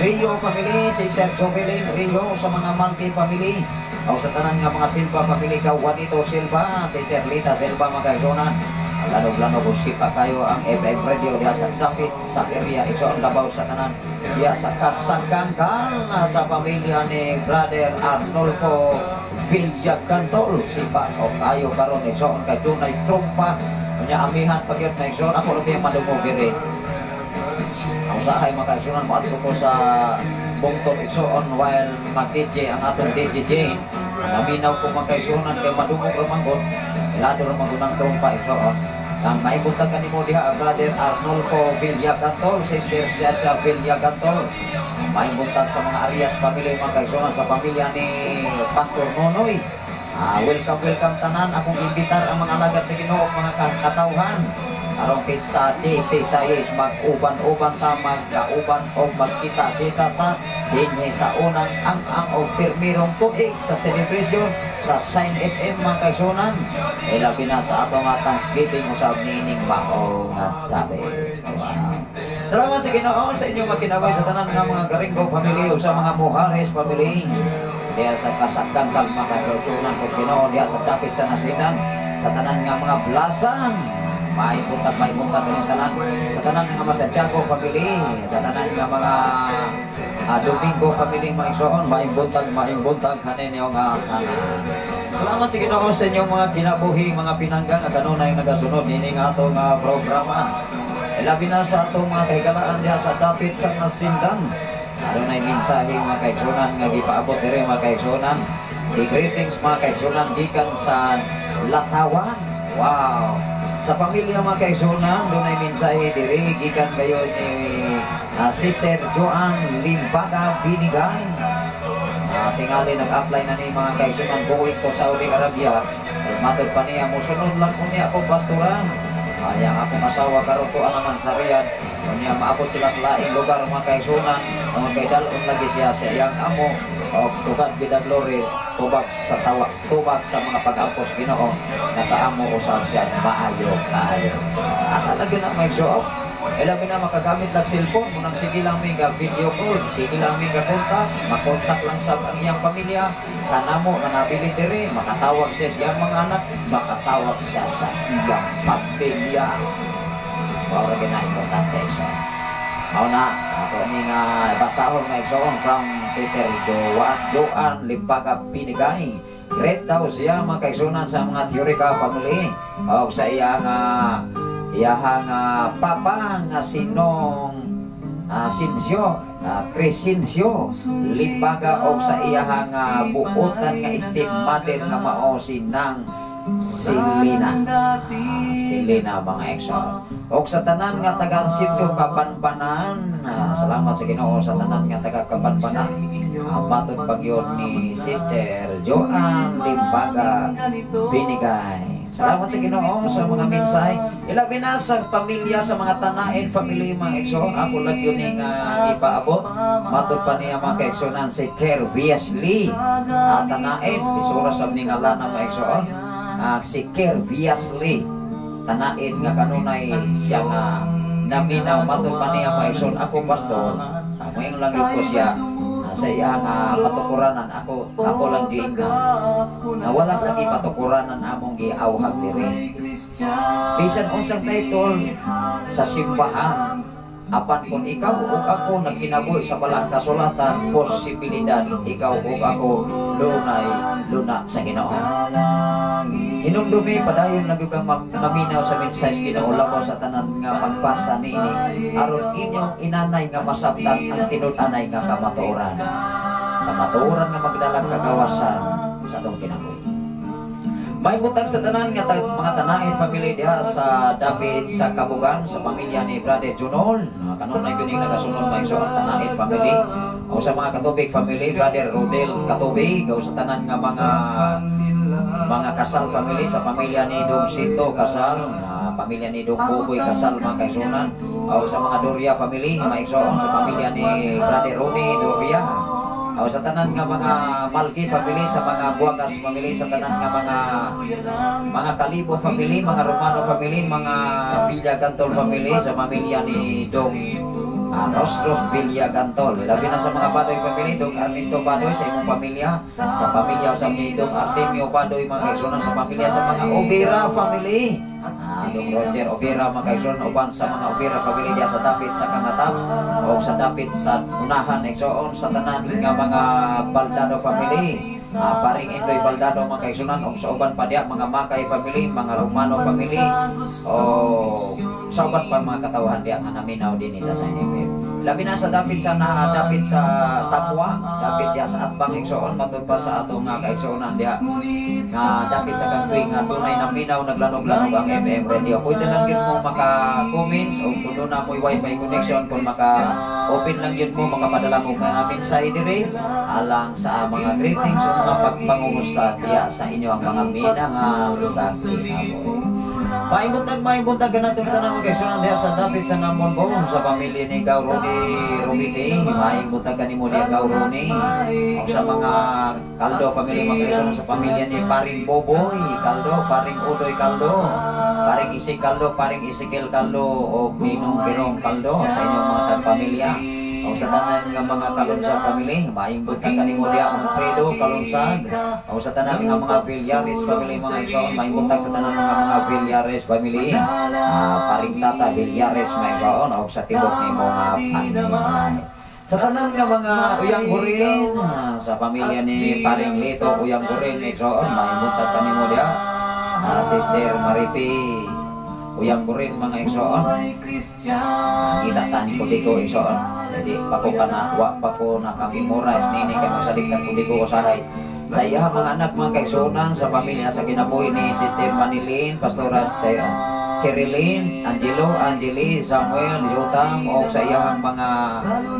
Rio family, Sister Jovelyn Rio, sa mga Malti family, o sa tanan nga mga Silva family, ka Juanito Silva, Sister Lita Silva, mga kaigsunan, lanog-lanog o sipa kayo ang FM Radio diha sa dapit sa area iso ang labaw sa tanan diha sa Kasangkangkan sa pamilya ni Brother Arnolfo Villacantol, sipa o kayo karon, igsoon, kay dunay trumpa unya amihan pag yun na, igsoon, ako lang yung madungog diri. Ang usahay, mga kaigsunan, moadto ko sa bungtod, igsoon, while mag-DJ ang atong DJ Jane. Naminaw ko, mga kaigsunan, kay madungog ra manggod, ilado ra manggod ang trumpa, igsoon. Ang maibuntag kanimo diha, Brother Arnolfo Villagantol, Sister Shasha Villagantol. Maibuntag sa mga Arias family, mga kaigsuonan, sa pamilya ni Pastor Nonoy. Welcome, welcome tanan. Akong imbitar ang mga alagad sa Ginoo, mga katawhan. Aron sa 16, mag-uban-uban ta, magkauban o magkita-kita ta dinhi sa unang ang og pirmirong tuig sa celebration sa Shine FM, mga kaigsuonan. E labi na sa ato nga Thanksgiving usab niining maong nga tabi. Wow. Salamat sa Ginoo sa inyong makinabuhi, sa tanan nga mga Garingo family o sa mga Muhares family. Diya sa Kasakdan kalma kaigsuonan ko Ginoo diya sa dapit sa nasinan, sa tanan nga mga Blasan. May buntag ang tanan, sa tanan nga mga Santiago family, sa tanan nga mga Domingo family, mga igsoon, may buntag kaninyo nga tanan. Salamat sa Ginoo sa inyong mga kinabuhi, mga pinangga nga kanunay nagasunod nining atong programa. Labi na sa atong mga kahigalaan diha sa dapit sa nasindan. Adunay mensahe, mga kaigsuonan, nga gipaabot diri, mga kaigsuonan. Di greetings, mga kaigsuonan, gikan sa Latawan. Wow. Sa pamilya, mga kaigsuonan, dunay mensahe diri gikan kayo ni Sister Joanne Limbaga Binigay. Tingali nag-apply na ni, mga kaigsuonan, going to Saudi Arabia. Ay matod pa niya, musunod lang unya ako, pastoran. Ay, ang akong asawa karon tuan naman sa Riyadh. Unya maabot sila sa laing lugar, mga kaigsuonan. Ang kay dalon lagi siya sa iyang amo. O to God be the glory, tubag sa tawa, tubag sa mga pag-ampos Ginoo, nakaamo usab siya maayo kaayo. Ata lagi na may show. Labi na makagamit lang cellphone, munang sige lang may ga video call, sige lang may ga contact, makontak lang sa ang iyang pamilya, kanamo nga nabili diri, makatawag siya sa iyang mga anak, makatawag siya sa iyang pamilya. Mao ra na importante. So, mao na, ako ni nga basahon, mga igsoon, from Sister Joan, Joan Limbaga Pinigay. Greet daw siya, mga kaigsuonan, sa mga Theorica family o sa iya nga iyahang papa nga sinong Sinsyo, Crescencio Limbaga o sa iyahang buotan nga stepmother nga mao si Nang Silina. Silina, mga igsoon. Og sa tanan nga taga Sitio Kabanbanan, salamat sa Ginoo sa tanan nga taga Kabanbanan. Matod pagyon ni Sister Joanne Limbaga Binigay. Salamat sa Ginoo sa mga mensahe. Ilabi na sa pamilya, sa mga tanain family, mga igsoon. Ako lang yun nga ipaabot. Matod pa niya, mga kaigsuonan, si Ker Viasli. Tanain, isura sa ningala na, mga igsoon. Si Ker Viasli. Tanain nga kanunay siya nga naminaw. Matod pa niya, mga igsoon, ako, pastor. Ngayon lang yun ko siya sa iyang patukuranan, ako ako lang giingnan na wala lagi patukuranan among giawhag diri, bisan unsang title sa simbahan, apan kung ikaw ug ako nagkinabuhi sa balang kasulatan, posibilidad ikaw ug ako dunay luna sa Ginoo. Hinumdumi, padayon lang gyud kang maminaw sa mensahe sa Ginoo, labaw sa tanan nga pagbasa niini, aron inyong inanay nga masabtan ang tinud-anay nga kamatuoran. Kamatuoran nga magdalag kagawasan sa atong kinabuhi. May butang sa tanan nga mga tanahin family diha sa dapit sa Kabugan, sa pamilya ni Brother Junol. Kanunay gyud ning nagasunod, mga igsoon, tanahin family. O sa mga Katubig family, Brother Rodel Katubig, o sa tanan nga mga Kasal family, sa pamilya ni Dong Sito Kasal, pamilya ni Dong Buboy Kasal, mga kaigsuonan, o sa mga Doria family, mga igsoon, sa pamilya ni Brother Ronnie Doria. O sa tanan nga mga Malki family, sa mga Buagas family, sa tanan nga mga Kalibo family, mga Romano family, mga Villa Gantol family, sa pamilya ni Dong Rosros Villa Gantol. Labi na sa mga Badoy family, Dong Ernesto Badoy, sa imong pamilya, sa pamilya sa ni Dong Artemio Badoy, mga kaigsuonan, sa pamilya sa mga Obera family. Dong Roger Obera, mga kaigsuonan, uban sa mga Obera family diya sa dapit sa Kangatap o sa dapit sa Unahan, igsoon, sa tanan nga mga Baldado family. Paring Indoy Baldado, mga kaigsuonan, og sa uban pa diya mga Makay family, mga Romano family, o sa uban pa mga katawhan diya nga naminaw din sa Shine FM. Labi na sa dapit sa na dapit sa Tamwa, dapit diha sa Atbang, igsoon, matud pa sa atong nga kaigsuonan diha nga dapit sa Kangkwi nga dunay naminaw naglanog-lanog ang FM radio. Pwede lang gyud mo maka-comments o kung doon na mo'y wifi connection, kung maka-open lang yun mo, makapadala mo mga mensahe diri alang sa mga greetings o mga pagpangumusta diha sa inyo ang mga minangal sa kinabuhi. Maayong buntag ganatong tanan mga kaigsuonan diha sa dapit sa Namonbon, sa pamilya ni Gaw Roni Robiti. Maayong buntag kanimo diha, Gaw Roni. O sa mga Kaldo family, mga kaigsuonan, sa pamilya ni Paring Boboy Kaldo, Paring Udoy Kaldo, Paring Isik Kaldo, Paring Ezekiel Kaldo o Ninong Pirong Kaldo, sa inyong mga tagpamilya. O sa tanan nga mga Kalunsag family, maayong buntag kanimo diha, Manfredo Kalunsag. O sa tanan nga mga Villares family, mga igsoon, maayong buntag sa tanan nga mga Villares family. Paring Tata Villares, mga igsoon, o sa tibok nimo nga pamilya. Sa tanan nga mga Uyang Gurin, sa pamilya ni Paring Lito Uyang Gurin, igsoon, maayong buntag kanimo diha. Sister Marifi Uyang Gurin, mga igsoon. Kita tani ko diko, igsoon. Jadi pa ko kana wa pa ko naka-memorize nini kay magsaligtan ko diko usahay. Sa iya mga anak, mga kaigsuonan, sa pamilya sa kinabuhi ni Sister Manilin, Pastora Cherilyn, Angelo, Angeli, Samuel, Yotam, o sa iyang mga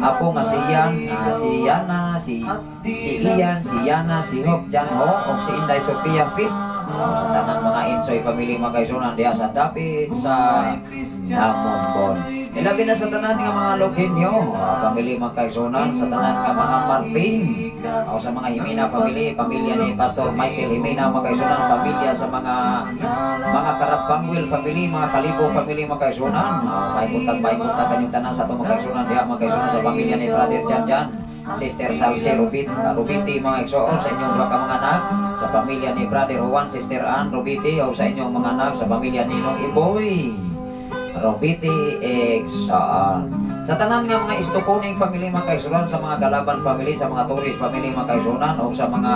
apo nga si Ian, si Yana, si si Ian, si Yana, si Hope, Jan Ho, o si Inday Sophia Fit. O sa tanang mga Insoy family, mga kaigsuonan, diha sa dapit sa Namonbon. Ilabi na sa tanan nga mga Loghenyo family, mga kaigsuonan, sa tanan nga mga Martin, o sa mga Himina family, pamilya ni Pastor Michael Himina, mga kaigsuonan, pamilya sa mga Karapangwil family, mga Kalibo family, mga kaigsuonan. May buntag kanyang tanan sa atong mga kaigsuonan diha, mga kaigsuonan, sa pamilya ni Brother Jan Jan, Sister Salsi Rubit, Rubiti, mga igsoon, sa inyong duha ka mga anak, sa pamilya ni Brother Juan, Sister Ann Rubiti, o sa inyong mga anak, sa pamilya ni Nong Iboy Robiti, igsoon. Sa tanan nga mga Istukuning family, mga kaigsuonan, sa mga Galaban family, sa mga Torres family, mga kaigsuonan, o sa mga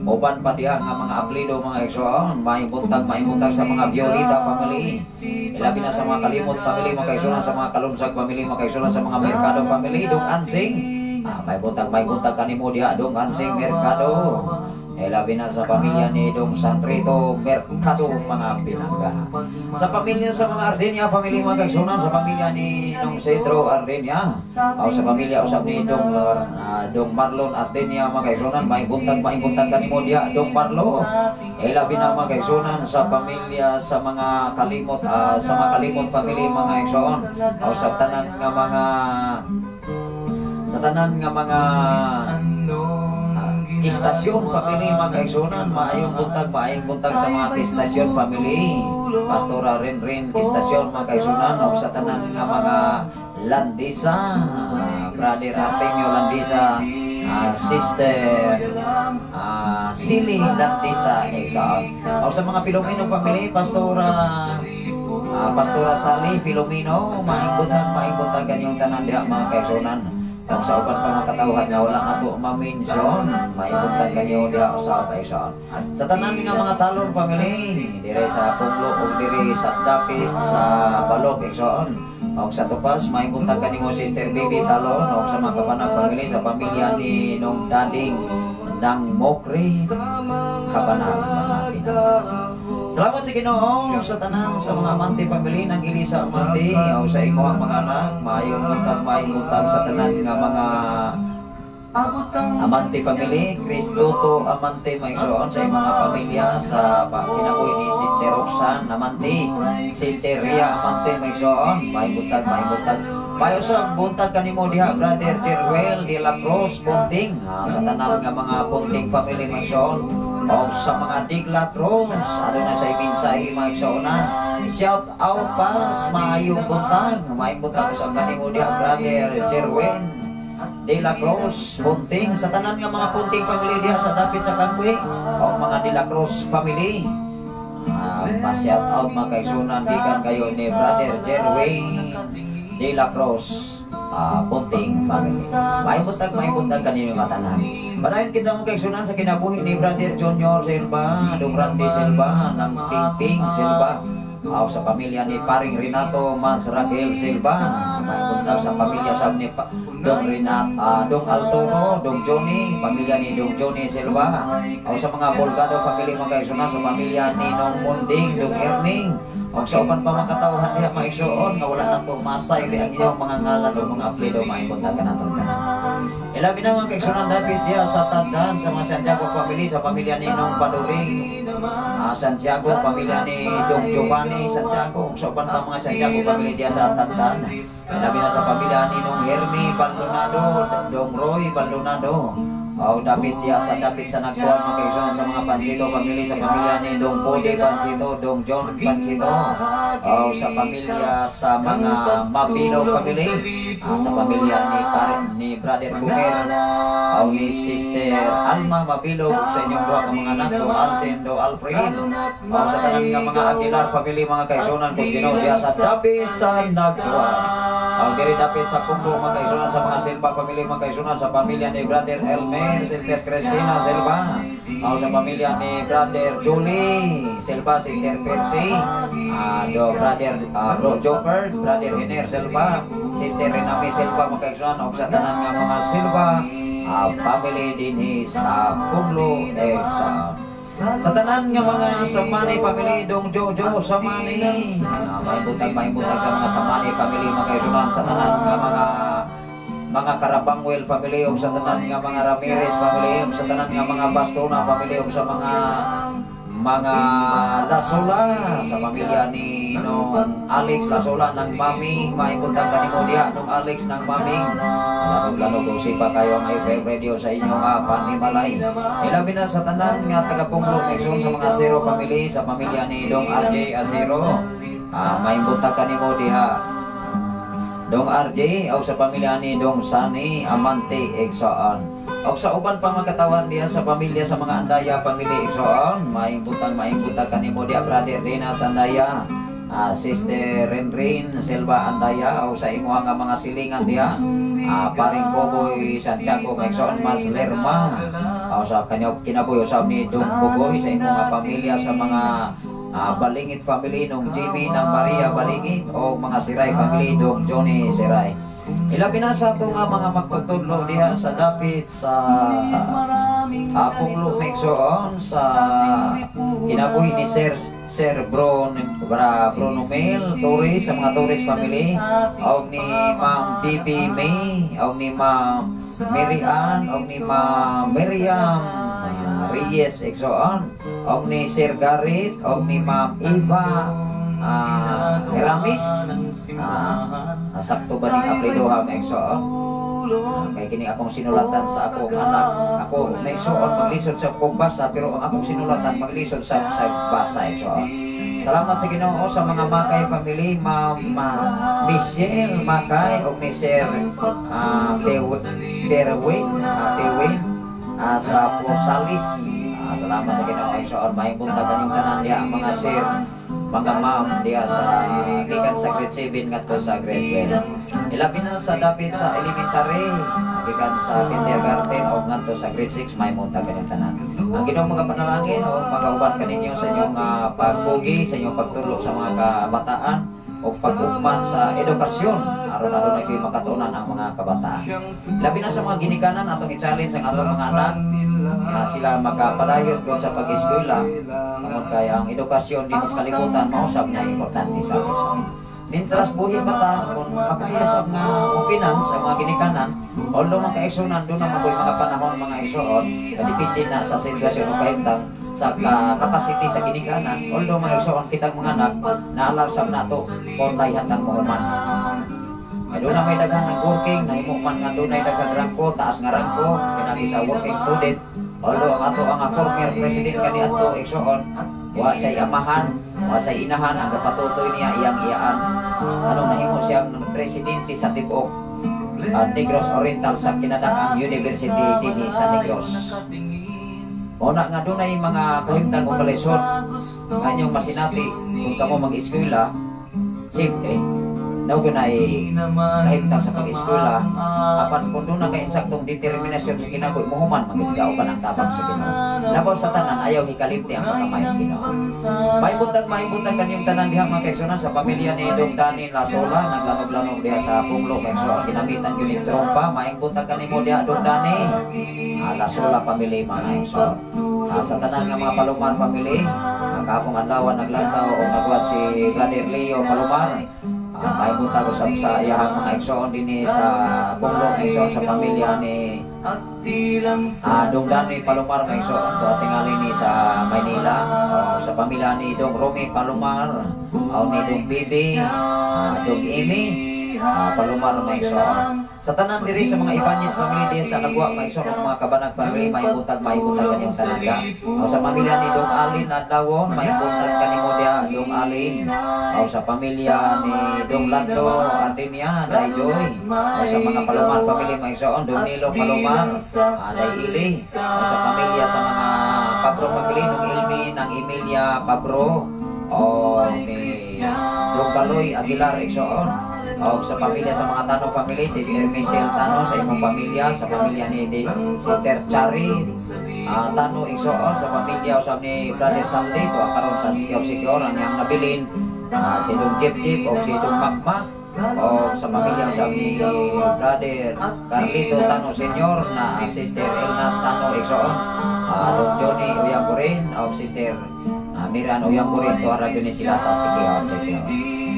uban pa diha nga mga aplido, mga igsoon, may buntag sa mga Violita family. Ilabi na sa mga Kalimot family, mga kaigsuonan, sa mga Kalunsag family, mga kaigsuonan, sa mga Mercado family, Dong Ansing. May buntag kanimo diha, Dong Ansing Mercado. Ilabi na sa pamilya ni Dong Sandrito Mercado, mga pinangga. Sa pamilya sa mga Ardenia family, mga kaigsuonan, sa pamilya ni Dong Cedro Ardenia, o sa pamilya usab ni Dong Marlon Ardenia, mga kaigsuonan, may buntag kanimo diha, Dong Marlo. Ilabi na, mga kaigsuonan, sa pamilya sa mga Kalimot, sa mga Kalimot family, mga igsoon, o sa tanan nga mga Kistasyon family, mga kaigsuonan, maayong buntag sa mga Kistasyon family. Pastora Rinrin Kistasyon, mga kaigsuonan, o sa tanan nga mga Landisa, Brother Artemio Landisa, Sister Silly Landisa, igsoon. O sa mga Filomeno family, Pastora Sally Filomeno, maayong buntag kanyong tanan diha, mga kaigsuonan. Kung sa uban pa mga katawhan nga wala nga to ma-mention, maayong buntag kanyo diha sa kaigsoon. Sa tanan nga mga Talon family, dire sa Puglo ug dire sa dapit sa Balog, igsoon. Og sa Tupas, maayong buntag kanimo, Sister Baby Talon, og sa mga Kabanag family, sa pamilya ni Nong Dading ng Mokri Kabanag, mga pinangga. Salamat sa Ginoo sa tanan sa mga Amante family ng Elisa Amante o sa imong mga anak, maayong buntag sa tanan nga mga Amante family, Cristoto Amante, maigsoon, sa imong mga pamilya sa kinabuhi ni Sister Roxanne Amante, Sister Ria Amante, maigsoon, maayong buntag, maayong buntag. Mayo sa buntag kanimo diha, Brother Jerwell de la Cruz Punting, sa tanan nga mga Punting family, maigsoon. O sa mga Diglatros, ano na sa imensahe, mga igsoona. Shout out pas, maayong buntag sa kanimo diha, Brother Jerwin De La Cruz Punting, sa tanan nga mga Punting family diha sa dapit sa Kangkwi, o mga De La Cruz family. Pa-shout out, mga kaigsunan, gikan kayo ni Brother Jerwin De La Cruz Punting family. Maayong buntag kanino nga tanan. Padayon kita, mga kaigsunan, sa kinabuhi ni Brother Junior Silva, Dong Randy Silva, ng Pingping Silva. Aw sa pamilya ni Paring Renato Mans Raquel Silva. May buntag sa pamilya sab ni Dong Renat, Dong Altoro, Dong Johnny, pamilya ni Dong Johnny Silva. Aw sa mga Bolgado family, mga kaigsuonan, sa pamilya ni Nong Munding, Dong Erning. Og sa uban pa mga katawhan diha, mga igsoon, nga wala nato masayri ang inyong mga ngalan o mga apelyido, maibuntagan kanatong tanan. Ilabi na, mga kaigsuonan, dapit diha sa Taddan sa mga Santiago family, sa pamilya ni Nong Paduring Santiago, pamilya ni Dong Giovanni Santiago, ug sa uban pa mga Santiago family diha sa Taddan. Ilabi na sa pamilya ni Nong Hermie Baldonado, Dong Roy Baldonado. O dapit diha sa dapit sa Nagbuan, mga kaigsuonan, sa mga Pancito family, sa pamilya ni Dong Podi Pancito, Dong John Pancito. O sa pamilya sa mga Mabilo family, sa pamilya ni pare, ni Brother Booker, o ni Sister Alma Mabilo ug sa inyong duha ka mga anak, Dong Alcin, Do Alfred. O sa tanan nga mga Aguilar family, mga kaigsuonan kung Ginoo, diha sa dapit sa Nagbuan. Ang diri dapit sa Pundo, mga kaigsuonan, sa mga Silva family, mga kaigsuonan, sa pamilya ni Brother Elmer, Sister Christina Silva. O sa pamilya ni Brother Julie Silva, Sister Percy, do Brother Bro Joker, Brother Hiner Silva, Sister Renami Silva, mga kaigsuonan, ug sa tanan nga mga Silva family dinhi sa Punglo Exam. Sa tanan nga mga Samani family, Dong Jojo Samani, may butang sa mga Samani family, mga kaigsuonan, sa tanan nga mga Karabangwel family, ug sa tanan nga mga Ramirez family, ug sa tanan nga mga Bastona family, ug sa mga Lasola, sa pamilya ni nung Alex Lasola ng Mami, maibutang kanimo diha, nung Alex ng Mami. Lalong lalo kung sipa kayo ang FM Radio sa inyong panimalay. Ilabi na sa tanan nga taga Punglo, Mexon, sa mga Zero family, sa pamilya ni Dong RJ Azero, maimbutang kanimo diha, Dong RJ, o sa pamilya ni Dong Sani Amante Exoon. O sa uban pa mga katawan diha sa pamilya sa mga Andaya family, Exoon, maimbutang kanimo diha, Brother Dina Sandaya, Sister Renrin Silva Andaya, o sa imuha nga mga silingan diha, Paring Boboy Santiago, Exoon, Mas Lerma, o sa kanya kinabuhi usab ni Dong Boboy, sa imong nga pamilya sa mga Balingit family, nung Jimmy ng Maria Balingit, o mga Siray family, Dong Johnny Siray. Ilabi na sa ato nga mga magtutudlo diha sa dapit sa Punglo Mexoon, sa kinabuhi ni Sir Bro Bra Bruno Mel Torres, sa mga Torres family, og ni Ma'am Bibi May, og ni Ma'am Mary Ann, og ni Ma'am Miriam Reyes Exoon, og ni Sir Garrett, og ni Ma'am Eva Ramis. Sakto ba ning apelyido ha, Mexoon? Kay kini akong sinulatan sa akong anak. Ako, Mexoon, maglisod sa kong basa, pero ang akong sinulatan maglisod sa basa, Exoon. Salamat sa Ginoo sa mga Makay family, Ma'am Michelle Makay og ni Sir Berwin, Pewin sa Porsalis. Salamat sa Ginoo, Exoon. Maayong buntag kanyong tanan diha, ang mga sir, mga ma'am diha sa gikan sa grade 7 ngadto sa grade 12. Ilabi na sa dapit sa elementary, gikan sa kindergarten o ngadto sa grade 6, may buntag kanyong tanan. Ang Ginoo mga panalangin o magauban kaninyo sa inyong pagpugi, sa inyong pagtulo sa mga kabataan o pag-ugman sa edukasyon aron adunay kayo makatunan ang mga kabataan. Labi na sa mga ginikanan, atong i-challenge ang atong mga anak nga sila makapadayon gud sa pag-eskwela tungod kay ang edukasyon dinhi sa kalibutan mausab na importante sa ato. Mintras buhi pa ta, kung makaya sab nga mo finance ang mga ginikanan, although mga kaigsuonan, doon naman ko'y mga panahon, mga igsoon, kadepende na sa sitwasyon o kahimtang sa capacity sa ginikanan. Although, mga igsoon, kitang mga anak, naalar sab nato kung hatang mohuman. Ay doon na may daghan ng working, nahimo man nga dunay daghang rangko, taas nga rangko, pinagi sa working student. Although ang ato ang former president kaniadto, igsoon, wa say amahan, wa say inahan, ang gapatutoy niya iyang iyaan. Anong nahimo siyang presidente sa tibuok Negros Oriental sa kinadakang university dinhi sa Negros. Mao na nga dunay mga kahimtang o kalisod nga inyong masinati kung kamo mag-eskwela, simple. Daw na kahimtang sa pag-eskwela, apan kung doon na kay insaktong determinasyon sa kinabuhi, muhuman magid ka uban ang tabang sa Ginoo. Labaw sa tanan, ayaw hikalimti ang pagkamaayo sa Ginoo. May buntag kanyang tanan diha, mga kaigsuonan, sa pamilya ni Dong Dani Lasola, naglanog-lanog diha sa Punglo, kaigsuonan, ginamitan gyud ni trompa. Maayong buntag kanimo diha, Dong Dani Lasola family, mga kaigsuonan. Sa tanan nga mga Palomar family, ang kaapong adlaw naglantaw o nagwat si Brother Leo Palomar. May buntag usab sa iyahang mga igsoon dinhi sa Punglo, mga igsoon, sa pamilya ni Dong Dani Palomar, mga igsoon, to tingali ni sa Maynila, o sa pamilya ni Dong Romy Palomar, o ni Dong Bibi, Dong Amy Palomar, mga igsoon. Sa tanan diri sa mga Ibanez family diha sa Nagwa, mga igsoon, ug mga Kabanag family, may buntag kanyang tanan ka. O sa pamilya ni Dong Alin Adlawon, may buntag kanimo diha, Dong Alin. O sa pamilya ni Dong Lando Ardinia, Day Joy. O sa mga Palomar family, mga igsoon, Dong Nilo Palomar, Day Ili. O sa pamilya sa mga Pabro family, Dong Ilmi ng Emilia Pabro, o ni Dong Baloy Aguilar, igsoon. O sa pamilya sa mga Tano family, Sister Michelle Tano, sa imong pamilya, sa pamilya ni Sister Chari Tano, igsoon, sa pamilya usab ni Brother Sandy to karon sa Sikiyaw Sikiyor ang iyang nabilin, si Dong Jeep Jeep o si Dong Makmak, o sa pamilya usab ni Brother Carlito Tano Senior na Sister Elnas Tano, igsoon, Dong Johnny Uyamburin o Sister Miran Uyamburin, to radyo ni sila sa Sikiyaw Sikiyor.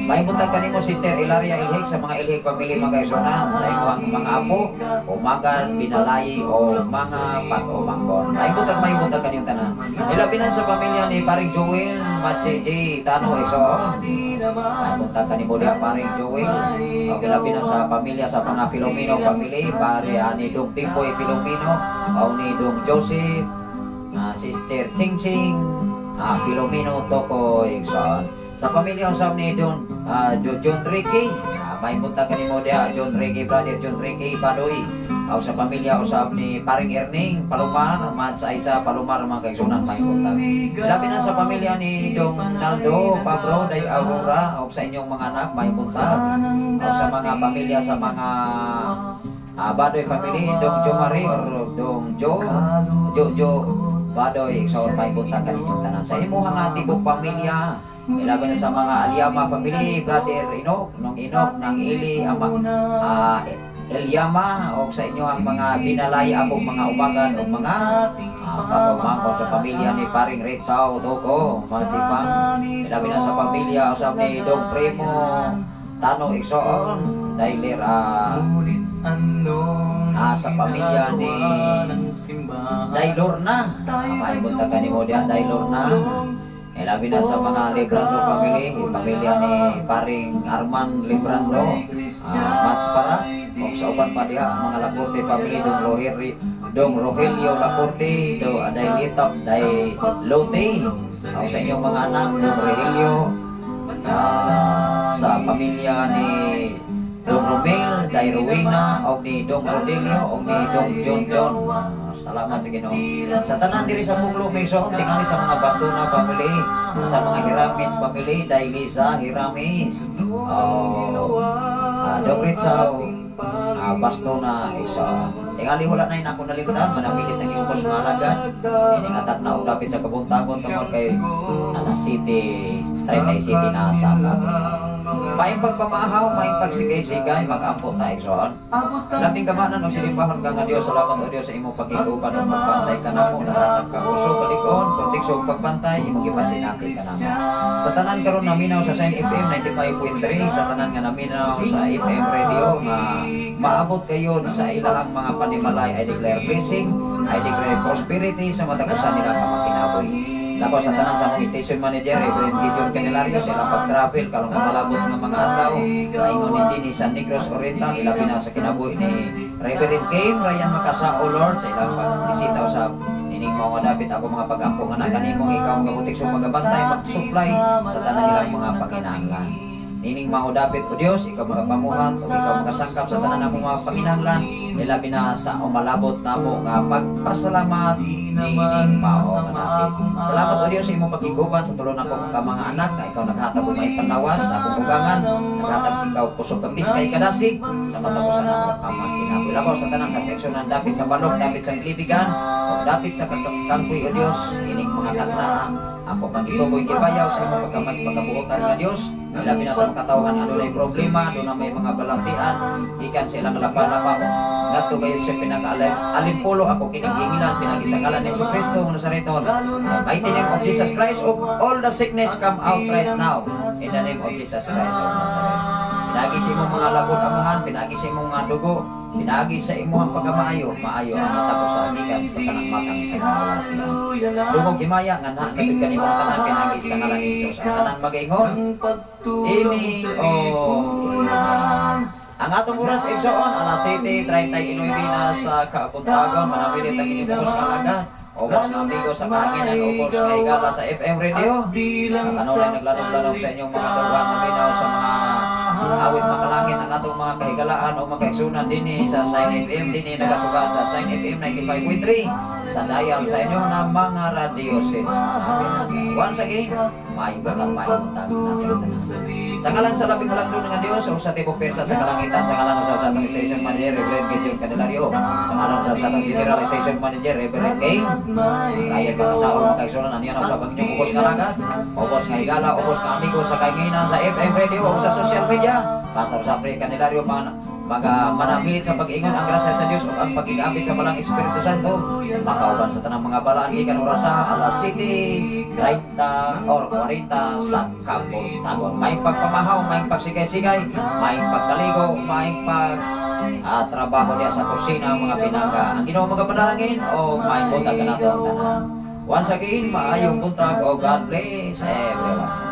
May buntag kanimo, Sister Ilaria Ilhig, sa mga Ilhig family, mga kaigsuonan, sa imong mga apo, umagan, binalayi o mga pag-umangkon. May buntag kaniyong tanan. Ilabi na sa pamilya ni Paring Joel, Matsi J. Tano, igsoon. May buntag kanimo diha, Paring Joel. O ilabi na sa pamilya sa mga Filomeno family, pare ani Dong Timboy Filomeno, o ni Dong Joseph, Sister Ching Ching, Filomeno Toko, igsoon. Sa pamilya usab ni Don John Ricky, may buntag kanimo diha, John Ricky, Brother John Ricky Badoy. O sa pamilya usab ni Paring Erning Palomar, Mads Aisa Palomar, mga kaigsuonan, may buntag. Labi na sa pamilya ni Dong Naldo Pabro Day Aurora o sa inyong mga anak, may buntag. O sa mga pamilya sa mga Badoy family, Dong Jo Marie or Dong Jo Jo Jo Badoy, so may buntag kaninyong tanan. Sa imuha nga tibok pamilya, ilaban na sa mga Aliyama family, Brother Inok, nung Inok, ng Ili, ama, Eliama, o sa inyo ang mga binalaya akong mga umagan o mga pagpamangko sa pamilya ni Paring Ritsao Toko, Mansipang, ilabi na sa pamilya usab ni Dong Primo Tano, igsoon, dahil sa pamilya ni Day Lorna, may buntag kanimo diha, Day Lorna. Ilabi na sa mga Librando family, pamilya ni Paring Arman Librando, Mats para, o sa uban pa diha, mga Lacorte family, Dong Roheri, Dong Rogelio Lacorte, do Day Litap, Day Lote, o sa inyong mga anak, Dong Rogelio, sa pamilya ni Dong Romel, Day Rowena, o ni Dong Rodelio, o ni Dong John John. Salamat sa Ginoo. Sa tanan diri sa Punglo, Quezon, tingali sa mga Bastona family, sa mga Hiramis family, Day Lisa Hiramis. Oh, Dong Ritzaw, Bastona, isa. Tingali wala na ako nalimtan, manamilit ang iyong mga alagad. Ining atak na og dapit sa kabuntagon tungod kay ana City, 30 City na sa. Maayong pagpamaahaw, maayong pagsigay-sigay, mag-ampo ta, igsoon. Labing kamanan og silimbahon ka nga Dios, salamat o Dios sa imong pagkiguban ug pagbantay kanamo, nahatag ka kusog kalikon, proteksyon ug pagbantay, imong gipasinakit kanamo. Sa tanan karon naminaw sa Shine FM 95.3, sa tanan nga naminaw sa FM radio nga maabot kayo sa ilahang mga panimalay, I declare blessing, I declare prosperity sa matag usa nila ka makinabuhi. Labaw sa tanan sa among station manager, Reverend Gideon Candelario, sa ilang pag-travel karong kamalabot nga mga adlaw, maingon hindi ni sa Negros Oriental, ilabi na sa kinabuhi ni Reverend Kim Ryan Makasao, Lord, sa ilang pagbisita sa ining mga dapit ako mga pag-ampo nga na kanimong ikaw ang gabutik sa pagabantay, mag-supply sa tanan nilang mga panginahanglan. Nining mao dapit, O Dios, ikaw magapamuhat ug ikaw magasangkap sa tanan namong mga panginahanglan, ilabi na sa umalabot namo nga pagpasalamat niining mao nga dapit. Salamat, O Dios, sa imong pakiguban sa tulo nako ka mga anak nga ikaw naghatag og may panlawas sa akong ugangan, naghatag ikaw kusog kang biskay kadasig sa katapusan ako ka mga kinabuhi. Labaw sa tanan sa kaigsuonan dapit sa balok, dapit sa glibigan, ug dapit sa kangkoy, O Dios, ining mga kagnaa ako kang gituboy, gibayaw sa imong pagkamay pagkabuotan nga Dios, labi na sa mga katawhan adunay problema, aduna may mga balatian gikan sa ilang lapa-lapa ngadto gayud sa pinaka-alimpulo. Ako kining gihingilan pinagi sa ngalan ni Jesu Kristo nga Nazareton. The mighty name of Jesus Christ of all the sickness, come out right now in the name of Jesus Christ of Nazareth. Pinagi sa imong mga labot, Amahan, pinagi sa imong mga dugo, pinagi sa imong pagkamaayo, maayo ang matapos sa gikan sa tanang matang sa mga. Dungog himaya nga naa gapit kanimo ang tanan pinagi sa ngalan ni Jesus. Ang tanan magaingon, Amen o amen. Ang atong oras, igsoon, alas 7:39 na sa kabuntagon. Manamilit ang inyong ubos nga alagad, ubos nga amigo sa kahanginan, ubos nga higala sa FM radio. Ang kanunay naglanog-lanog sa inyong mga dughan na minaw sa mga awit makalangit ang atong mga kahigalaan o mga kaigsunan dinhi sa Shine FM, dinhi nagasugat sa Shine FM 95.3 sa dial sa inyong nga mga radio sets. Once again, maayong buntag, maayong buntag natin tanan. Sa ngalan sa labing halangdon nga Dios o sa tibok persa sa kalangitan, sa ngalan sa atong station manager, Reverend Gideon Candelario, sa ngalan sa atong general station manager, Reverend Kane, Ryan Pagkasaon, mga kaigsunan, aniya na usab ang inyong ubos nga alagad, ubos nga higala, ubos nga amigo sa kainginan sa FM radio o sa social media, Pastor Sapri Candelario, mga maga manamilit sa pag-ingon ang grasya sa Dios ug ang pagigabit sa Balang Espiritu Santo makauban sa tanang mga balaan gikan orasa alas 7:30 or 40 sa kabuntagon. May pagpamahaw, may pagsigay-sigay, may pagkaligo, may pag trabaho diya sa kusina, mga pinaka. Ang Ginoo magapanalangin o may buntag kanato ang tanan. Once again, maayong buntag o God bless everyone.